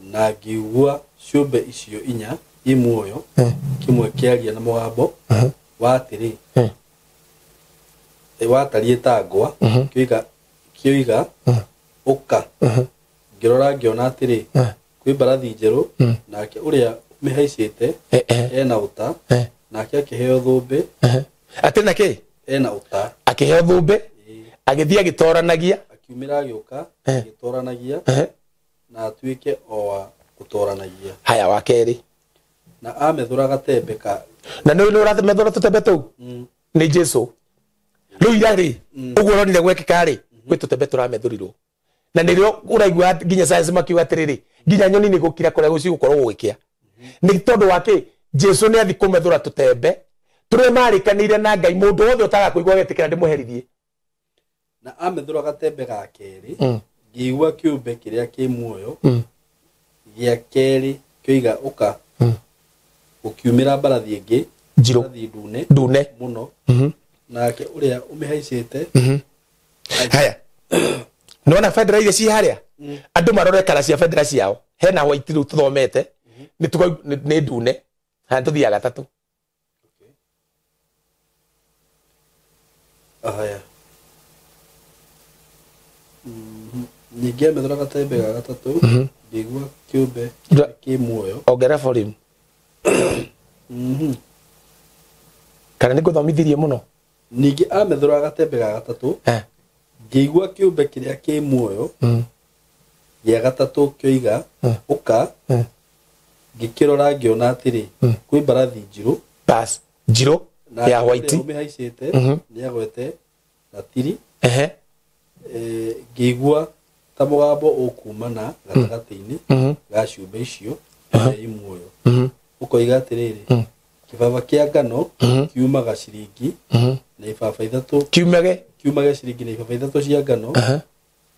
na ngĩigua ciũmbe icio inya i muoyo kĩmwe kĩaria na mũgambo wa atĩrĩ watariĩ ta ngwa kĩoiga ũka. Ngĩrora ngĩona atĩrĩ kwĩ mbarathi njerũ nake ũrĩa ũmĩhaicĩte ena ũta nake akĩheo thũmbĩ. Atĩ na kĩ? Ena ũta. Akĩheo thũmbĩ agĩthiĩ agĩtoranagia akiumĩra agĩũka agĩtoranagia na atuĩke o wa gũtoranagia. Haya wa kerĩ. Na amethũra gatembe ka na nĩ ũramethũra tũtembe tũu nĩ Jesu. Rĩu ira rĩ ũguo ũronire gwekĩka rĩ gwĩ tũtembe tũramethũrirwo. Na nĩrĩo ũraigua nginya science makiuga atĩrĩrĩ nginya nyoni nĩ gũkira kũrĩa gũcigũkorwo gũgĩkĩa. Nĩ tondũ wa kĩ? Jesu nĩ athi kũmethũra tũtembe tũrĩa marĩkanĩire na Ngai mũndũ wothe ũtaga kũigua agetĩkĩra ndĩmũherithie. Na amethũra gatembe ga kerĩ ngĩigua kĩũmbe kĩrĩa kĩ muoyo gĩa kerĩ kĩoiga ũka. Gũkiumĩra mbarathi ĩngĩ njirũ mbarathi ndune ndune mũno nake ũrĩa ũmĩhaicĩte. Haya nona bendera iria ci harĩa andũ marore kara cia bendera ciao hena white rĩu tũthomete nĩ ndune. Haya tũthiaga gatatũ. Haya ningĩ amethũra gatembe ga gatatũ ngĩigua kĩũmbe kĩ muoyo. Ongerera volume. Kana nĩ ngũthomithirie mũno? Ningĩ amethũra gatembe ga gatatũ ngĩigua kĩũmbe kĩrĩa kĩ muoyo gĩa gatatũ kĩoiga ũka. Ngĩkĩrora ngĩona atĩrĩ kwĩ mbarathi njirũ. Bas njirũ ya white ũmĩhaicĩte nĩagwete ratiri. Ngĩigua ta mũgambo ũkuma na gatagatĩ-inĩ ga ciũmbe icio iria i muoyo ũkoiga atĩrĩrĩ kĩbaba kĩa ngano kiumaga ciringi na ibaba ithatũ kiumage ciringi na ibaba ithatũ cia ngano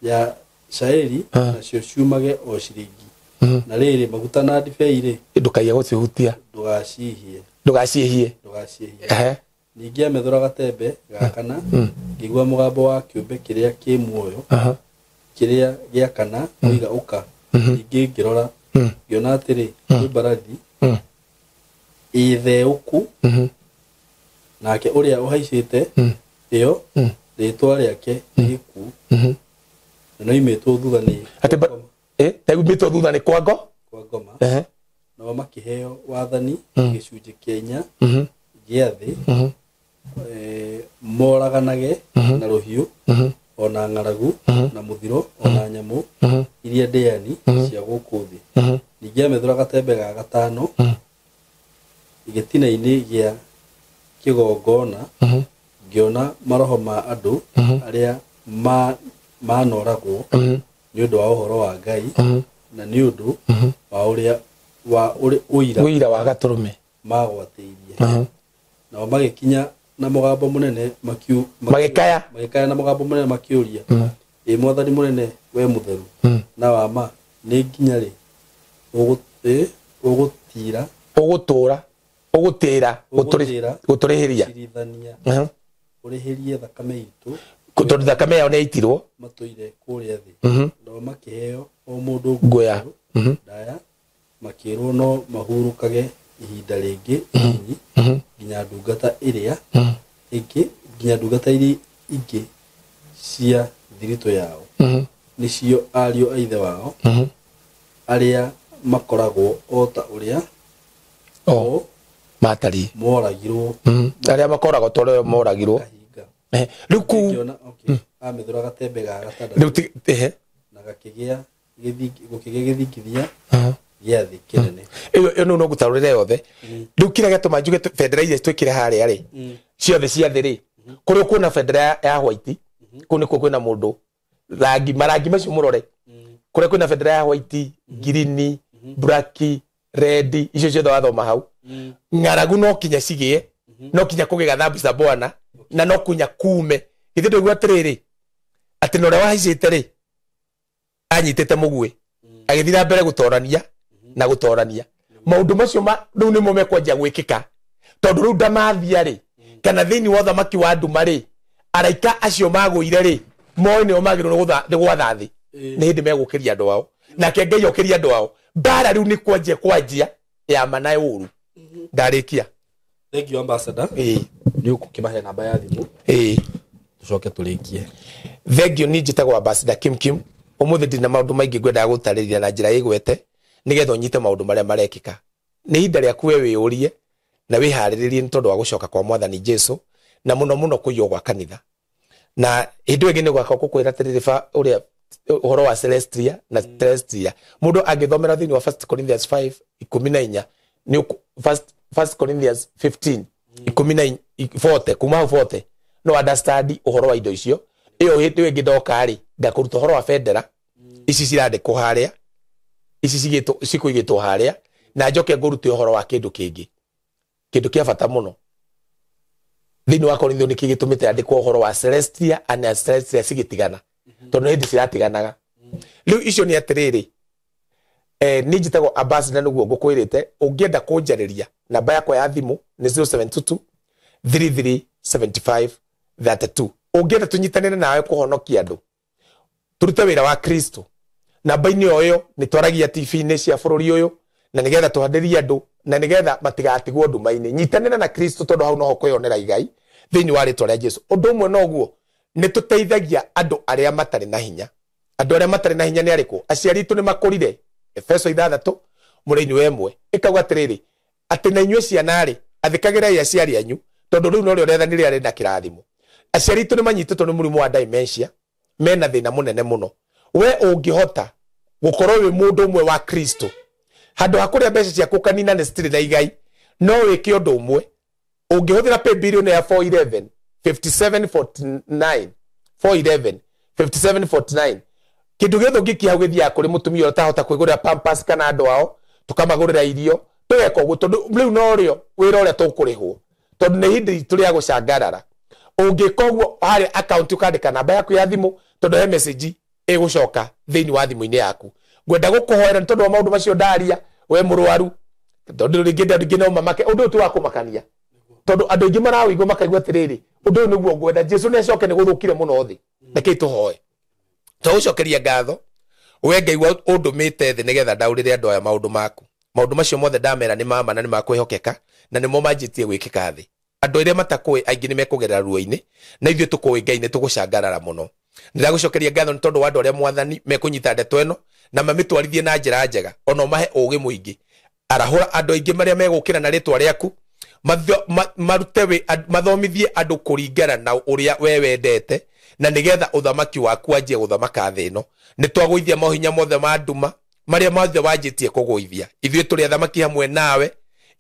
ya cairi nacio ciumage o ciringi Na rĩrĩ, maguta na ndibei rĩ, ndũkaiye gũcihutia, ndũgacihie. Ndũgaciĩhie. Ndũgaciĩhie. Ehe. Ningĩ amethũra gatembe ga kana, ngĩigua mũgambo wa kĩũmbe kĩrĩa kĩ muoyo kĩrĩa gĩa kana oiga, "Ũka." Ningĩ ngĩrora, ngĩona atĩrĩ, kwĩ mbarathi ĩtheũku, nake ũrĩa ũhaicĩte ĩyo rĩĩtwa rĩake nĩ Gĩkuũ, na noimĩtwo thutha nĩ Atĩ taumĩtwo thutha nĩ kwa ngo kwa ngoma. Ehe. Nao makĩheo wathani gĩcunjĩ kĩa inya gĩa thĩ, moraganage na rũhiũ, ona ng'aragu, na mũthiro, ona nyamũ iria ndĩani cia gũkũ thĩ. Ningĩ amethũra gatembe ga gatano, gĩtina-inĩ gĩa kĩgongona ngĩona maroho ma andũ arĩa manoragwo nĩ ũndũ wa ũhoro wa Ngai na nĩ ũndũ wa ũrĩa wa ũira Wĩira wa gatũrũme magwatĩirie. Nao magĩkinya na mũgambo mũnene Magĩkaya. Magĩkaya na mũgambo mũnene makĩũria, "Ĩ Mwathani mũnene, we mũtheru na wa ma, nĩ nginya rĩ ũgũtira Ũgũtũra, ũgũtĩra Ũgũtĩra. gũtũrĩhĩria cirithania ũrĩhĩrie thakame itũ Tondũ thakame yao nĩ yaitirwo matũire kũrĩa thĩ?" Nao makĩheo o mũndũ Nguo ndaya, makĩrwo no mahurũkage ihinda rĩngĩ inini, nginya ndungata ĩrĩa ĩngĩ, nginya ndungata iria ingĩ cia thiritũ yao, nĩcio ariũ a ithe wao arĩa makoragwo o ta ũrĩa O matariĩ moragirwo. Arĩa makoragwo ta ũrĩa moragirwo. Kahinga. Rĩu kuu Ngĩona, okay, amethũra gatembe ga gatandatũ rĩu ehe. na gakĩgĩa gũkĩgĩa gĩthingithia gĩa thĩ kĩnene. Ĩyo no ngũtarũrĩre yothe. Rĩu kĩrĩa gĩatũma njuge bendera iria twĩkĩre harĩa rĩ, ciothe cia thĩ rĩ, kũrĩa ũkuona bendera ya white, kũu nĩkuo kwĩna mũndũ rangi, marangi macio mũrore kũrĩa kwĩna bendera ya white, green, black, red, icio ciothe wathoma hau, ng'aragu no kinya cigĩe, no kinya kũgĩe gathambu ca bwana na no kinya kume. Githĩ ndũigua atĩrĩrĩ, atĩ na ũrĩa wahaicĩte rĩ, anyitĩte mũguĩ agĩthiĩ na mbere gũtorania na gũtorania maũndũ macio rĩu nĩmo mekwanjia gwĩkĩka, tondũ rĩu ndamathia rĩ, kana thĩinĩ wa ũthamaki wa nduma rĩ, araika acio magũire rĩ, moĩ nĩo magĩrĩirwo nĩ gwatha thĩ. Nĩ hĩndĩ megũkĩria andũ ao, nake Ngai okĩria andũ ao mbara. Rĩu nĩ kwanjia ya mana ũru. Ndarĩkia. Thank you, ambassador. Ĩĩ. Nĩ ũkũkĩmahe namba ya thimũ, Ĩĩ. tũcoke tũrĩkie. Thengio. Niĩ njĩtagwo Ambassador Kim Kim. Ũmũthĩ ndina maũndũ maingĩ ngwendaga gũtarĩria na njĩra ĩgwete nĩgetha ũnyite maũndũ marĩa marekĩka. Nĩ ihinda rĩaku we wĩyũrie na wĩharĩrĩrie nĩ tondũ wa gũcoka kwa Mwathani Jesu, na mũno mũno kũiywo gwa kanitha. Na hĩndĩ ĩyo ĩngĩ nĩ gwaka gũkwĩra atĩrĩrĩ, ba ũrĩa ũhoro wa celestia na terrestrial, mũndũ angĩthomera thĩinĩ wa First Corinthians 5 14, nĩ First Corinthians 15 14, kuma hau 40, no understand ũhoro wa indo icio. Ĩyo hĩndĩ ĩyo ĩngĩ ndoka rĩ, ngakũruta ũhoro wa bendera ici cirandĩkwo harĩa, ici cigĩtwo cikũigĩtwo harĩa, na njoke ngũrute ũhoro wa kĩndũ kĩngĩ, kĩndũ kĩa bata mũno thĩinĩ wa Korintho. Nĩkĩ gĩtũmĩte andĩkwo ũhoro wa celestia and celestia cigĩtigana? Tondũ nĩ hĩndĩ ciratiganaga rĩu. Icio nĩ atĩrĩrĩ, niĩ njĩtagwo Ambassador, nĩguo ngũkwĩrĩte. Ũngĩenda kũnjarĩria, namba yakwa ya thimũ nĩ 0722 3375 32. Ũngĩenda tũnyitanĩre nawe kũhonokia andũ, tũrute wĩra wa Kristo, namba-inĩ o ĩyo nĩ twaragia TV-inĩ cia bũrũri ũyũ, na nĩgetha tũhandĩrie andũ na nĩgetha matigatigwo nduma-inĩ. Nyitanĩra na Kristo, tondũ hau noho kwĩyonera igai thĩinĩ wa rĩtwa rĩa Jesu. Ũndũ ũmwe noguo nĩ tũteithagia andũ arĩa matarĩ na hinya. Andũ arĩa matarĩ na hinya nĩ arĩkũ? Aciari itũ nĩ makũrire. Efeso 6 mũrĩinĩ wa 1 ĩkauga atĩrĩrĩ, atĩ na inyuĩ ciana rĩ, athĩkagĩrai aciari anyu, tondũ rĩu norĩo rĩathani rĩrĩa rĩna kĩrathimo. Aciari itũ nĩ manyitĩtwo nĩ mũrimũ wa dementia, mena thĩna mũnene mũno. We ũngĩhota gũkorwo wĩ mũndũ ũmwe wa Kristo, handũ ha kũrĩa mbeca ciaku kanina nĩ citirĩ na igai, no wĩke ũndũ ũmwe. Ũngĩhũthĩra paybill ĩno ya 411 5749, 411 5749, kĩndũ gĩothe ũngĩkia hau gĩthiaga kũrĩ mũtumia ũrĩa ũtahota kwĩgũrĩra pampers kana andũ ao, tũkamagũrĩra irio, tũgeka ũguo, tondũ rĩu norĩo wĩra ũrĩa tũkũrĩhwo, tondũ nĩ ihinda ritũ rĩa gũcangarara. Ũngĩka ũguo, harĩa akaunti ũkandĩka namba yaku ya thimũ, tondũ he message ĩgũcoka thĩinĩ wa thimũ-inĩ yaku. Ngwenda gũkũhoera nĩ tondũ wa maũndũ macio ndaria, we mũrwaru, tondũ rĩngĩ andũ aingĩ no mamake. Ũndũ ũyũ ti wa kũmakania, tondũ andũ aingĩ marawĩigua makaigua atĩrĩrĩ, ũndũ ũyũ nĩguo ngwenda Jesu nĩ acoke, nĩ gũthũkire mũno thĩ. Rekei tũhoe. Tũgũcokeria ngatho we Ngai ũndũmĩte thĩ nĩgetha ndaũrĩre andũ aya maũndũ maku. Maũndũ macio mothe ndamera nĩ mama na nĩ makwĩhokeka na nĩmo manjĩtie gwĩkĩka thĩ. Andũ arĩa matakũĩ aingĩ nĩ mekũgerera ruo-inĩ, na ithuĩ tũkũĩ Ngai nĩ tũgũcangarara mũno. Ndĩragũcokeria ngatho nĩ tondũ wa andũ arĩa Mwathani mekũnyita ndeto ĩno na mamĩtwarithie na njĩra njega, ona ũmahe ũũgĩ mũingĩ. Arahũra andũ aingĩ marĩa megũkĩra na rĩtwa rĩaku, marute mathomithie andũ kũringana na ũrĩa we wendete, na nĩgetha ũthamaki waku wanjie gũthamaka thĩ ĩno. Nĩ twagũithia mohinya mothe ma nduma marĩa mothe wanjĩtie kũgũithia. Ithuĩ tũrĩ athamaki hamwe nawe,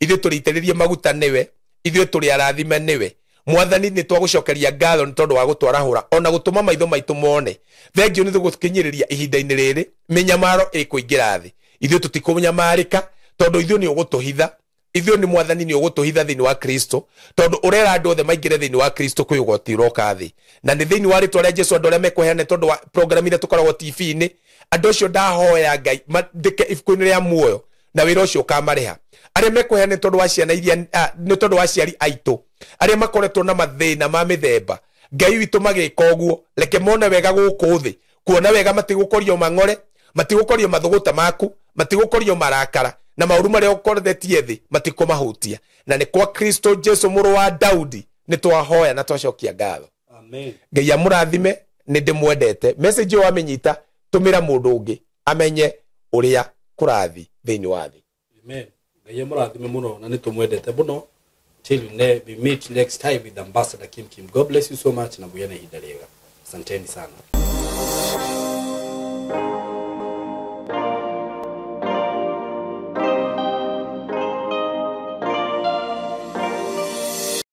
ithuĩ tũrĩ itĩrĩrie maguta nĩwe, ithuĩ tũrĩ arathime nĩwe. Mwathani, nĩ twagũcokeria ngatho nĩ tondũ wa gũtwarahũra ona gũtũma maitho maitũ mone. Thengio nĩ tũgũkinyĩrĩria ihinda-inĩ rĩrĩ, mĩnyamaro ĩkũingĩra thĩ. Ithuĩ tũtikũnyamarĩka tondũ ithuĩ nĩ ũgũtũhitha. Ithuĩ nĩ Mwathani nĩ ũgũtũhitha thĩinĩ wa Kristo, tondũ ũrera andũ othe maingĩre thĩinĩ wa Kristo kwĩ ũgwati ũroka thĩ. Na nĩ thĩinĩ wa rĩtwa rĩa Jesu andũ arĩa mekũheana tondũ wa program iria tũkoragwo TV-inĩ, andũ acio ndahoya Ngai mandĩke ibuku-inĩ rĩa muoyo na wĩra ũcio ũkamarĩha. Arĩa mekũheana nĩ tondũ wa ciana iria, nĩ tondũ wa aciari aitũ arĩa makoretwo na mathĩna ma mĩthemba, Ngai witũ magĩka ũguo, reke mone wega gũkũ thĩ, kuona wega matigũkorio mang'ore, matigũkorio mathũgũta maku, matigũkorio marakara na maũru marĩa ũkoretie thĩ matikũmahutia. Na nĩ kwa Kristo Jesu mũrũ wa Daudi nĩ twahoya na twacokia ngatho. Amen. Ngai amũrathime, nĩ ndĩmwendete. Message ĩyo wamĩnyita, tũmĩra mũndũ ũngĩ amenye ũrĩa kũrathi thĩinĩ wa thĩ. Amen. Ngai amũrathime mũno na nĩ tũmwendete mũno. Till we meet next time with Ambassador Kim Kim. God bless you so much na mugĩe na ihinda rĩega. Asanteni sana.